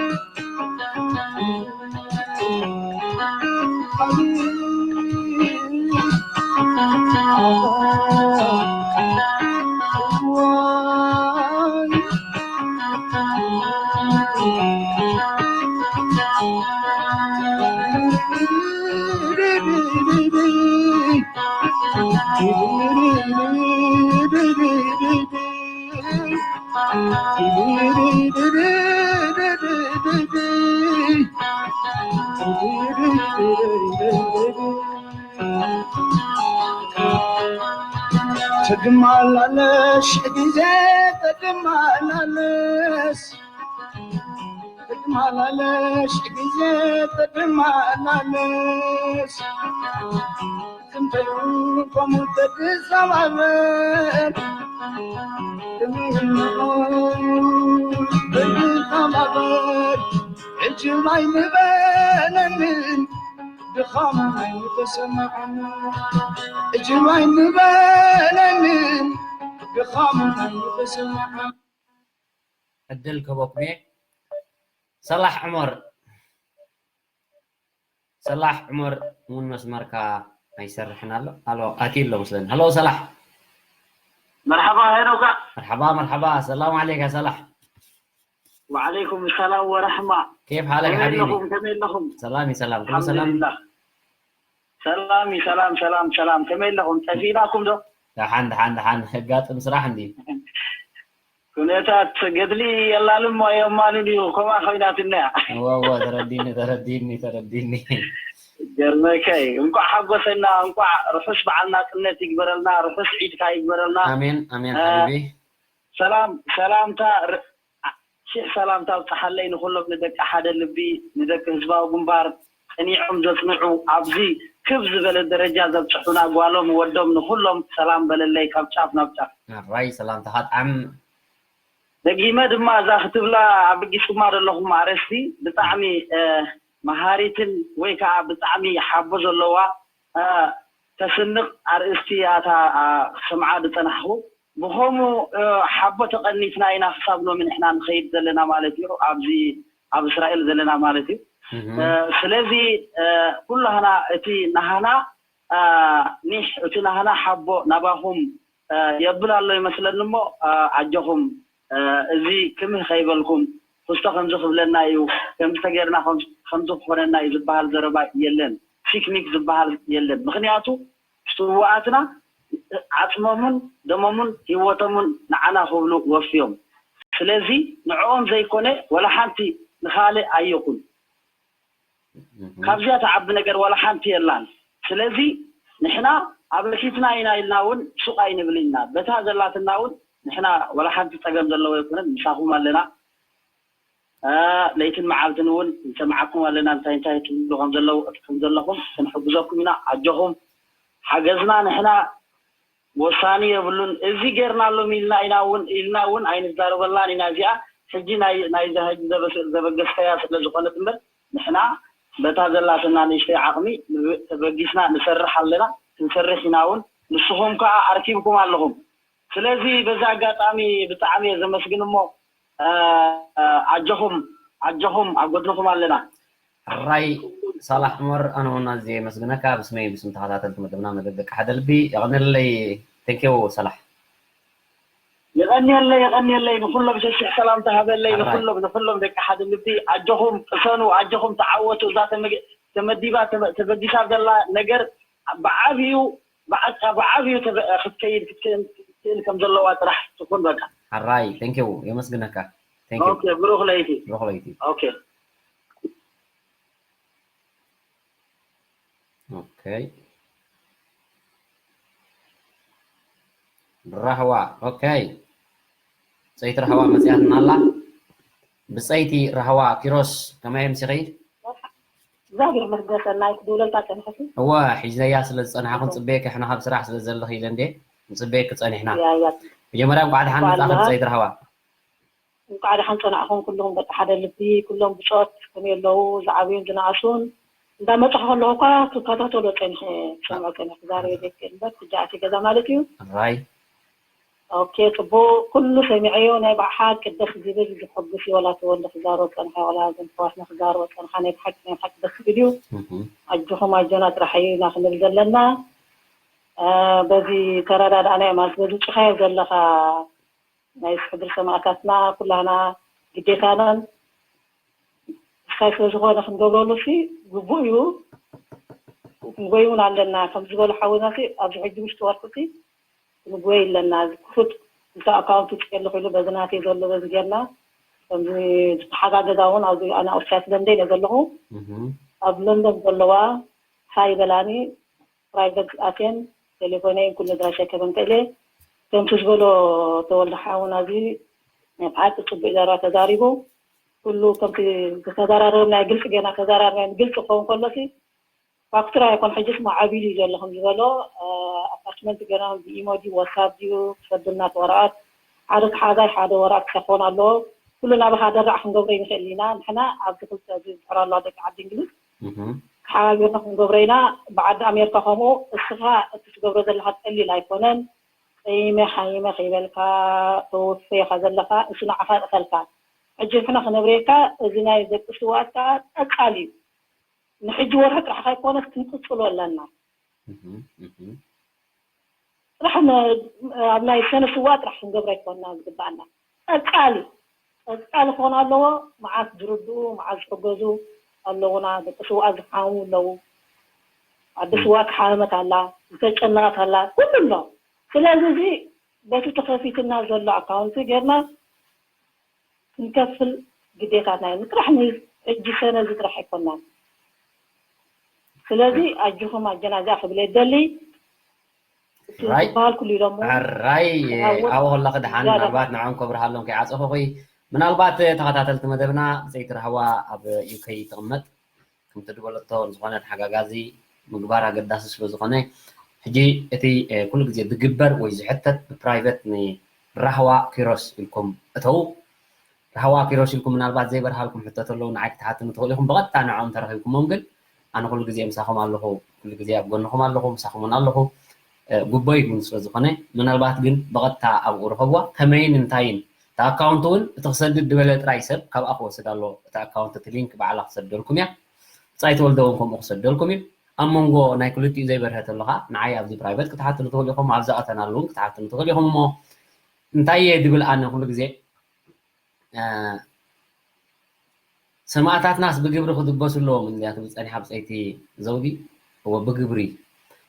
ትግማላለሽ ግዜ ትግማላለሽ ትግማላለሽ ግዜ ትግማላለሽ ትንበዩ ከምኡ ትግዛባበር ትግዛባበር ዕጅብ ኣይንበለንን ድኻም ኣይተሰማዓና ዕጅብ ኣይንበለንን ድኻም ኣይተሰማዓና። ዕድል ክህበኩም እየ። ሰላሕ ዑመር፣ ሰላሕ ዑመር እውን መስመርካ ኣይሰርሕን ኣሎ። ኣሎ ኣትዩ ኣሎ መስለኒ። ሃሎ ሰላሕ። መርሓባ ሄኖካ። መርሓባ መርሓባ። ሰላም ዓለይካ ሰላሕ። ወዓለይኩም ሰላም ወረሕማ። ኬፍ ሓለክ ሓቢቢ? ከመይ ኣለኹም? ሰላም እዩ ሰላም። ኩሉ ሰላም። ሰላም እዩ ሰላም ሰላም ሰላም። ከመይ ኣለኹም? ጠፊእናኩም ዶ? ደሓን ደሓን ደሓን። ህጋጥም ስራሕ እንዲ ኩነታት ገድሊ የላልሞ የማንን እዩ። ከምኣ ኮይናት እነያ። እወ እወ ተረዲኒ ተረዲኒ ተረዲኒ። ገርመከይ እንቋዕ ሓጎሰና፣ እንቋዕ ርሑስ በዓል ናጽነት ይግበረልና፣ ርሑስ ዒድካ ይግበረልና። ኣሜን ኣሜን ሓቢቢ። ሰላም ሰላምታ ር- ሺሕ ሰላምታ ኣብጽሓለይ ንኹሎም ንደቂ ሓደ ልቢ ንደቂ ህዝባዊ ግንባር ጸኒዖም ዘጽንዑ ኣብዚ ክብ ዝበለ ደረጃ ዘብጽሑና ጓሎም ወዶም ንኹሎም ሰላም በለለይ ካብ ጫፍ ናብ ጫፍ። ኣራይ ሰላምታኻ ጣዕም። ደጊመ ድማ እዛ ክትብላ ኣበጊስኩማ ዘለኹም ኣርእስቲ ብጣዕሚ መሃሪትን ወይ ከዓ ብጣዕሚ ሓቦ ዘለዋ ተስንቕ ኣርእስቲ እያ እታ ክሰምዓ ዝጸናሕኹ። ብኸምኡ ሓቦ ተቐኒትና ኢና ክሳብ ሎሚ ንሕና ንኸይድ ዘለና ማለት እዩ፣ ኣብዚ ኣብ እስራኤል ዘለና ማለት እዩ። ስለዚ ኩላህና እቲ ናህና ኒሕ እቲ ናህና ሓቦ ናባኹም የብል ኣሎ ይመስለኒ እሞ ኣጆኹም እዚ ክምህ ከይበልኩም ክስቶ ከምዚ ክብለና እዩ ከምዚ ተገይርና ከምዚ ክኾነና እዩ ዝበሃል ዘረባ የለን። ፊክኒክ ዝበሃል የለን። ምኽንያቱ ስውኣትና ዓፅሞምን ደሞምን ህይወቶምን ንዓና ክብሉ ወፍዮም። ስለዚ ንዕኦም ዘይኮነ ወላ ሓንቲ ንኻልእ ኣይኹን። ካብዚኣ ትዓቢ ነገር ዋላ ሓንቲ የላን። ስለዚ ንሕና ኣበርኪትና ኢና ኢልና እውን ሱቕ ኣይንብል ኢና። በታ ዘላትና እውን ንሕና ዋላ ሓንቲ ፀገም ዘለዎ ኣይኮነን፣ ምሳኹም ኣለና። ለይትን መዓልትን እውን ንሰምዓኩም ኣለና፣ እንታይ እንታይ ትብሉ ከም ዘለኹም ክንሕግዘኩም ኢና። ኣጆኹም፣ ሓገዝና ንሕና ወሳኒ የብሉን። እዚ ጌርናሎም ኢልና ኢና እውን ኢልና እውን ኣይንዛረበላን ኢና። እዚኣ ሕጂ ናይ ናይዛ ሕጂ ዘበገስካያ ስለ ዝኾነት እምበር ንሕና በታ ዘላትና ንእሽተይ ዓቕሚ ተበጊስና ንሰርሕ ኣለና፣ ክንሰርሕ ኢና እውን። ንስኹም ከዓ ኣርኪብኩም ኣለኹም። ስለዚ በዚ ኣጋጣሚ ብጣዕሚ እየ ዘመስግን እሞ ኣጆኹም ኣጆኹም ኣብ ጎድንኹም ኣለና። ሕራይ ሳላሕ ዑመር ኣነ እውን ኣዝየ የመስግነካ ብስመይ ብስም ተኸታተልቲ መደብና መደብ ደቂ ሓደ ልቢ የቐንየለይ። Thank you ሳላሕ። የቐንየለይ የቐንየለይ ንኹሎም ሸሽሕ ሰላምታ ሃበለይ። ንኹሎም ንኹሎም ደቂ ሓደ ልቢ ኣጆኹም ቅሰኑ ኣጆኹም ተዓወቱ። እዛ ተመዲባ ተበጊሳ ዘላ ነገር ብዓብዩ ብዓብዩ ክትከይድ ክትክእል ከም ዘለዋ ጥራሕ ትኹን በቃ። ሕራይ Thank you የመስግነካ። Thank you። ብሩኽ ለይቲ። ብሩኽ ለይቲ። ራህዋ okay። ብፀይቲ ራህዋ መፅያትና ኣላ። ብፀይቲ ራህዋ ኪሮስ ከመይ ኣምሲኺ? እግዚኣብሔር ይመስገን። ናይ ክድውለልካ ፀኒሐ። እወ ሒዘያ ስለ ዝፀናሕኩ ንፅበየኪ ሕና ካብ ስራሕ ስለ ዘለኺ ኢለ እንዴ ንፅበየኪ ፀኒሕና። መጀመርያ እንኳዕ ደሓን መፃእኺ ብፀይቲ ራህዋ። እንኳዕ ደሓን ፀናዕኹም ኩልኹም ደቂ ሓደ ልቢ ኩሎም ብፆት ከመይ ኣለዉ ዝዓብዩን ዝነኣሱን እንዳመፃኹ ከለኹ እኳ ክከታተሎ ፀኒሐ ክሰምዖ ፀኒሐ ክዛረበ ዘይክእል እምበር ሕጂ ኣትየ ገዛ ማለት እዩ። ራይ ኦኬ ፅቡቅ ኩሉ ሰሚዐዮ ናይ ብሓቂ ደስ ዝብል ዝሕጉስ እዩ። ወላ ተወልደ ክዛረቦ ፀንሐ ወላ እዞም ኣሕዋትና ክዛረቦ ፀንሓ ናይ ብሓቂ ናይ ብሓቂ ደስ ዝብል እዩ። ኣጆኹም ኣጆና ጥራሕ እዩ ኢና ክንብል ዘለና። በዚ ተረዳዳእናዮ ማለት በዚ ውፅኻዮ ዘለኻ ናይ ስሕድሪ ሰማእታትና ኩላህና ግዴታናን እስካይ ስለዝኾነ ክንገብረሉ ሲ ግቡእ እዩ። ክንጎይ እውን ኣለና ከም ዝበሉ ሓውና ሲ ኣብዚ ሕጂ ውሽጢ ወርሒ ሲ ክንጎይ ኣለና። ክፉት እቲ ኣካውንት ውፅእ ኣለኹ ኢሉ በዚ ናተይ ዘሎ በዚ ጌርና ከምዚ ዝተሓጋገዛ እውን ኣብዚ ኣነ ኣውስትራያ ስለንደን እየ ዘለኹ። ኣብ ለንደን ዘለዋ ሃይ በላኒ። ፕራይቨት ኣትየን ቴሌፎነይን ኩሉ ድራሻ ከበን ክእለ ከምቲ ዝበሎ ተወልደ ሓውና እዚ ናይ ብሓቂ ፅቡቅ ዘረባ ተዛሪቡ። ኩሉ ከምቲ ዝተዘራረብናዮ ግልፂ ጌርና ተዘራርበን ግልፂ ክኸውን ከሎሲ ፋክቱራ ይኮን ሕጅስ ማዓቢሉ እዩ ዘሎ ከም ዝበሎ ኣታችመንት ገና ብኢሞ ድዩ ዋትሳፕ ድዩ ክሰዱልና እቲ ወረቐት ሓደ ተሓዛይ ሓደ ወረቐት ክኸውን ኣለዎ። ኩሉ ናባኻ ደራዕ ክንገብሮ ይንኽእል ኢና። ንሕና ኣብዚ ክልተ እዚ ዝፅዕራ ኣለዋ ደቂ ዓዲ እንግሊዝ ተሓባቢርና ክንገብሮ ኢና። ብዓዲ ኣሜሪካ ከምኡ እስኻ እቲ ትገብሮ ዘለኻ ቀሊል ኣይኮነን። ፀይመ ሓይመ ከይበልካ ተወፈኻ ዘለካ እሱ ንዓኻ እኸልካ ሕጂ ንሕና ክነብረየካ እዚ ናይ ደቂ ስዋት ከዓ ቀፃሊ እዩ። ንሕጂ ወርሒ ጥራሕ ከይኮነስ ክንቅፅሎ ኣለና። ጥራሕ ኣብ ናይ ሰነ ስዋ ጥራሕ ክንገብሮ ኣይኮና ዝግባኣና። ቀፃሊ ቀፃሊ ክኾን ኣለዎ። መዓት ዝርድኡ መዓት ዝሕገዙ ኣለውና። ደቂ ስዋ ዝሓሙ ኣለዉ። ኣዲ ስዋ ክሓመት ኣላ፣ ዝተጨነቐት ኣላ፣ ኩሉ ኣሎ። ስለዚ እዚ በቲ ተኸፊትና ዘሎ ኣካውንቲ ጌርና ክንከፍል ግዴታትና እዩ። ጥራሕ ንሕጂ ሰነ እዚ ጥራሕ ኣይኮናን። ስለዚ ኣጆኹም ኣጀና እዚኣ ክብል እየ ደሊ። እቲ ራይ ዝበሃል ኩሉ ኢሎሞ። ሕራይ ኣብኡ ከለኺ ደሓን ዝያዳ ምናልባት ንዖም ከብርሃሎም ከይዓፀኹኺ ምናልባት ተኸታተልቲ መደብና ብፀይቲ ራህዋ ኣብ ዩከይ ትቕመጥ ከምቲ ድበለቶ ዝኾነ ተሓጋጋዚ ምግባር ኣገዳሲ ስለ ዝኾነ ሕጂ እቲ ኩሉ ግዜ ዝግበር ወይ ዝሕተት ብፕራይቨት ንራህዋ ኪሮስ ኢልኩም እተው። ራህዋ ኪሮስ ኢልኩም ምናልባት ዘይበርሃልኩም ሕቶ ተለዉ ንዓይ ክትሓትኑ ትኽእሉ ኢኹም። ብቐጥታ ንዕኦም ተረኺብኩሞም ግን ኣነ ኩሉ ግዜ ምሳኹም ኣለኹ፣ ኩሉ ግዜ ኣብ ጎንኹም ኣለኹ፣ ምሳኹም እውን ኣለኹ። ጉቦይ እውን ስለ ዝኾነ ምናልባት ግን ብቐጥታ ኣብኡ ርኸብዋ። ከመይን እንታይን እቲ ኣካውንት እውን እቲ ክሰድድ ድበለ ጥራይ ሰብ ካብኣ ክወስድ ኣሎ። እቲ ኣካውንት እቲ ሊንክ ባዕላ ክሰደልኩም እያ። ብጻይ ተወልደ እውን ከምኡ ክሰደልኩም እዩ። ኣብ መንጎ ናይ ክልቲኡ ዘይበርሀ ተሎ ኸዓ ንዓይ ኣብዚ ፕራይቨት ክትሓትሉ ትኽእሉ ኢኹም፣ ኣብዛ ቀተናሉ እውን ክትሓትሉ ትኽእሉ ኢኹም። እሞ እንታይ እየ ድብል ኣነ ኩሉ ግዜ ሰማእታትናስ ብግብሪ ክድበሱ ኣለዎም እንድያ ትብል ጸኒሓ ብጸይቲ ዘውዲ። እወ ብግብሪ።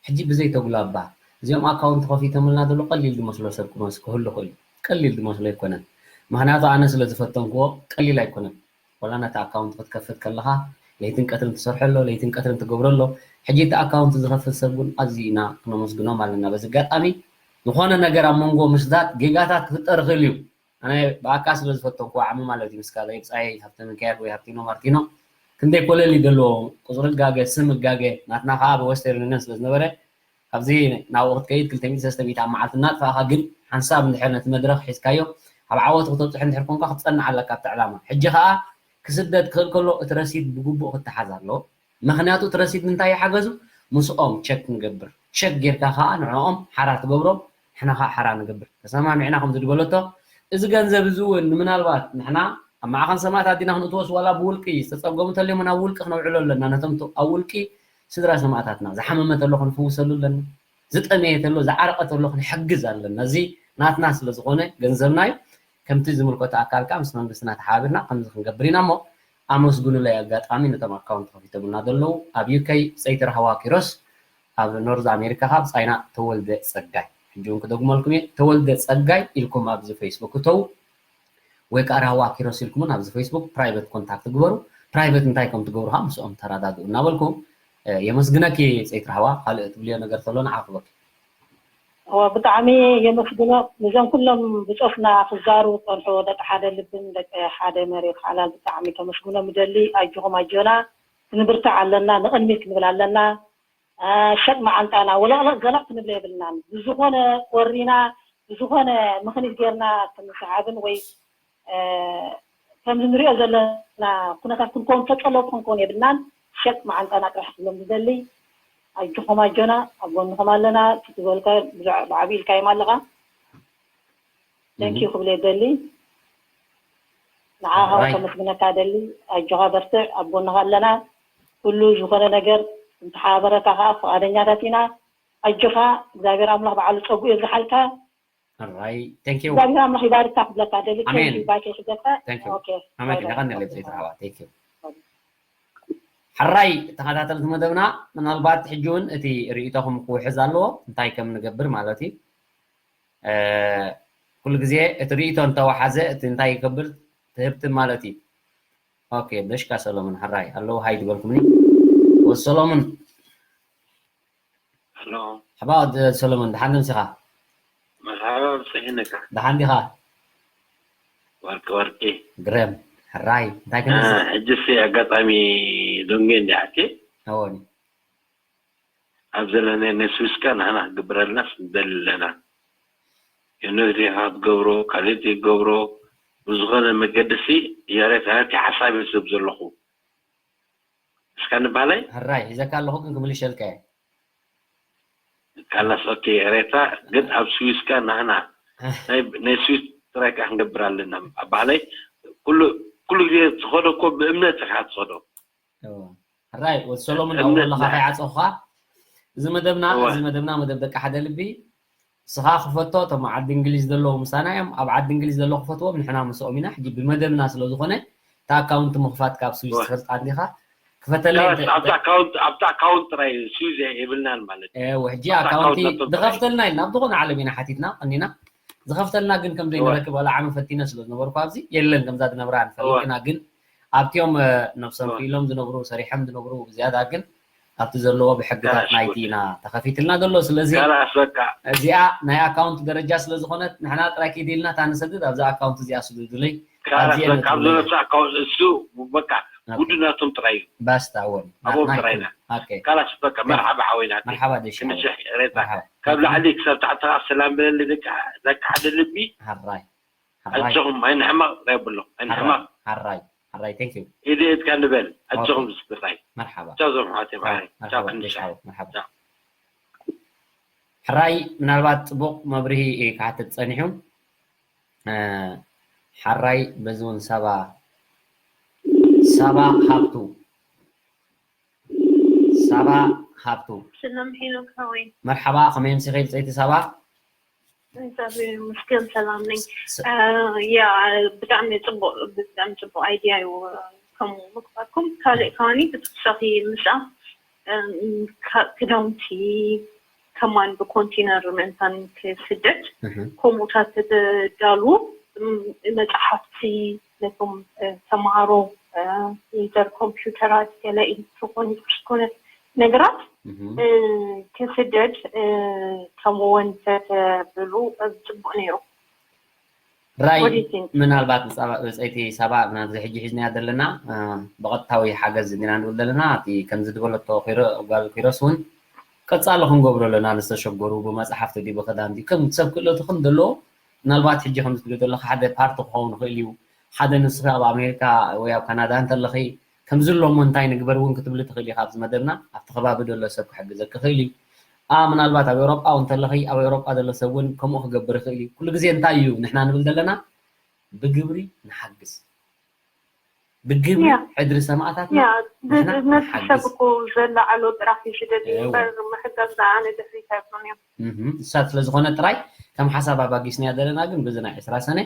ሕጂ ብዘይ ተጉላባ እዚኦም ኣካውንት ከፊቶምልና ዘሎ ቀሊል ዝመስሎ ሰብ ክመስ ክህሉ ክእል እዩ። ቀሊል ዝመስሎ ኣይኮነን። ምክንያቱ ኣነ ስለ ዝፈተንክዎ ቀሊል ኣይኮነን። ወላ ነቲ ኣካውንት ክትከፍት ከለኻ ለይትን ቀትርን ትሰርሖ ኣሎ፣ ለይትን ቀትርን ትገብሮ ኣሎ። ሕጂ እቲ ኣካውንት ዝኸፍት ሰብ እውን ኣዝዩ ኢና ክነመስግኖም ኣለና። በዚ ኣጋጣሚ ዝኾነ ነገር ኣብ መንጎ ምስዳድ ጌጋታት ክፍጠር ይኽእል እዩ። ኣነ ብኣካ ስለ ዝፈተንኩ ዓሚ ማለት እዩ ምስ ካልኣይ ብጻይ ሃብተ ሚካኤል ወይ ሃብቲኖ ማርቲኖ ክንደይ ኮለል እዩ ዘለዎ ቁጽሪ ጋገ ስም ጋገ ናትና ከዓ ብወስተርን ዩኒየን ስለ ዝነበረ ካብዚ ናብኡ ክትከይድ ክልተ ሚእቲ ሰለስተ ሚእቲ ኣብ መዓልቲ እናጥፋእካ ግን ሓንሳብ እንድሕር ነቲ መድረክ ሒዝካዮ ኣብ ዓወት ክተብፅሕ እንድሕር ኮንካ ክትፀንዕ ኣለካ ኣብቲ ዕላማ ሕጂ ከዓ ክስደድ ክኽእል ከሎ እቲ ረሲድ ብግቡእ ክተሓዝ ኣለዎ ምኽንያቱ እቲ ረሲድ እንታይ ይሓገዙ ምስኦም ቸክ ንገብር ቸክ ጌርካ ከዓ ንዕኦም ሓራ ትገብሮም ንሕና ከዓ ሓራ ንገብር ተሰማሚዕና ከምዚ ድበለቶ እዚ ገንዘብ እዚ እውን ንምናልባት ንሕና ኣብ ማዕኸን ሰማእታት ዲና ክንእትወስ ዋላ ብውልቂ ዝተፀገሙ ተልዮም ናብ ውልቂ ክነውዕሎ ኣለና ነቶም ኣብ ውልቂ ስድራ ሰማእታትና ዝሓመመ ተሎ ክንፍውሰሉ ኣለና ዝጠመየ ተሎ ዝዓረቐ ተሎ ክንሕግዝ ኣለና እዚ ናትና ስለ ዝኾነ ገንዘብና እዩ ከምቲ ዝምልከቶ ኣካል ከዓ ምስ መንግስትና ተሓባቢርና ከምዚ ክንገብር ኢና እሞ ኣመስግኑለይ ኣጋጣሚ ነቶም ኣካውንት ከፊቶምልና ዘለዉ ኣብ ዩከይ ብፀይቲ ራህዋ ኪሮስ ኣብ ኖርዝ ኣሜሪካ ከዓ ብፃይና ተወልደ ፀጋይ ሕጂ እውን ክደግመልኩም እየ ተወልደ ፀጋይ ኢልኩም ኣብዚ ፌስቡክ እተው ወይ ከዓ ራህዋ ኪሮስ ኢልኩም እውን ኣብዚ ፌስቡክ ፕራይቨት ኮንታክት ግበሩ ፕራይቨት እንታይ ከም ትገብሩ ከዓ ምስኦም ተረዳድኡ እናበልኩ የመስግነኪ ፀይቲ ራህዋ ካልእ ትብልዮ ነገር ተሎ ንዓ ክበኪ ብጣዕሚ የመስግኖ ነዞም ኩሎም ብፆትና ክዛሩ ዝፀንሑ ደቂ ሓደ ልብን ደቂ ሓደ መሬት ሓላል ብጣዕሚ ከመስግኖ ምደሊ ኣጆኹም ኣጆና ክንብርታዕ ኣለና ንቕድሚት ክንብል ኣለና ሸጥ መዓንጣና ወለቕለቕ ዘለቕ ክንብል የብልናን ብዝኾነ ወሪና ብዝኾነ ምኽኒት ጌርና ክንሰሓብን ወይ ከምዚ ንሪኦ ዘለና ኩነታት ክንከውን ተጠለቡ ክንከውን የብልናን ሸጥ መዓንጣና ጥራሕ ክብሎም ዝደሊ ኣጆኹም ኣጆና ኣብ ጎንኹም ኣለና እቲ ዝበልካ ብዓብይ ኢልካዮም ኣለኻ thank you ክብል የደሊ ንዓኻ ከመስግነካ ደሊ ኣጆኻ በርትዕ ኣብ ጎንኻ ኣለና ኩሉ ዝኾነ ነገር እንተሓባበረካ ከዓ ፍቓደኛታት ኢና ኣጆኻ እግዚኣብሔር ኣምላኽ በዓሉ ፀጉኡ የብዝሓልካ Alright, thank you. Bagi nama hibari tak belaka dari Amin. Thank you. Bagi kita. Thank you. Okay. Amin. Kena kan lebih cerita thank you. ሕራይ ተኸታተልቲ መደብና ምናልባት ሕጂ እውን እቲ ርእይቶኹም ክውሕዝ ኣለዎ እንታይ ከም ንገብር ማለት እዩ ኩሉ ግዜ እቲ ርእይቶ እንተወሓዘ እቲ እንታይ ይገብር ትህብትም ማለት እዩ። ኦኬ፣ በሽካ ሰሎሞን ሕራይ ኣለዉ ሃይ ዝበልኩምኒ። ወ ሰሎሞን ኣሎ። ሓባ ወዲ ሰሎሞን ደሓን ደምሲኻ? መርሓባ ብፅሒንካ። ደሓን ዲኻ? ወርቂ ወርቂ። ግረም ሕራይ እንታይ ክንመጽእ? ሕጂ ሲ ኣጋጣሚ ዶንጌ እንዲዓቲ ኣዎኒ ኣብ ዘለና ነስዊስካ ንሕና ክግብረልና ስንደል ኣለና። የኖት ኢኻ ትገብሮ፣ ካልእ ትገብሮ፣ ብዝኾነ መገዲ ሲ የሬት ሃቲ ሓሳብ ይስብ ዘለኹ። እስካ ንባለይ ሕራይ ሒዘካ ኣለኹ ግን ክምልሸልካ እየ። ካላስ ኦኬ ኤሬታ ግን ኣብ ስዊስካ ናህና ናይ ናይ ስዊስ ጥራይ ከዓ ክንገብር ኣለና። ባዕለይ ኩሉ ኩሉ ግዜ ዝኸዶ እኮ ብእምነት ኢኻ ትኸዶ። እዎ። ሕራይ ወዲ ሰሎሞን ኣብ እምነት ኣለኻ ናይ- ከይዓፀኹኻ እዚ መደብና እወ። እዚ መደብና መደብ ደቂ ሓደ ልቢ ንስኻ ክፈቶ እቶም ዓዲ እንግሊዝ ዘለዉ ምሳና እዮም ኣብ ዓዲ እንግሊዝ ዘለዉ ክፈትዎም ንሕና ምስኦም ኢና ሕጂ ብመደብና ስለ ዝኾነ እታ ኣካውንት ምኽፋት ካብ ስዊስ እወ። ትፈልጣ እንዲኻ ክፈተለይ ካላስ እንተ- ኣብቲ ኣካውንት ኣብቲ ኣካውንት ጥራይ ስዊዝ የብልናን ማለት እዩ። እወ ሕጂ ኣብቲ ኣካውንቲ ኣካውንት ናቶም ጥራይ። ዝኸፍተልና ኢልና ኣብ ዝኾነ ዓለም ኢና ሓቲትና ቀኒና ዝኸፍተልና ግን ከም ዘይንረክብ ዋላ ዓሚ ፈቲነ ስለ ዝነበርኩ ኣብዚ የለን ከምዛ ዝነብራ ንፈልጥ እወ። ኢና ግን ኣብቲኦም ነብሶም እወ። ክኢሎም ዝነብሩ ሰሪሖም ዝነብሩ ዝያዳ ግን ኣብቲ ዘለዎ ብሕግታት ካላሽ ናይቲ ኢና ተኸፊትልና ዘሎ ስለዚ ካላስ በቃ እዚኣ ናይ ኣካውንት ደረጃ ስለ ዝኾነት ንሕና ጥራይ ኪድ ኢልና እታ ንሰድድ ኣብዛ ኣካውንት እዚኣ ስዱዱለይ ካላስ ኣብዚ በቃ ኣብዚ ነብሶም ኣካውንት እሱ በቃ ጉዱ ናቶም ጥራይ እዩ። ባስታ እውን ኣቦም ጥራይ ኢና። ኦኬ ካላስ በቃ መርሓባ ሓወይና መርሓባ ደሽ ክንሸሕ ሬታ መርሓባ ካብ ላዕሊ ክሳብ ታሕቲ ከዓ ሰላም ብለኒ ደቂ ደቂ ሓደ ልቢ ሓራይ ሓራይ ኣጆኹም ኣይንሕማቕ ናይ ብሎ ኣይንሕማቕ ሓራይ ሓራይ thank you ኢድ ኢድካ ንበል ኣጆኹም ዝስራይ መርሓባ ቻው ዞም ሓወተይ ማዓረይ ቻው መርሓባ ደሽ ክንሸሕ ሓወት መርሓባ ቻው። ሕራይ ምናልባት ፅቡቕ መብርሂ እዩ ክሓትት ፀኒሑ እ፣ ሓራይ በዚ እውን ሳባ ሳባ ሃብቱ ሳባ ሃብቱ ሰላም ሄኖክ ሃወይ መርሓባ ከመይ ኣምሲኺ ብፀይቲ ሳባ እግዚኣብሔር ይመስገን ሰላም ነኝ። ያ ብጣዕሚ ፅቡቅ ብጣዕሚ ፅቡቅ ኣይድያ እዩ። ከምኡ ምግባርኩም ካልእ ከማኒ ብተወሳኺ ምስኣ ክዳውንቲ ከማን ብኮንቴነር ምእንታን ክስደድ ከምኡታት ተዳሉ መፅሓፍቲ ነቶም ተምሃሮ ዩዘር ኮምፒውተራት ገለ ኤሌክትሮኒክስ ዝኾነ ነገራት ክስደድ ከምኡ እውን ተተብሉ ፅቡቅ ነይሩ። ራይ ምናልባት ብፀይቲ ሳባ ናብዚ ሕጂ ሒዝናያ ዘለና ብቐጥታዊ ሓገዝ እንዲና ንብል ዘለና እቲ ከምዚ ዝበለቶ ጓል ኪሮስ እውን ቀፃሊ ክንገብሮ ኣለና ንዝተሸገሩ ብመፅሓፍቲ ድዩ ብክዳን ድዩ ከም ሰብ ክእለቱ ከም ዘለዎ ምናልባት ሕጂ ከም ዝትብልዮ ዘለካ ሓደ ፓርቲ ክኸውን ይኽእል እዩ ሓደ ንስኺ ኣብ ኣሜሪካ ወይ ኣብ ካናዳ እንተለኺ ከምዚ ኣሎ እሞ እንታይ ንግበር እውን ክትብሊ ትኽእሊ ኢኻ ኣብዚ መደብና ኣብቲ ከባቢ ዘሎ ሰብ ክሕግዘኪ ይኽእል እዩ ኣ ምናልባት ኣብ ኤውሮጳ እውን እንተለኺ ኣብ ኤውሮጳ ዘሎ ሰብ እውን ከምኡ ክገብር ይኽእል እዩ ኩሉ ግዜ እንታይ እዩ ንሕና ንብል ዘለና ብግብሪ ንሓግዝ ብግብሪ ሕድሪ ሰማእታትና ንሕና ነቲ ሰብ ንሓግዝ እኮ ዘለዓሎ ጥራሕ እዩ ዝደሊ እወ። እምበር ምሕጋዝ ዝኣነ ድሕሪት ኣይብሉን እዮም እህም፣ እሳት ስለ ዝኾነ ጥራይ ከም ሓሳብ ኣባጊስናያ ዘለና ግን በዚ ናይ ዕስራ ሰነ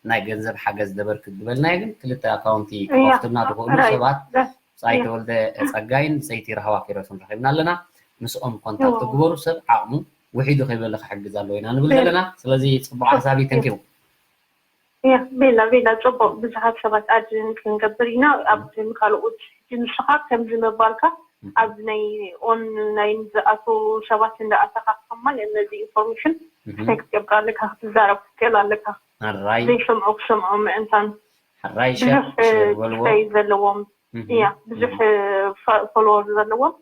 ናይ ገንዘብ ሓገዝ ደበርክት ዝበልናዮ ግን ክልተ ኣካውንቲ እያ። ክኸፍቱልና ዝኽእሉ ራይት። ሰባት ደ- ብፃይ እያ። ተወልደ ፀጋይን ብፀይቲ ራህዋ ኪሮስን ረኺብና ኣለና ምስኦም ኮንታክት እዎ። ግበሩ ሰብ ዓቕሙ ውሒዱ ከይበለ ክሕግዝ ኣለዎ ኢና ንብል እያ። ዘለና ስለዚ ፅቡቅ ሓሳብ እዩ ተንኪቡ እያ ቤላ ቤላ ፅቡቅ ብዙሓት ሰባት ኣድ ክንገብር ኢና ኣብ ካልኦት ንስኻ ከምዚ ምባልካ ኣብ ናይ ኦንላይን ዝኣተዉ ሰባት እንዳኣተኻ ከማን ነዚ ኢንፎርሜሽን እንታይ ክትገብር ኣለካ ክትዛረብ ክትክእል ኣለካ ኣራይ ዘይሰምዑ ክሰምዑ ምእንታን ሕራይ ሸር ብዙሕ ሸር በልዎ ክታይ ዘለዎም እያ ብዙሕ ፎሎወር ዘለዎም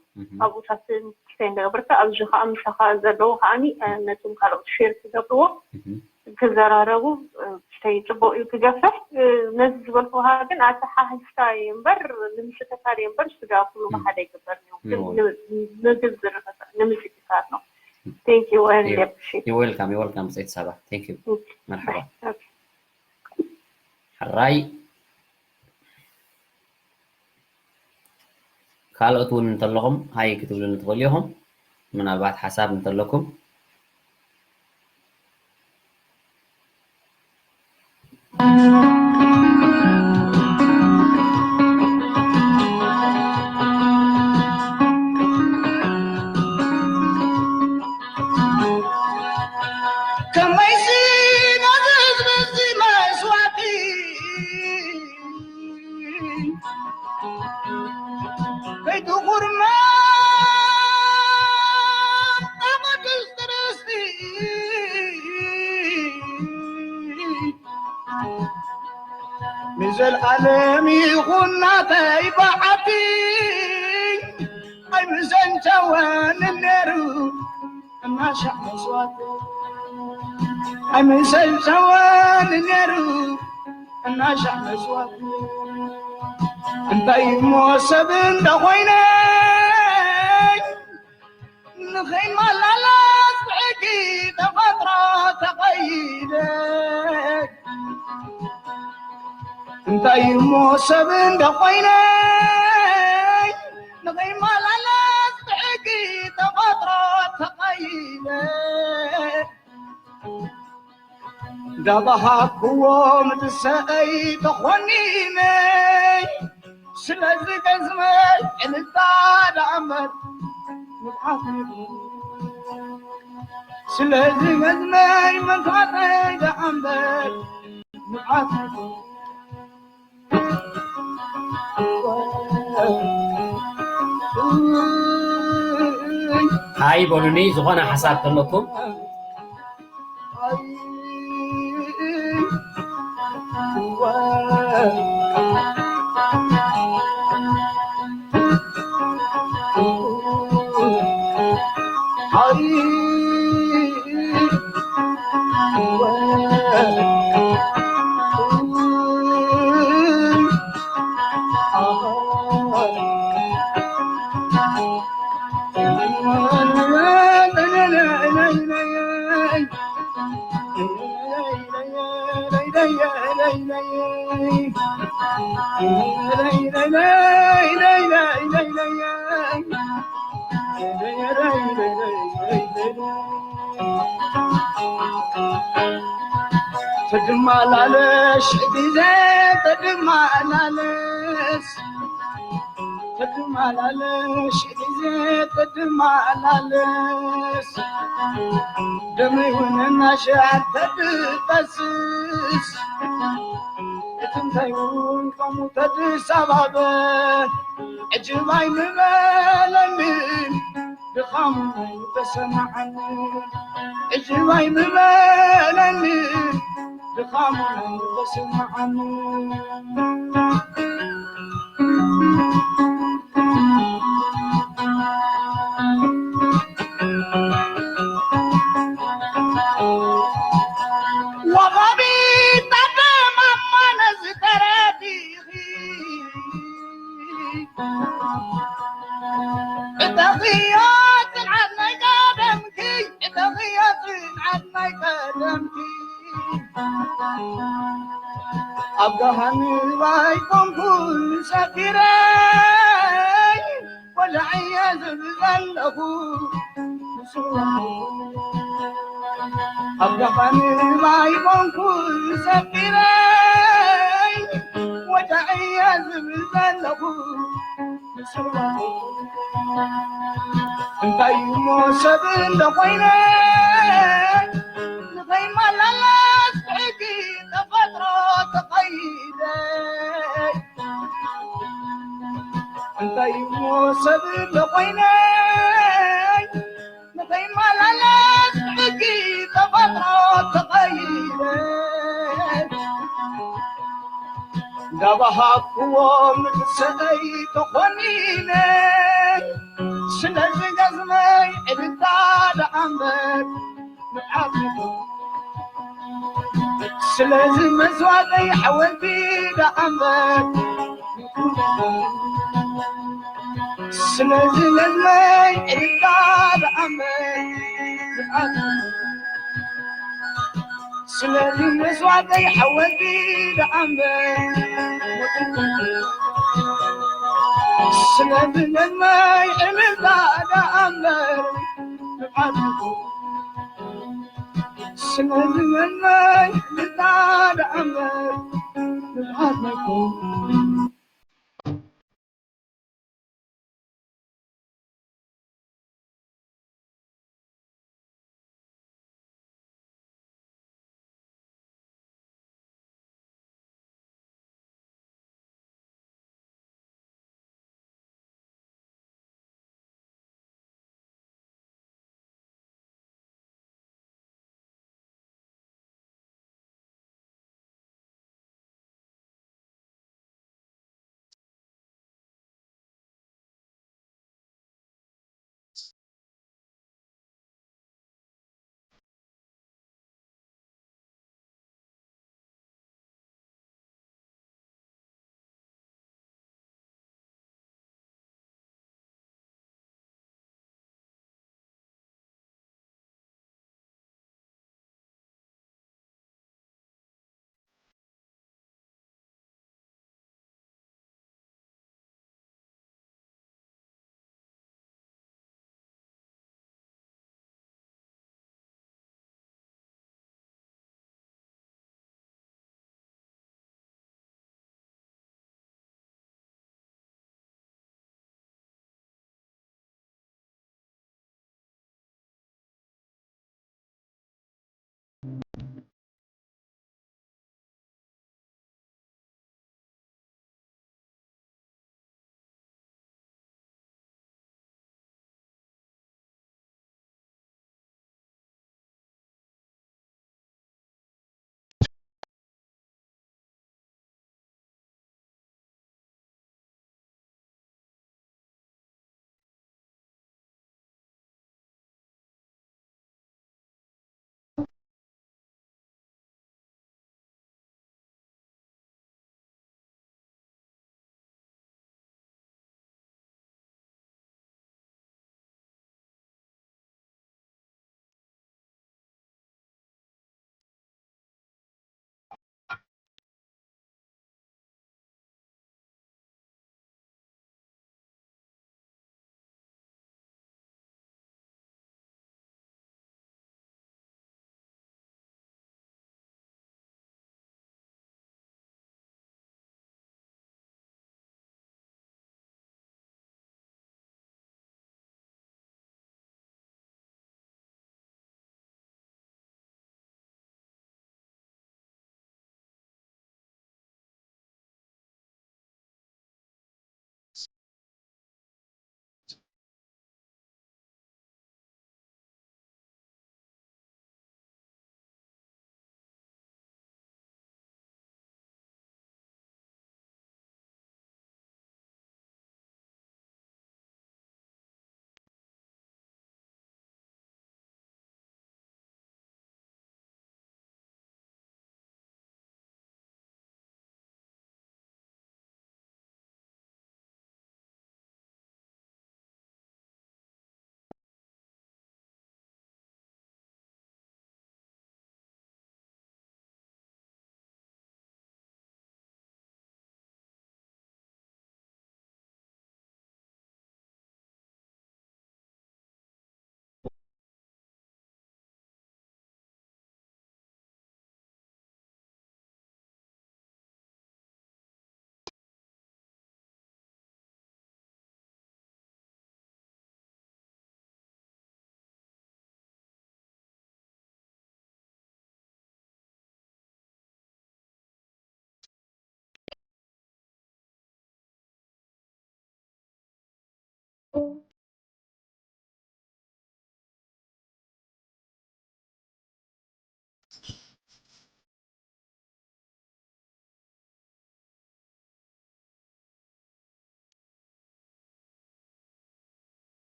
ኣብኡታት ክታይ እንዳገበርካ ኣብዚ ከዓ ምሳኻ ዘለዉ ከዓኒ ነቶም ካልኦት ሼር ክገብርዎ ክዘራረቡ ክታይ ፅቡቅ እዩ ክገፍሕ ነዚ ዝበልኩካ ግን ኣተሓሒዝካ እምበር ንምስክካር እምበር ስጋ ኩሉ ብሓደ ይግበር ግን ምግብ ዝርኸሰ ንምስክካር ነው Thank you and I appreciate You're welcome, you're welcome, Said Sabah. Thank you. Marhaba. Harai. ካልኦት እውን እንተለኹም ሃይ ክትብሉኒ ትኽእሉ ኢኹም ምናልባት ሓሳብ እንተለኩም ንዘለኣለም ይኹን ናተይ በዓቲ ኣይምሰልቸወን ነይሩ እናሻዕ መስዋእቲ ኣይምሰልቸወን ነይሩ እናሻዕ መስዋእቲ እንታይ እሞ ሰብ እንተኾይነ ንኸይመላለስ ብሕጊ ተፈጥሮ ተቐይደ እንታይ እሞ ሰብ እንደ ኮይነ ንኸይመላለስ ብሕጊ ተፈጥሮ ተቐይደ እንዳበሃኩዎ ምድሰአይ ተኾኒነ ስለዚ ገዝመይ ዕልልታ ደኣ እምበር ንብዓት ይኹን ስለዚ ገዝመይ መንፋተይ ደኣ እምበር ንብዓት ይኹን ሃይ በሉኒ ዝኾነ ሓሳብ ከለኩም ትድማላለሽ ግዜ ትድማላለስ ትድማላለሽ ግዜ ትድማላለስ ደመይ እውን እናሸዓት ተድፈስስ እቲ እንታይ እውን ከምኡ ተድሰባበ ዕጅብ ኣይምበለኒ ድኻሙ ተሰማዓኒ ዕጅብ ኣይምበለኒ ድኻሙ ተሰማዓኒ ኣብ ገሃንብ ኣይኮንኩን ሰፊረ ወላዕየ ዝብል ዘለኹ ኣብ ገሃንብ ኣይኮንኩን ሰፊረ ወላዕየ ዝብል ዘለኹ እንታይ እሞ ሰብ እንተኾይነ ንኸይመላለስ ብሕጊ ተፈጥሮ ተቐይደ እንታይ እሞ ሰብ እንተኾይነ ንኸይመላለስ ብሕጊ ተፈጥሮ ተቐይደ እንዳበሃኩዎ ምድሰተይ ተኾኒነ ስለዚ ገዝመይ ዕልልታ ደኣ እምበር ንዓኹም ስለዚ መስዋእተይ ሓወልቲ ደኣ እምበር ስለዚ ገዝመይ ዕልልታ ደኣ እምበር ንዓኹም ስለዚ መስዋእተይ ሓወልቲ ደኣ እምበር ስለዚ ነናይ ዕልልታ ደኣ እምበር ንዓኹም ስለዚ ነናይ ዕልልታ ደኣ እምበር ንዓኹም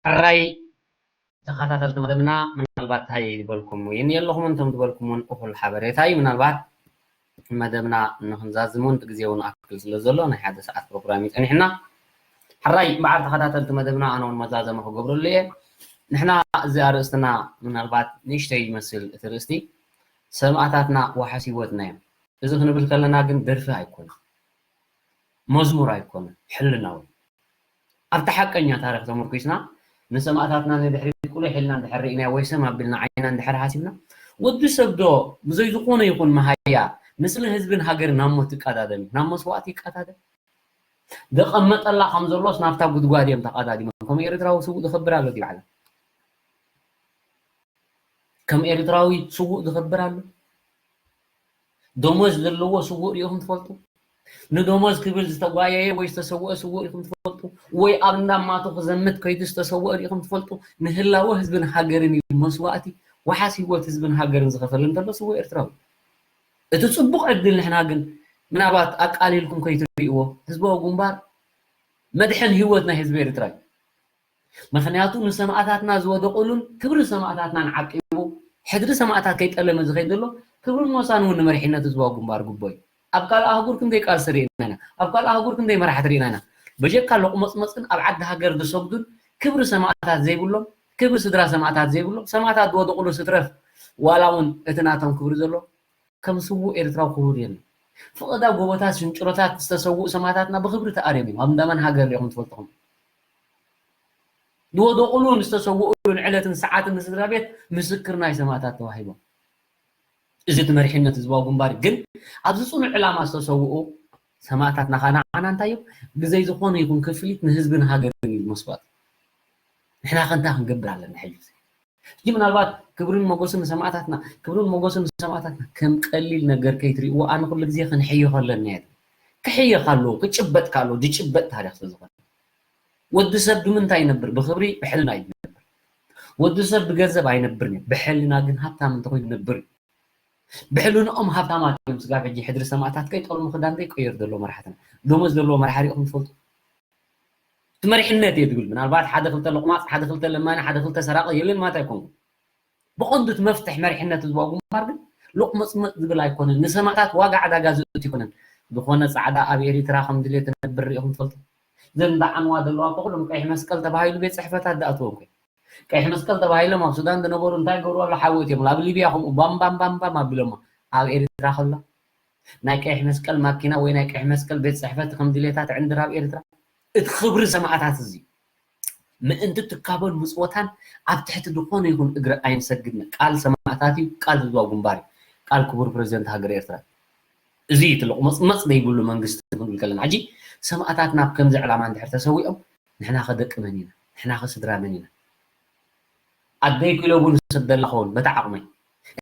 ሕራይ ተኸታተልቲ መደብና፣ ምናልባት እንታይ ዝበልኩም ወይ የለኹም እንቶም ዝበልኩም እውን እኹል ሓበሬታ እዩ። ምናልባት መደብና ንኽንዛዝም እውን ግዜ እውን ኣክል ስለ ዘሎ ናይ ሓደ ሰዓት ፕሮግራም እዩ ጸኒሕና። ሕራይ በዓል ተኸታተልቲ መደብና ኣነ እውን መዛዘሚ ክገብረሉ እየ። ንሕና እዚ ኣርእስትና ምናልባት ንእሽተይ ይመስል እቲ ርእስቲ ሰማእታትና ዋሓስ ህይወትና እዮም። እዚ ክንብል ከለና ግን ደርፊ ኣይኮነ፣ መዝሙር ኣይኮነ፣ ሕልናዊ ኣብቲ ሓቀኛ ታሪኽ ተመርኩስና ንሰማእታትና ንድሕሪ ቁልሕ ኢልና እንድሕር ርኢና ወይ ሰም ኣቢልና ዓይና እንድሕር ሓሲብና ወዲ ሰብ ዶ ብዘይ ዝኾነ ይኹን መሃያ ንስለ ህዝብን ሃገርን ናብ ሞት ይቀዳደም እዩ? ናብ መስዋእቲ ይቀዳደም? ደቐመጠላ ከም ዘሎስ ናብታ ጉድጓድ እዮም ተቐዳዲሞም። ከም ኤርትራዊ ስውእ ዝኸብር ኣሎ ድዩ ዓለም? ከም ኤርትራዊ ስውእ ዝኸብር ኣሎ? ደሞዝ ዘለዎ ስውእ ርኢኹም ትፈልጡ? ንደሞዝ ክብል ዝተጓየየ ወይ ዝተሰወአ ስውእ ርኢኹም ትፈልጡ? ወይ ኣብ እንዳ ማቱ ክዘምት ከይዱ ዝተሰወአ ርኢኹም ትፈልጡ? ንህላወ ህዝብን ሃገርን ኢሉ መስዋእቲ፣ ዋሓስ ህይወት ህዝብን ሃገርን ዝኸፈለ እንተሎ ስውእ ኤርትራዊ። እቲ ጽቡቕ ዕድል ንሕና ግን ምናልባት ኣቃሊልኩም ከይትርእይዎ፣ ህዝባዊ ግንባር መድሕን ህይወት ናይ ህዝቢ ኤርትራ እዩ። ምኽንያቱ ንሰማእታትና ዝወደቑሉን ክብሪ ሰማእታትናን ዓቂቡ ሕድሪ ሰማእታት ከይጠለመ ዝኸይድ ዘሎ ክብርን ሞሳን እውን ንመሪሕነት ህዝባዊ ግንባር ግቦ እዩ። ኣብ ካልእ ኣህጉር ክንደይ ቃልሲ ርኢና ኢና። ኣብ ካልእ ኣህጉር ክንደይ መራሕቲ ርኢና ኢና። በጀካ ሎቕመጽመጽን ኣብ ዓዲ ሃገር ዝሰግዱን ክብሪ ሰማእታት ዘይብሎም፣ ክብሪ ስድራ ሰማእታት ዘይብሎም፣ ሰማእታት ዝወደቑሉ ስትረፍ ዋላ እውን እቲ ናቶም ክብሪ ዘሎ ከም ስዉእ ኤርትራዊ ክቡር የለን። ፍቐዳ ጎቦታት ሽንጭሮታት ዝተሰውኡ ሰማእታትና ብኽብሪ ተኣርዮም እዮም። ኣብ እንዳመን ሃገር ርኢኹም ትፈልጥኹም? ዝወደቑሉን ዝተሰውኡሉን ዕለትን ሰዓትን ንስድራ ቤት ምስክር ናይ ሰማእታት ተዋሂቦም። እዚ እቲ መሪሕነት ህዝባዊ ግንባር እዩ። ግን ኣብዚ ጽኑዕ ዕላማ ዝተሰውኡ ሰማእታትና ኸኣ ንዓና እንታይ እዮም? ብዘይ ዝኾነ ይኹን ክፍሊት ንህዝብን ሃገርን እዩ መስዋእቲ። ንሕና ከ እንታይ ክንገብር ኣለና ሕጂ? ሕጂ ምናልባት ክብርን ሞገስን ንሰማእታትና፣ ክብርን ሞገስን ንሰማእታትና ከም ቀሊል ነገር ከይትርእይዎ፣ ኣነ ኩሉ ግዜ ክንሕዮ ከለና እየ። ክሕየካ ኣለዎ፣ ክጭበጥካ ኣለዎ፣ ዝጭበጥ ታሪኽ ስለ ዝኾነ። ወዲ ሰብ ብምንታይ ይነብር? ብኽብሪ፣ ብሕልና እዩ ዝነብር። ወዲ ሰብ ብገንዘብ ኣይነብርን እዩ። ብሕልና ግን ሃብታም እንተኾይኑ ይነብር እዩ። ብሕልንኦም ሃብታማት እዮም። ስጋብ ሕጂ ሕድሪ ሰማእታት ከይጠልሙ ክዳን ዘይቀየሩ ዘለዉ መራሕትና። ደሞዝ ዘለዎ መራሒ ርኢኹም ትፈልጡ? እቲ መሪሕነት እየ ዝብል። ምናልባት ሓደ ክልተ ሎቕማጽ፣ ሓደ ክልተ ለማኒ፣ ሓደ ክልተ ሰራቒ የለን ማለት ኣይኮንኩን። ብቐንዱ እቲ መፍትሕ መሪሕነት ህዝባዊ ግንባር ግን ሎቕመጽመጽ ዝብል ኣይኮነን። ንሰማእታት ዋጋ ዕዳጋ ዘእቱ ኣይኮነን። ዝኾነ ጻዕዳ ኣብ ኤሪትራ ከም ድሌት ትነብር ርኢኹም ትፈልጡ? ዘን ደዓንዋ ዘለዋ እኮ ኩሎም ቀይሕ መስቀል ተባሂሉ ቤት ጽሕፈታት ዝኣትዎም እኮ። ቀይሕ መስቀል ተባሂሎም ኣብ ሱዳን ዝነበሩ እንታይ ገብሩ ኣሎ ሓዊ እትዮም። ኣብ ሊብያ ከምኡ ባም ባም ባም ባም ኣቢሎሞ። ኣብ ኤሪትራ ከሎ ናይ ቀይሕ መስቀል ማኪና ወይ ናይ ቀይሕ መስቀል ቤት ጽሕፈት ከም ድሌታ ትዕንድር ኣብ ኤሪትራ። እቲ ክብሪ ሰማእታት እዚ ምእንቲ ትካቦን ምጽወታን ኣብ ትሕቲ ዝኾነ ይኹን እግሪ ኣይንሰግድን። ቃል ሰማእታት እዩ፣ ቃል ህዝባዊ ግንባር እዩ፣ ቃል ክቡር ፕረዚደንት ሃገር ኤርትራ። እዚ እዩ ትልቕ መጽመጽ ዘይብሉ መንግስቲ ክንብል ከለና። ሕጂ ሰማእታትና ኣብ ከምዚ ዕላማ እንድሕር ተሰዊኦም ንሕና ከ ደቂ መን ኢና? ንሕና ከ ስድራ መን ኢና? ኣደይ ኩለቡን ሰደላ ኸውን በታ ዓቕመይ።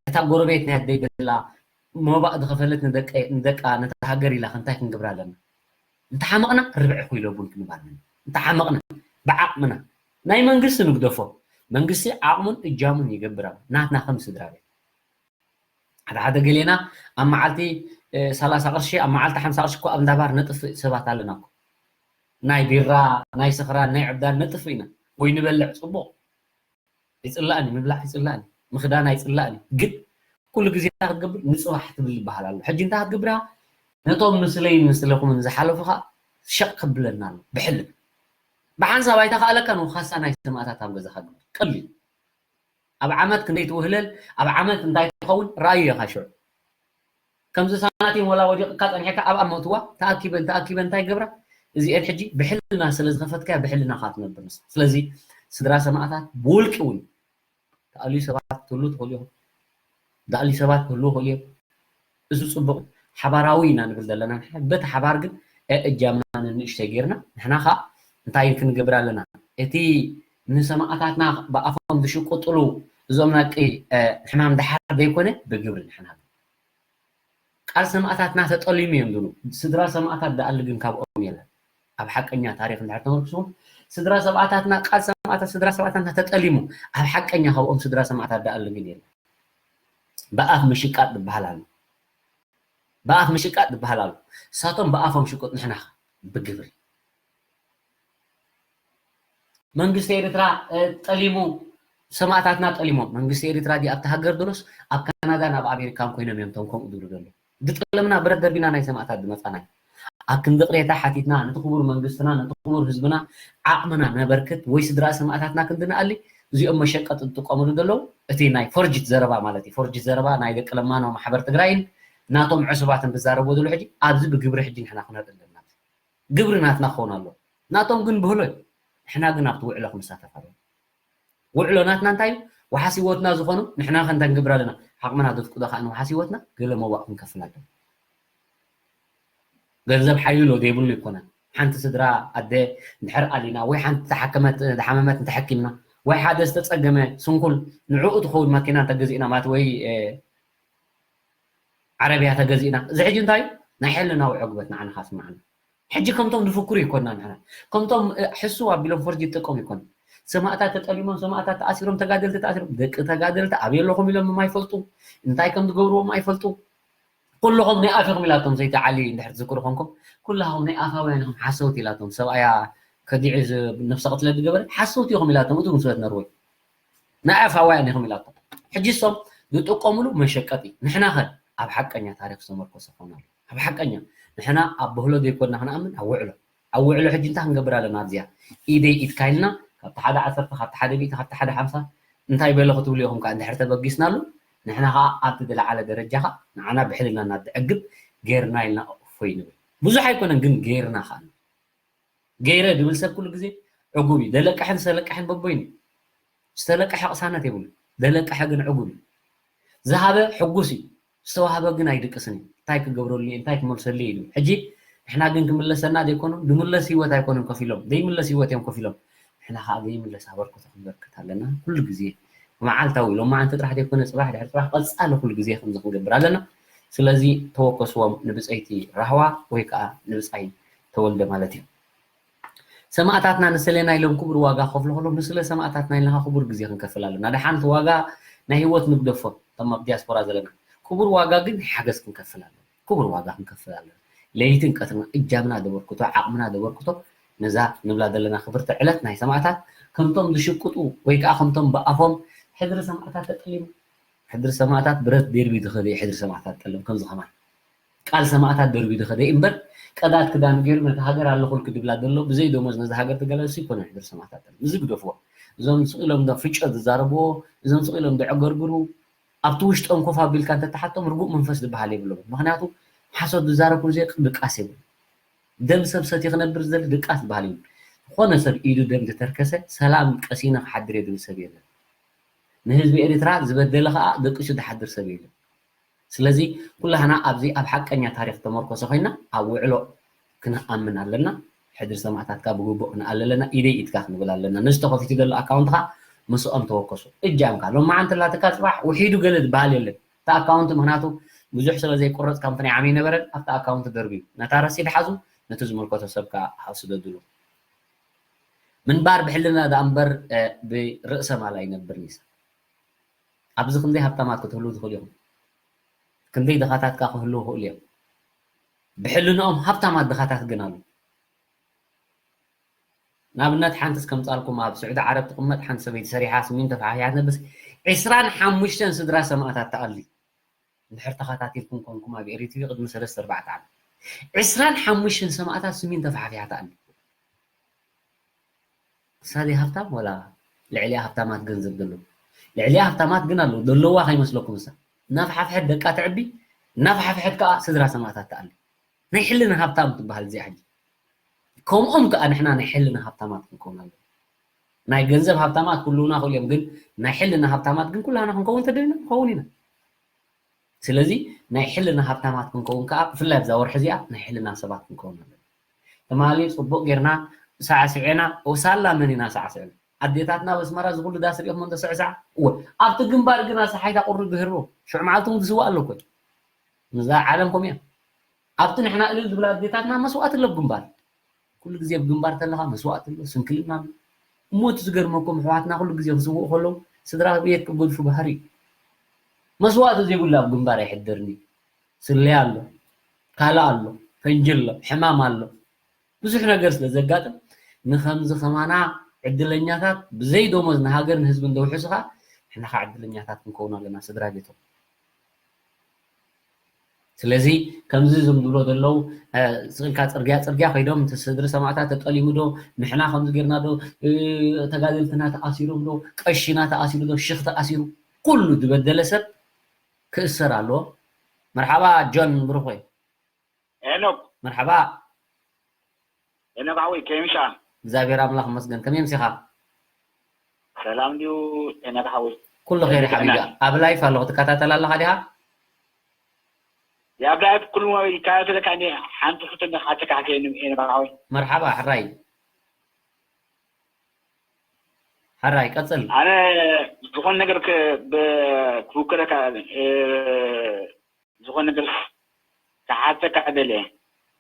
እታ ጎረቤት ናይ ኣደይ ደላ መባእ ዝኸፈለት ንደቀ-፣ ንደቃ ነታ ሃገር ኢላ ከ እንታይ ክንገብር ኣለና? እንተሓመቕና ርብዒ ኩለቡን ክንባል ኣለና። እንተሓመቕና ብዓቕምና። ናይ መንግስቲ ንግደፎ። መንግስቲ ዓቕሙን እጃሙን ይገብር ኣሎ። ናትና ከም ስድራ ቤት። ሓደ ሓደ ገሌና ኣብ መዓልቲ፣ እ፣ ሰላሳ ቅርሺ፣ ኣብ መዓልቲ ሓምሳ ቅርሺ እኮ ኣብ እንዳባር ነጥፍእ ሰባት ኣለና እኮ። ናይ ቢራ፣ ናይ ስኽራን፣ ናይ ዕብዳን ነጥፍእ ኢና። ወይ ንበልዕ፣ ጽቡቕ። ይጽላእኒ፣ ምብላዕ ይጽላእኒ፣ ምኽዳን ኣይጽላእኒ። ግን ኩሉ ግዜ እንታይ ክትገብር? ንጽባሕ ትብል ዝበሃል ኣሎ። ሕጂ እንታይ ክትገብር ኢኻ? ነቶም ምስለይን ምስለኹምን ዝሓለፉ ኸኣ ሸቕ ከብለና ኣሎ። ብሕልና። ብሓንሳብ ኣይተኻእለካን፣ ወኻሳ ናይ ሰማእታት ኣብ ገዛኻ ግበር። ቀሊል። ኣብ ዓመት ክንደይ ትውህለል፣ ኣብ ዓመት እንታይ ትኸውን፣ ርኣዩ ኢኻ ሽዑ። ከምዚ ሳናቲም ወላ ወዲቕካ ጸኒሕካ ኣብ ኣብ መእትዋ፣ ተኣኪበን፣ ተኣኪበን እንታይ ይገብራ? እዚኤን ሕጂ ብሕልና ስለ ዝኸፈትካያ፣ ብሕልና ኸኣ ትነብር ንስኻ። ስለዚ ስድራ ሰማእታት ብውልቂ እውን ተኣልዩ ሰባት ትህሉ ትኽእሉ ኢኹም። ዝኣልዩ ሰባት ክህልዉ ይኽእሉ እዮም። እዚ ጽቡቕ ሓባራዊ ኢና ንብል ዘለና ንሕና። በቲ ሓባር ግን፣ እ፣ እጃምና ንንእሽተይ ጌርና፣ ንሕና ኸኣ እንታይ ክንገብር ኣለና? እቲ ንሰማእታትና ብኣፎም ዝሽቁጥሉ እዞም ናይ፣ እ፣ ሕማም ደሓር ዘይኮነ ብግብሪ ንሕና። ቃል ሰማእታትና ተጠሊሙ እዮም ዝብሉ። ስድራ ሰማእታት ደኣሊ ግን ካብኦም የለን። ኣብ ሓቀኛ ታሪኽ እንድሕር ተመርኩስኩም፣ ስድራ ሰማእታትና፣ ቃል ሰማእታት፣ ስድራ ሰማእታትና ተጠሊሙ፣ ኣብ ሓቀኛ ካብኦም ስድራ ሰማእታት ደኣሊ ግን የለን። ብኣፍ ምሽቃጥ ዝበሃል ኣሎ። ብኣፍ ምሽቃጥ ዝበሃል ኣሎ። ንሳቶም ብኣፎም ሽቁጥ፣ ንሕና ኸ ብግብሪ። መንግስቲ ኤርትራ ጠሊሙ፣ ሰማእታትና ጠሊሞም። መንግስቲ ኤርትራ ድዩ ኣብቲ ሃገር ድሮስ ኣብ ካናዳን ኣብ ኣሜሪካን ኮይኖም እዮም እቶም ከምኡ ዝብሉ ዘለዉ። ዝጠለምና ብረት ደርቢና ናይ ሰማእታት ዝመጻና እዩ። ኣብ ክንዲ ቅሬታ ሓቲትና ነቲ ክቡር መንግስትና ነቲ ክቡር ህዝብና ዓቕምና ነበርክት ወይ ስድራ ሰማእታትና ክንዲ ንኣሊ እዚኦም መሸቀጢ ዝጥቀምሉ ዘለዉ እቲ ናይ ፎርጅት ዘረባ ማለት እዩ። ፎርጅት ዘረባ ናይ ደቂ ለማኖ ማሕበር ትግራይን ናቶም ዕሱባትን ዝዛረብዎ ዘለዉ ሕጂ ኣብዚ ብግብሪ ሕጂ ንሕና ክነርኢ ኣለና። ግብሪ ናትና ክኸውን ኣሎ። ናቶም ግን ብህሎ እዩ። ንሕና ግን ኣብቲ ውዕሎ ክንሳተፍ ኣለና። ውዕሎ ናትና እንታይ እዩ? ወሓስ ህይወትና ዝኾኑ ንሕና ከንተንግብር ኣለና። ዓቕምና ዘፍቅዶ ከዓ ንወሓስ ህይወትና ገለ መዋእ ክንከፍል ኣለና። ገንዘብ ሓይሎ ዘይብሉ ይኮነን። ሓንቲ ስድራ ኣደ እንድሕር ኣሊና ወይ ሓንቲ ተሓከመት ዝሓመመት እንተሓኪምና ወይ ሓደ ዝተፀገመ ስንኩል ንዕኡ ትኸውን መኪና እንተገዚእና ማለት ወይ ዓረብያ ተገዚእና እዚ ሕጂ እንታይ ናይ ሕልናዊ ዕግበት ንዓና ካስምዓና። ሕጂ ከምቶም ዝፍክሩ ይኮና ንሕና ከምቶም ሕሱ ኣቢሎም ፈርጅ ይጥቀሙ ይኮን። ሰማእታት ተጠሊሞም ሰማእታት ተኣሲሮም ተጋደልቲ ተኣሲሮም ደቂ ተጋደልቲ ኣበይ ኣለኹም ኢሎም የማይፈልጡ እንታይ ከም ዝገብርዎም ኣይፈልጡ። ኩልኹም ናይ ኣፍ ኢኹም ኢላቶም ሰይቲ ዓሊ እንድሕር ትዝክሩ ኮንኩም ኩላኹም ናይ ኣፋውያን ኢኹም ሓሰውቲ ኢላቶም ሰብኣያ ከዲዑ ነብሰ ቅትለት ዝገበረ ሓሰውቲ ኢኹም ኢላቶም እቶም ንስበት ነርወይ ናይ ኣፋውያን ኢኹም ኢላቶም። ሕጂ እሶም ዝጥቀምሉ መሸቀጢ ንሕና ኸ ኣብ ሓቀኛ ታሪክ ዝተመርኮሰ ኮና ኣብ ሓቀኛ ንሕና ኣብ በህሎ ዘይኮና ክንኣምን ኣብ ውዕሎ ኣብ ውዕሎ ሕጂ እንታይ ክንገብር ኣለና ኣብዚኣ ኢደይ ኢድካ ኢልና ካብቲ ሓደ ዓሰርተ ካብቲ ሓደ ሚእቲ ካብቲ ሓደ ሓምሳ እንታይ በለ ክትብሉ ኢኹም ከዓ እንድሕር ተበጊስናሉ ንሕና ከዓ ኣብቲ ዝለዓለ ደረጃ ከዓ ንዓና ብሕልና እናተዕግብ ገይርና ኢልና እፎይ ንብል። ብዙሕ ኣይኮነን ግን ገይርና ከዓ ገይረ ዝብል ሰብ ኩሉ ግዜ ዕጉብ እዩ። ደለቀሐን ዝተለቀሐን በቦይኑ ዝተለቀሐ ቅሳነት የብሉ። ደለቀሐ ግን ዕጉብ እዩ። ዝሃበ ሕጉስ እዩ። ዝተዋህበ ግን ኣይድቅስን እዩ። እንታይ ክገብረሉ እየ እንታይ ክመልሰሉ እየ ኢሉ። ሕጂ ንሕና ግን ክምለሰና ዘይኮኑ ዝምለስ ህይወት ኣይኮኑን ከፊሎም ዘይምለስ ህይወት እዮም ከፊሎም። ንሕና ከዓ ዘይምለስ ኣበርክቶ ክንበርክት ኣለና። ኩሉ ግዜ መዓልታዊ ሎማዓንቲ ጥራሕ ዘይኮነ ፅባሕ ድሕሪ ፅባሕ ቀፃሊ ኩሉ ግዜ ከምዚ ክንገብር ኣለና። ስለዚ ተወከስዎም ንብፀይቲ ራህዋ ወይ ከዓ ንብፃይ ተወልደ ማለት እዩ። ሰማእታትና ንስለና ኢሎም ክቡር ዋጋ ክኸፍሉ ከለዉ ንስለ ሰማእታትና ኢልና ክቡር ግዜ ክንከፍል ኣለና። ደሓን እቲ ዋጋ ናይ ህይወት ንግደፎ እቶም ኣብ ዲያስፖራ ዘለና ክቡር ዋጋ ግን ናይ ሓገዝ ክንከፍል ኣለና። ክቡር ዋጋ ክንከፍል ኣለና። ለይትን ቀትርና እጃምና ዘበርክቶ ዓቕምና ዘበርክቶ ነዛ ንብላ ዘለና ክብርቲ ዕለት ናይ ሰማእታት ከምቶም ዝሽቅጡ ወይ ከዓ ከምቶም ብኣፎም ሕድሪ ሰማእታት ተጠሊሙ ሕድሪ ሰማእታት ብረት ደርቢ ዝኸደ ሕድሪ ሰማእታት ጠለም ከምዚ ከማን ቃል ሰማእታት ደርቢ ዝኸደ እምበር ቀዳድ ክዳን ገይሩ ነቲ ሃገር ኣለኹልክ ድብላ ዘሎ ብዘይ ደሞዝ ነዚ ሃገር ትገለሱ ይኮነ ሕድሪ ሰማእታት ጠለም እዚ ግደፍዎ። እዞም ስቕ ኢሎም ፍጨት ዝዛረብዎ እዞም ስቕ ኢሎም ዘዕገርግሩ ኣብቲ ውሽጦም ኮፍ ኣቢልካ እንተተሓቶም ርጉእ መንፈስ ዝበሃል የብሎም። ምክንያቱ ሓሶት ዝዛረብ ኩሉ ግዜ ድቃስ የብሉ። ደም ሰብ ሰትዩ ክነብር ዝደሊ ድቃስ ዝበሃል የብሉ። ዝኾነ ሰብ ኢዱ ደም ዝተርከሰ ሰላም ቀሲነ ክሓድር እየ ዝብል ሰብ የለን። ንህዝቢ ኤርትራ ዝበደለ ከዓ ደቂሱ ዝሓድር ሰብ የለን። ስለዚ ኩላህና ኣብዚ ኣብ ሓቀኛ ታሪክ ተመርኮሰ ኮይና ኣብ ውዕሎ ክንኣምን ኣለና። ሕድሪ ሰማእታትካ ብግቡእ ክንኣል ኣለና። ኢደይ ኢድካ ክንብል ኣለና። ነዚ ተኸፊቱ ዘሎ ኣካውንትኻ ምስኦም ተወከሱ። እጃምካ ሎማዓንቲ ላትካ ፅባሕ ውሒዱ ገለ ዝበሃል የለን። እቲ ኣካውንት ምክንያቱ ብዙሕ ስለ ዘይቁረፅ ከምቲ ናይ ዓሚ ነበረን ኣብቲ ኣካውንት ደርብዩ ነታ ረሲድ ሓዙ ነቲ ዝምልከቶ ሰብ ከዓ ሃብ ስደድሉ። ምንባር ብሕልና ደኣ እምበር ብርእሰ ማል ኣይነብርን እዩ ሰብ። ኣብዚ ክንደይ ሃብታማት ክትህልዉ ትኽእሉ ኢኹም። ክንደይ ድኻታት ከኣ ክህልዉ ይኽእሉ እዮም። ብሕልንኦም ሃብታማት ድኻታት ግን ኣለዉ። ንኣብነት ሓንቲ እስከምጻልኩም ኣብ ስዑዲ ዓረብ ትቕመጥ ሓንቲ ሰበይቲ ሰሪሓ ስሚንቶ ፋሕፊሓ ትነብስ ዕስራን ሓሙሽተን ስድራ ሰማእታት ትኣሊ። እንድሕር ተኸታቲልኩም ኮንኩም ኣብ ኤሪትሪ ቅድሚ ሰለስተ ኣርባዕተ ዓመት ዕስራን ሓሙሽተን ሰማእታት ስሚንቶ ፋሕፊሓ ትኣሊ። እሳ ዘይሃብታም ወላ ልዕሊኣ ሃብታማት ገንዘብ ዘለዉ ልዕሊኣ ሃብታማት ግን ኣለዉ ዘለዋ ከይመስለኩም እሳ እናፍሓፍሐት ደቃ ተዕቢ እናፍሓፍሐት ከዓ ስድራ ሰማእታት ትኣሊ ናይ ሕልና ሃብታም ትበሃል እዚኣ ሕጂ ከምኦም ከዓ ንሕና ናይ ሕልና ሃብታማት ክንከውን ኣለና ናይ ገንዘብ ሃብታማት ክህልውና ክእሉ እዮም ግን ናይ ሕልና ሃብታማት ግን ኩላና ክንከውን ተደሊና ንኸውን ኢና ስለዚ ናይ ሕልና ሃብታማት ክንከውን ከዓ ብፍላይ ኣብዛ ወርሒ እዚኣ ናይ ሕልና ሰባት ክንከውን ኣለና ትማሊ ፅቡቅ ጌርና ሳዕስዔና ሳላ መን ኢና ሳዕስዕና ኣዴታትና ኣብ ኣስመራ ዝኩሉ ዳስ ሪኦሞ እንተስዕሳዕ እወ ኣብቲ ግንባር ግና ሰሓይታ ቁሪ ግህርቦ ሽዑ መዓልቲ እውን ዝስዋእ ኣሎ እኮ ምስዛ ዓለም ከምኡ እያ ኣብቲ ንሕና እልል ዝብላ ኣዴታትና መስዋእቲ ኣሎ ኣብ ግንባር ኩሉ ግዜ ኣብ ግንባር ተለካ መስዋእቲ ኣሎ ስንክልና ኣሎ እሞ እቲ ዝገርመኩም ኣሕዋትና ኩሉ ግዜ ክስውኡ ከለዉ ስድራ ቤት ክገድፉ ባህሪ እዩ መስዋእቲ ዘይብሉ ኣብ ግንባር ኣይሕደርን እዩ ስለያ ኣሎ ካልእ ኣሎ ፈንጂ ኣሎ ሕማም ኣሎ ብዙሕ ነገር ስለ ዘጋጥም ንከምዚ ከማና ዕድለኛታት ብዘይ ደሞዝ ንሃገር ንህዝቢ እንደውሕሱ ከዓ ንሕና ከዓ ዕድለኛታት ክንከውን ኣለና ስድራ ቤቶም። ስለዚ ከምዚ እዞም ዝብሎ ዘለዉ ስእልካ ፅርግያ ፅርግያ ከይዶም እቲ ስድሪ ሰማእታት ተጠሊሙ ዶ ንሕና ከምዚ ጌርና ዶ ተጋደልትና ተኣሲሮም ዶ ቀሺና ተኣሲሩ ዶ ሽኽ ተኣሲሩ ኩሉ ዝበደለ ሰብ ክእሰር ኣለዎ። መርሓባ ጆን ብሩኾይ። ሄኖክ መርሓባ። ሄኖክ ሓወይ ከመይ ምሻ? እግዚኣብሔር ኣምላኽ ይመስገን። ከመይ ምሲኻ? ሰላም ድዩ ሄኖክ ሓወይ? ኩሉ ኸይር ሓቢቢ። ኣብ ላይፍ ኣለኹ ትከታተል ኣለኻ ዲኻ? ኣብ ላይፍ ኩሉ ይከታተለካ እንዲ ሓንቲ ሕቶ እንዲ ሓተካ ሓተየኒ ሄኖክ ሓወይ። መርሓባ ሕራይ ሕራይ ቀጽል። ኣነ ዝኾነ ነገር ክውክለካ ዝኾነ ነገር ክሓተካ ደልየ።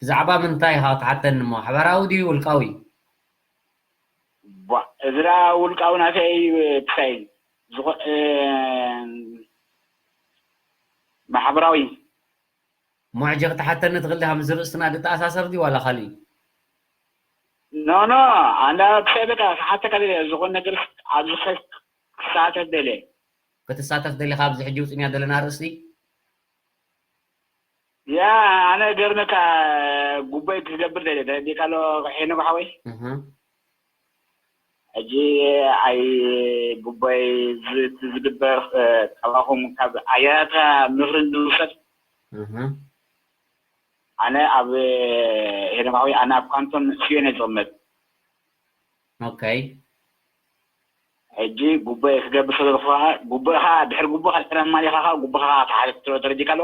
ብዛዕባ ምንታይ ኢኻ ክትሓተኒ እሞ ሓበራዊ ድዩ ውልቃዊ? እዝራ ውልቃዊ ናተይ ክሳይ ማሕበራዊ እሞ ሕጂ ክትሓተኒ ትኽእል ዲኻ? ምስ ርእስትና ዝተኣሳሰር ድዩ ዋላ ካሊእ? ኖ ኖ ኣንዳ ክሳይ በቃ ክሓተካ ደልየ ዝኾነ ነገር ኣብዚ ክሳተፍ ደልየ። ክትሳተፍ ደሊኻ ኣብዚ ሕጂ ውፅንያ ዘለና ኣርእስቲ? ያ ኣነ ገርመካ ጉቦይ ክገብር ደለ ተረዲእካ ኣሎ ሄኖክ ሓወይ። ሕጂ ኣይ ጉቦይ ዝግበር ካባኹም ካብ ኣያታ ምኽሪ ዝውሰድ ኣነ ኣብ ሄኖክ ሓወይ ኣነ ኣብ ካንቶን ስዮን እየ ዝቕመጥ። ኦከይ ሕጂ ጉቦ ክገብር ስለዝኾ ጉቦኻ ድሕሪ ጉቦኻ ተረማሊኻ ጉቦኻ ተሓልፍ ተረዲካ ኣሎ።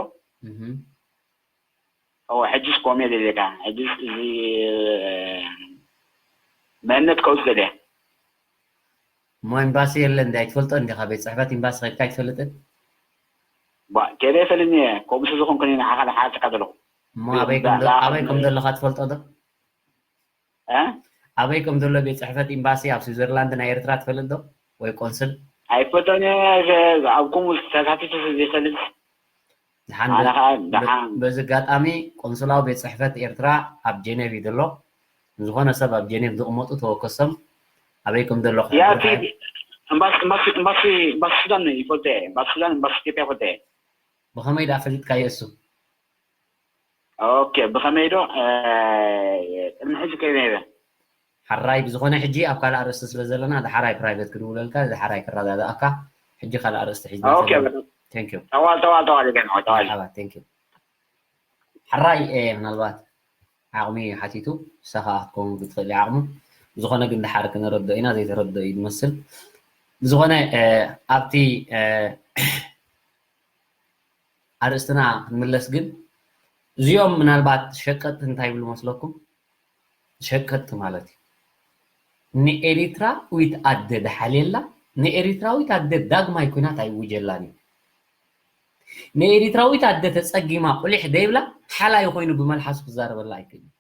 እዎ ሕጂስ ኮሜ ደሊካ ሕጂስ እዚ መንነት ከውስ ደልየ። እሞ ኤምባሲ የለ እንዲ ኣይትፈልጦ እንዲኻ ቤት ፅሕፈት ኤምባሲ ከድካ ኣይትፈልጥን? ባ ከደ ፈልኒ ከምሱ ዝኾንኩ ንዓኻ ሓተካ ዘለኹ። እሞ ኣበይ ከም ዘ- ኣበይ ከም ዘለኻ ትፈልጦ ዶ? እ? ኣበይ ከም ዘሎ ቤት ፅሕፈት ኤምባሲ ኣብ ስዊዘርላንድ ናይ ኤርትራ ትፈልጥ ዶ? ወይ ቆንስል? ኣይፈልጦን እየ፣ ኣብ ከምኡ ተሳቲፉ ዘይፈልጥ። ድሓን ኣነ በ- ከዓ ደሓን በዚ ኣጋጣሚ ቆንስላዊ ቤት ፅሕፈት ኤርትራ ኣብ ጀኔቭ እዩ ዘሎ። ንዝኾነ ሰብ ኣብ ጀኔቭ ዝቕመጡ ተወከሶም ኣበይ ከም ዘሎ ያ ክሕብረካ ቲ እየ። ኤምባሲ ኤምባሲ ኤምባሲ ኤምባሲ ሱዳን ይፈልጦ እየ፣ ኤምባሲ ሱዳን ኤምባሲ ኢትዮጵያ ይፈልጦ እየ። ብኸመይ ደኣ ፈሊጥካዮ እሱ? ኦኬ ብኸመይ ዶ እ፣ ቅድሚ ሕጂ ከመይ ነይረ? ሓራይ ብዝኾነ ሕጂ ኣብ ካልእ ኣርእስቲ ስለ ዘለና ድሓራይ ፕራይቬት ክድውለልካ ድሓራይ ክረዳድኣካ። ሕጂ ካልእ ኣርእስቲ ሒዝና ኦኬ ዘለና። Thank you። ጠዋል ጠዋል ጠዋል ይገን ጠዋል መርሓባ፣ thank you። ሓራይ እ፣ ምናልባት ዓቕሚ ሓቲቱ ንሳ ከዓ ክትከውን ክትኽእል እያ ዓቕሙ። ብዝኾነ ግን ድሓር ክነረድኦ ኢና፣ ዘይተረድኦ እዩ ዝመስል። ብዝኾነ እ፣ ኣብቲ እ፣ ኣርእስትና ክንምለስ ግን እዚኦም ምናልባት ሸቀጥቲ እንታይ ይብሉ መስለኩም? ሸቀጥቲ ማለት እዩ። ንኤሪትራዊት ኣደ ድሓልየላ፣ ንኤሪትራዊት ኣደ ዳግማይ ኲናት ኣይውጀላን እዩ። ንኤሪትራዊት ኣደ ተጸጊማ ቁሊሕ ደይብላ ሓላይ ኮይኑ ብመልሓሱ ክዛረበላ ኣይክእልን።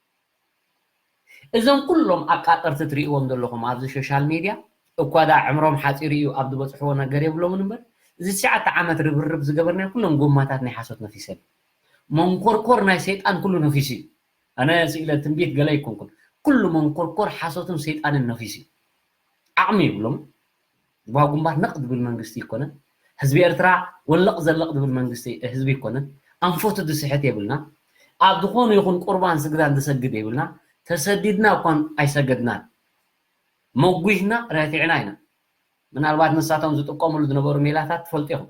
እዞም ኩሎም ኣቃጠርቲ ትርእይዎም ዘለኹም ኣብዚ ሶሻል ሚድያ እኳ ደኣ ዕምሮም ሓፂሩ እዩ ኣብ ዝበፅሕዎ ነገር የብሎምን እምበር እዚ ትሽዓተ ዓመት ርብርብ ዝገበርናዮ ኩሎም ጎማታት ናይ ሓሶት ነፊሰን መንኮርኮር ናይ ሰይጣን ኩሉ ነፊሱ እዩ። ኣነ ስኢለ ትንቢት ገለ ኣይኮንኩን። ኩሉ መንኮርኮር ሓሶትን ሰይጣንን ነፊሱ እዩ። ዓቕሚ የብሎም። ህዝባዊ ግንባር ነቕ ዝብል መንግስቲ ኣይኮነን። ህዝቢ ኤርትራ ወለቕ ዘለቕ ዝብል መንግስቲ ህዝቢ ኣይኮነን። ኣንፈቱ ዝስሕት የብልና። ኣብ ዝኾነ ይኹን ቁርባን ስግዳን ዝሰግድ የብልና። ተሰዲድና እኳን ኣይሰገድናን። መጒህና ረቲዕና ኢና። ምናልባት ንሳቶም ዝጥቀምሉ ዝነበሩ ሜላታት ትፈልጡ ኢኹም።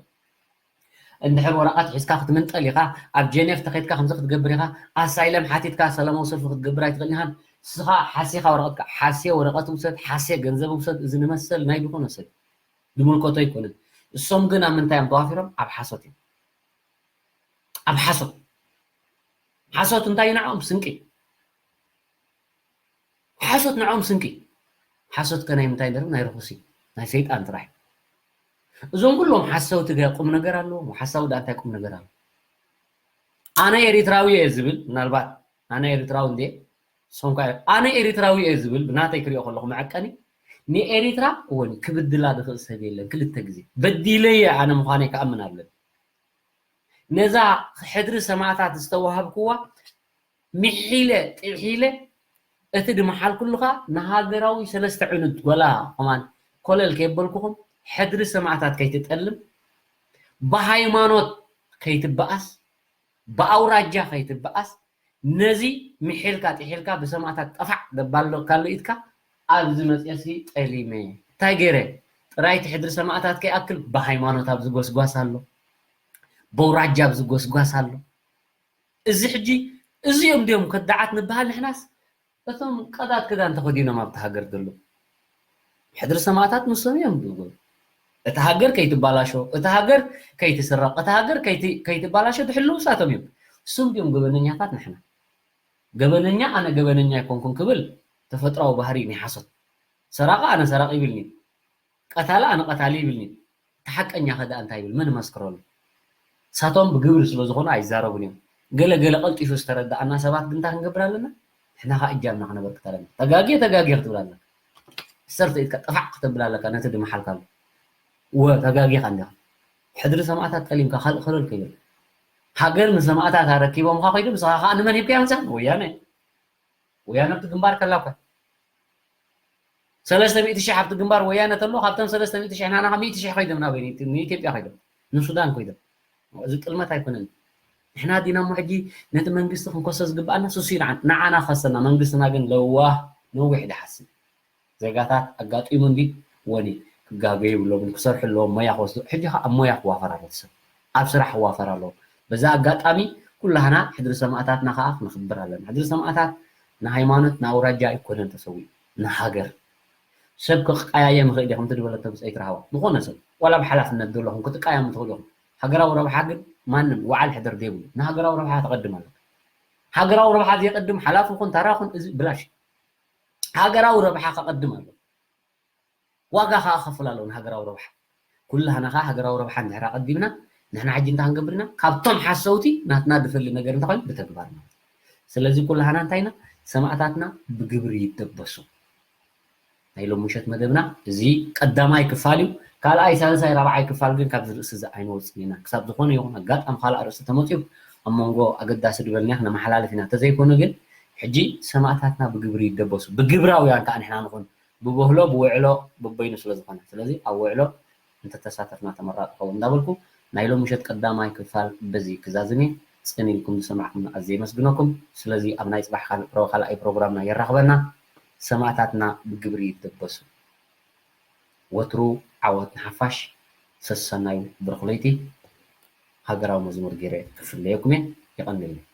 እንድሕር ወረቐት ሒዝካ ክትምንጠል ኢኻ፣ ኣብ ጀኔቭ ተኸይድካ ከምዚ ክትገብር ኢኻ፣ ኣሳይለም ሓቲትካ ሰላማዊ ሰልፊ ክትገብር ኣይትኽእልን ኢኻ። ንስኻ ሓሲኻ ወረቐትካ፣ ሓስየ ወረቐት ውሰድ፣ ሓስየ ገንዘብ ውሰድ፣ እዚ ንመሰል ናይ ዝኾነ ሰብ ዝምልከቶ ኣይኮነን። እሶም ግን ኣብ ምንታይ እዮም ተዋፊሮም? ኣብ ሓሶት እዮም። ኣብ ሓሶት። ሓሶት እንታይ እዩ ንዕኦም? ስንቂ። ሓሶት ንዕኦም ስንቂ። ሓሶት ከ ናይ ምንታይ ንርኢ? ናይ ርኹስ እዩ። ናይ ሰይጣን ጥራሕ። እዞም ኩሎም ሓሰውቲ ገ ቁም ነገር ኣለዎም? ሓሳዊ ደኣ እንታይ ቁም ነገር ኣለዎ? ኣነ ኤሪትራዊ እየ ዝብል፣ ምናልባት ኣነ ኤሪትራዊ እንዴ? ንስኹም ከ ኣነ ኤሪትራዊ እየ ዝብል ብናተይ ክሪኦ ከለኹ መዐቀኒ ንኤሪትራ እውን ክብድላ ዝኽእል ሰብ የለን። ክልተ ግዜ በዲለ እየ ኣነ ምዃነይ ክኣምን ኣለኒ። ነዛ ሕድሪ ሰማእታት ዝተዋሃብክዋ ምሒለ ጥሒለ እቲ ድመሓልኩሉ ኸኣ ንሃገራዊ ሰለስተ ዕኑድ፣ ወላ ከማን ኮለል ከየበልኩኹም፣ ሕድሪ ሰማእታት ከይትጠልም፣ ብሃይማኖት ከይትበኣስ፣ ብኣውራጃ ከይትበኣስ፣ ነዚ ምሒልካ ጥሒልካ ብሰማእታት ጠፋዕ ደባልካሉ ኢድካ፣ ኣብዚ መፅኤሲ ጠሊመ፣ እንታይ ገይረ? ጥራይ እቲ ሕድሪ ሰማእታት ከይኣክል ብሃይማኖት ኣብዚ ጎስጓስ ኣሎ፣ በውራጃ ኣብዚ ጎስጓስ ኣሎ። እዚ ሕጂ እዚኦም ድዮም ከዳዓት ንበሃል ንሕናስ? እቶም ቀዳድ ክዳን ተኸዲኖም ኣብቲ ሃገር ዘለዉ ሕድሪ ሰማእታት ንሶም እዮም ዝብሉ። እታ ሃገር ከይትባላሾ፣ እታ ሃገር ከይትስረቕ፣ እታ ሃገር ከይቲ-፣ ከይትባላሾ ዝሕልዉ ንሳቶም እዮም። እሶም ድዮም ገበነኛታት ንሕና? ገበነኛ ኣነ ገበነኛ ኣይኮንኩን ክብል ተፈጥራዊ ባህሪ ናይ ሓሶት። ሰራቒ ኣነ ሰራቒ ይብልኒ። ቀታሊ ኣነ ቀታሊ ይብልኒ። እቲ ሓቀኛ ከ ደኣ እንታይ ይብል? መን መስክረሉ? ሳቶም ብግብሪ ስለ ዝኾኑ ኣይዛረቡን እዮም። ገለ ገለ ቀልጢፉ ዝተረድኣና ሰባት ግን እንታይ ክንገብር ኣለና? ንሕና ኸኣ እጃምና ክነበርክት ኣለና። ተጋግየ ተጋግየ ክትብል ኣለካ። ሰርተ ኢድካ ጠፋዕ ክተብል ኣለካ ነቲ ድመሓልካሉ። እወ ተጋጊኻ እንዲኻ። ሕድሪ ሰማእታት ጠሊምካ ካልእ ከለል ከይብል። ሃገር ምስ ሰማእታት ኣረኪቦምኻ ከይዶም ንስኻ ኸኣ ንመን ሂብካዮ ኣምጻእ? ንወያነ። ወያነ ኣብቲ ግንባር ከላ እኳ ሰለስተ ሚእቲ ሽሕ ኣብቲ ግንባር ወያነ ተሎ፣ ካብቶም ሰለስተ ሚእቲ ሽሕ ናና ሚእቲ ሽሕ ከይዶም ናበይ? ንኢት-፣ ንኢትዮጵያ ከይዶም፣ ንሱዳን ከይዶም። እዚ ጥልመት ኣይኮነን። ንሕና ዲና እሞ ሕጂ ነቲ መንግስቲ ክንከሶ ዝግብኣና፣ ንሱ እዩ ንዓ-፣ ንዓና ክኸሰና። መንግስትና ግን ለዋህ፣ ነዊሕ ድሓስብ። ዜጋታት ኣጋጢሙ እንዲ ወኒ ክጋገዩ የብሎምን፣ ክሰርሑ ኣለዎም፣ ሞያ ክወስዱ። ሕጂ ኸኣ ኣብ ሞያ ክዋፈር ኣሎ እቲ ሰብ፣ ኣብ ስራሕ ክዋፈር ኣለዎ። በዛ ኣጋጣሚ ኩላህና ሕድሪ ሰማእታትና ኸኣ ክነኽብር ኣለና። ሕድሪ ሰማእታት ንሃይማኖት ንኣውራጃ ኣይኮነን ተሰዊኡ፣ ንሃገር። ሰብ ክቀያየም ይኽእል እዩ፣ ከምቲ ዝበለቶ ብጸይቲ ራህዋ። ዝኾነ ሰብ፣ ዋላ ብሓላፍነት ዘለኹም ክትቀያየሙ ትኽእሉ ኢኹም። ሃገራዊ ረብሓ ግን ማንም ወዓል ሕደር ዘይብሉ። ንሃገራዊ ረብሓ ተቐድም ኣለካ። ሃገራዊ ረብሓ ዘየቐድም ሓላፊ ኹን፣ ተራ ኹን፣ እዚ ብላሽ እዩ። ሃገራዊ ረብሓ ከቐድም ኣለዎ። ዋጋ ኸኣ ክኸፍል ኣለዎ ንሃገራዊ ረብሓ። ኩላህና ኸኣ ሃገራዊ ረብሓ እንድሕር ኣቐዲምና፣ ንሕና ሕጂ እንታይ ክንገብር ኢና? ካብቶም ሓሰውቲ ናትና ዝፈሊ ነገር እንታይ ኮይኑ? ብተግባር ማለት እዩ። ስለዚ ኩላህና እንታይ ኢና? ሰማእታትና ብግብሪ ይደበሱ። ናይ ሎሚ ምሸት መደብና እዚ ቀዳማይ ክፋል እዩ። ካልኣይ፣ ሳልሳይ፣ ራብዓይ ክፋል ግን ካብዚ ርእሲ እዚ ኣይንወጽእን ኢና። ክሳብ ዝኾነ ይኹን ኣጋጣሚ ካልእ ኣርእስቲ ተመጽዩ ኣብ መንጎ ኣገዳሲ ዝበልናዮ ክነመሓላልፍ ኢና። እንተዘይኮነ ግን ሕጂ ሰማእታትና ብግብሪ ይደበሱ። ብግብራውያን ከኣ ንሕና ንኹን። ብበህሎ፣ ብውዕሎ፣ በበይኑ ስለ ዝኾነ። ስለዚ ኣብ ውዕሎ እንተተሳተፍና ተመራጺ ይኸውን እንዳበልኩ ናይ ሎሚ ምሸት ቀዳማይ ክፋል በዚ ክዛዝም እየ። ጽን ኢልኩም ዝሰማዕኩም ኣዝየ የመስግነኩም። ስለዚ ኣብ ናይ ጽባሕ ካል-፣ ፕሮ-፣ ካልኣይ ፕሮግራምና የራኽበና። ሰማእታትና ብግብሪ ይደበሱ። ወትሩ ዓወት ንሓፋሽ። ሰሰናዩ ብሩኽ ለይቲ። ሃገራዊ መዝሙር ገይረ ክፍለየኩም እየ። የቐንየለይ።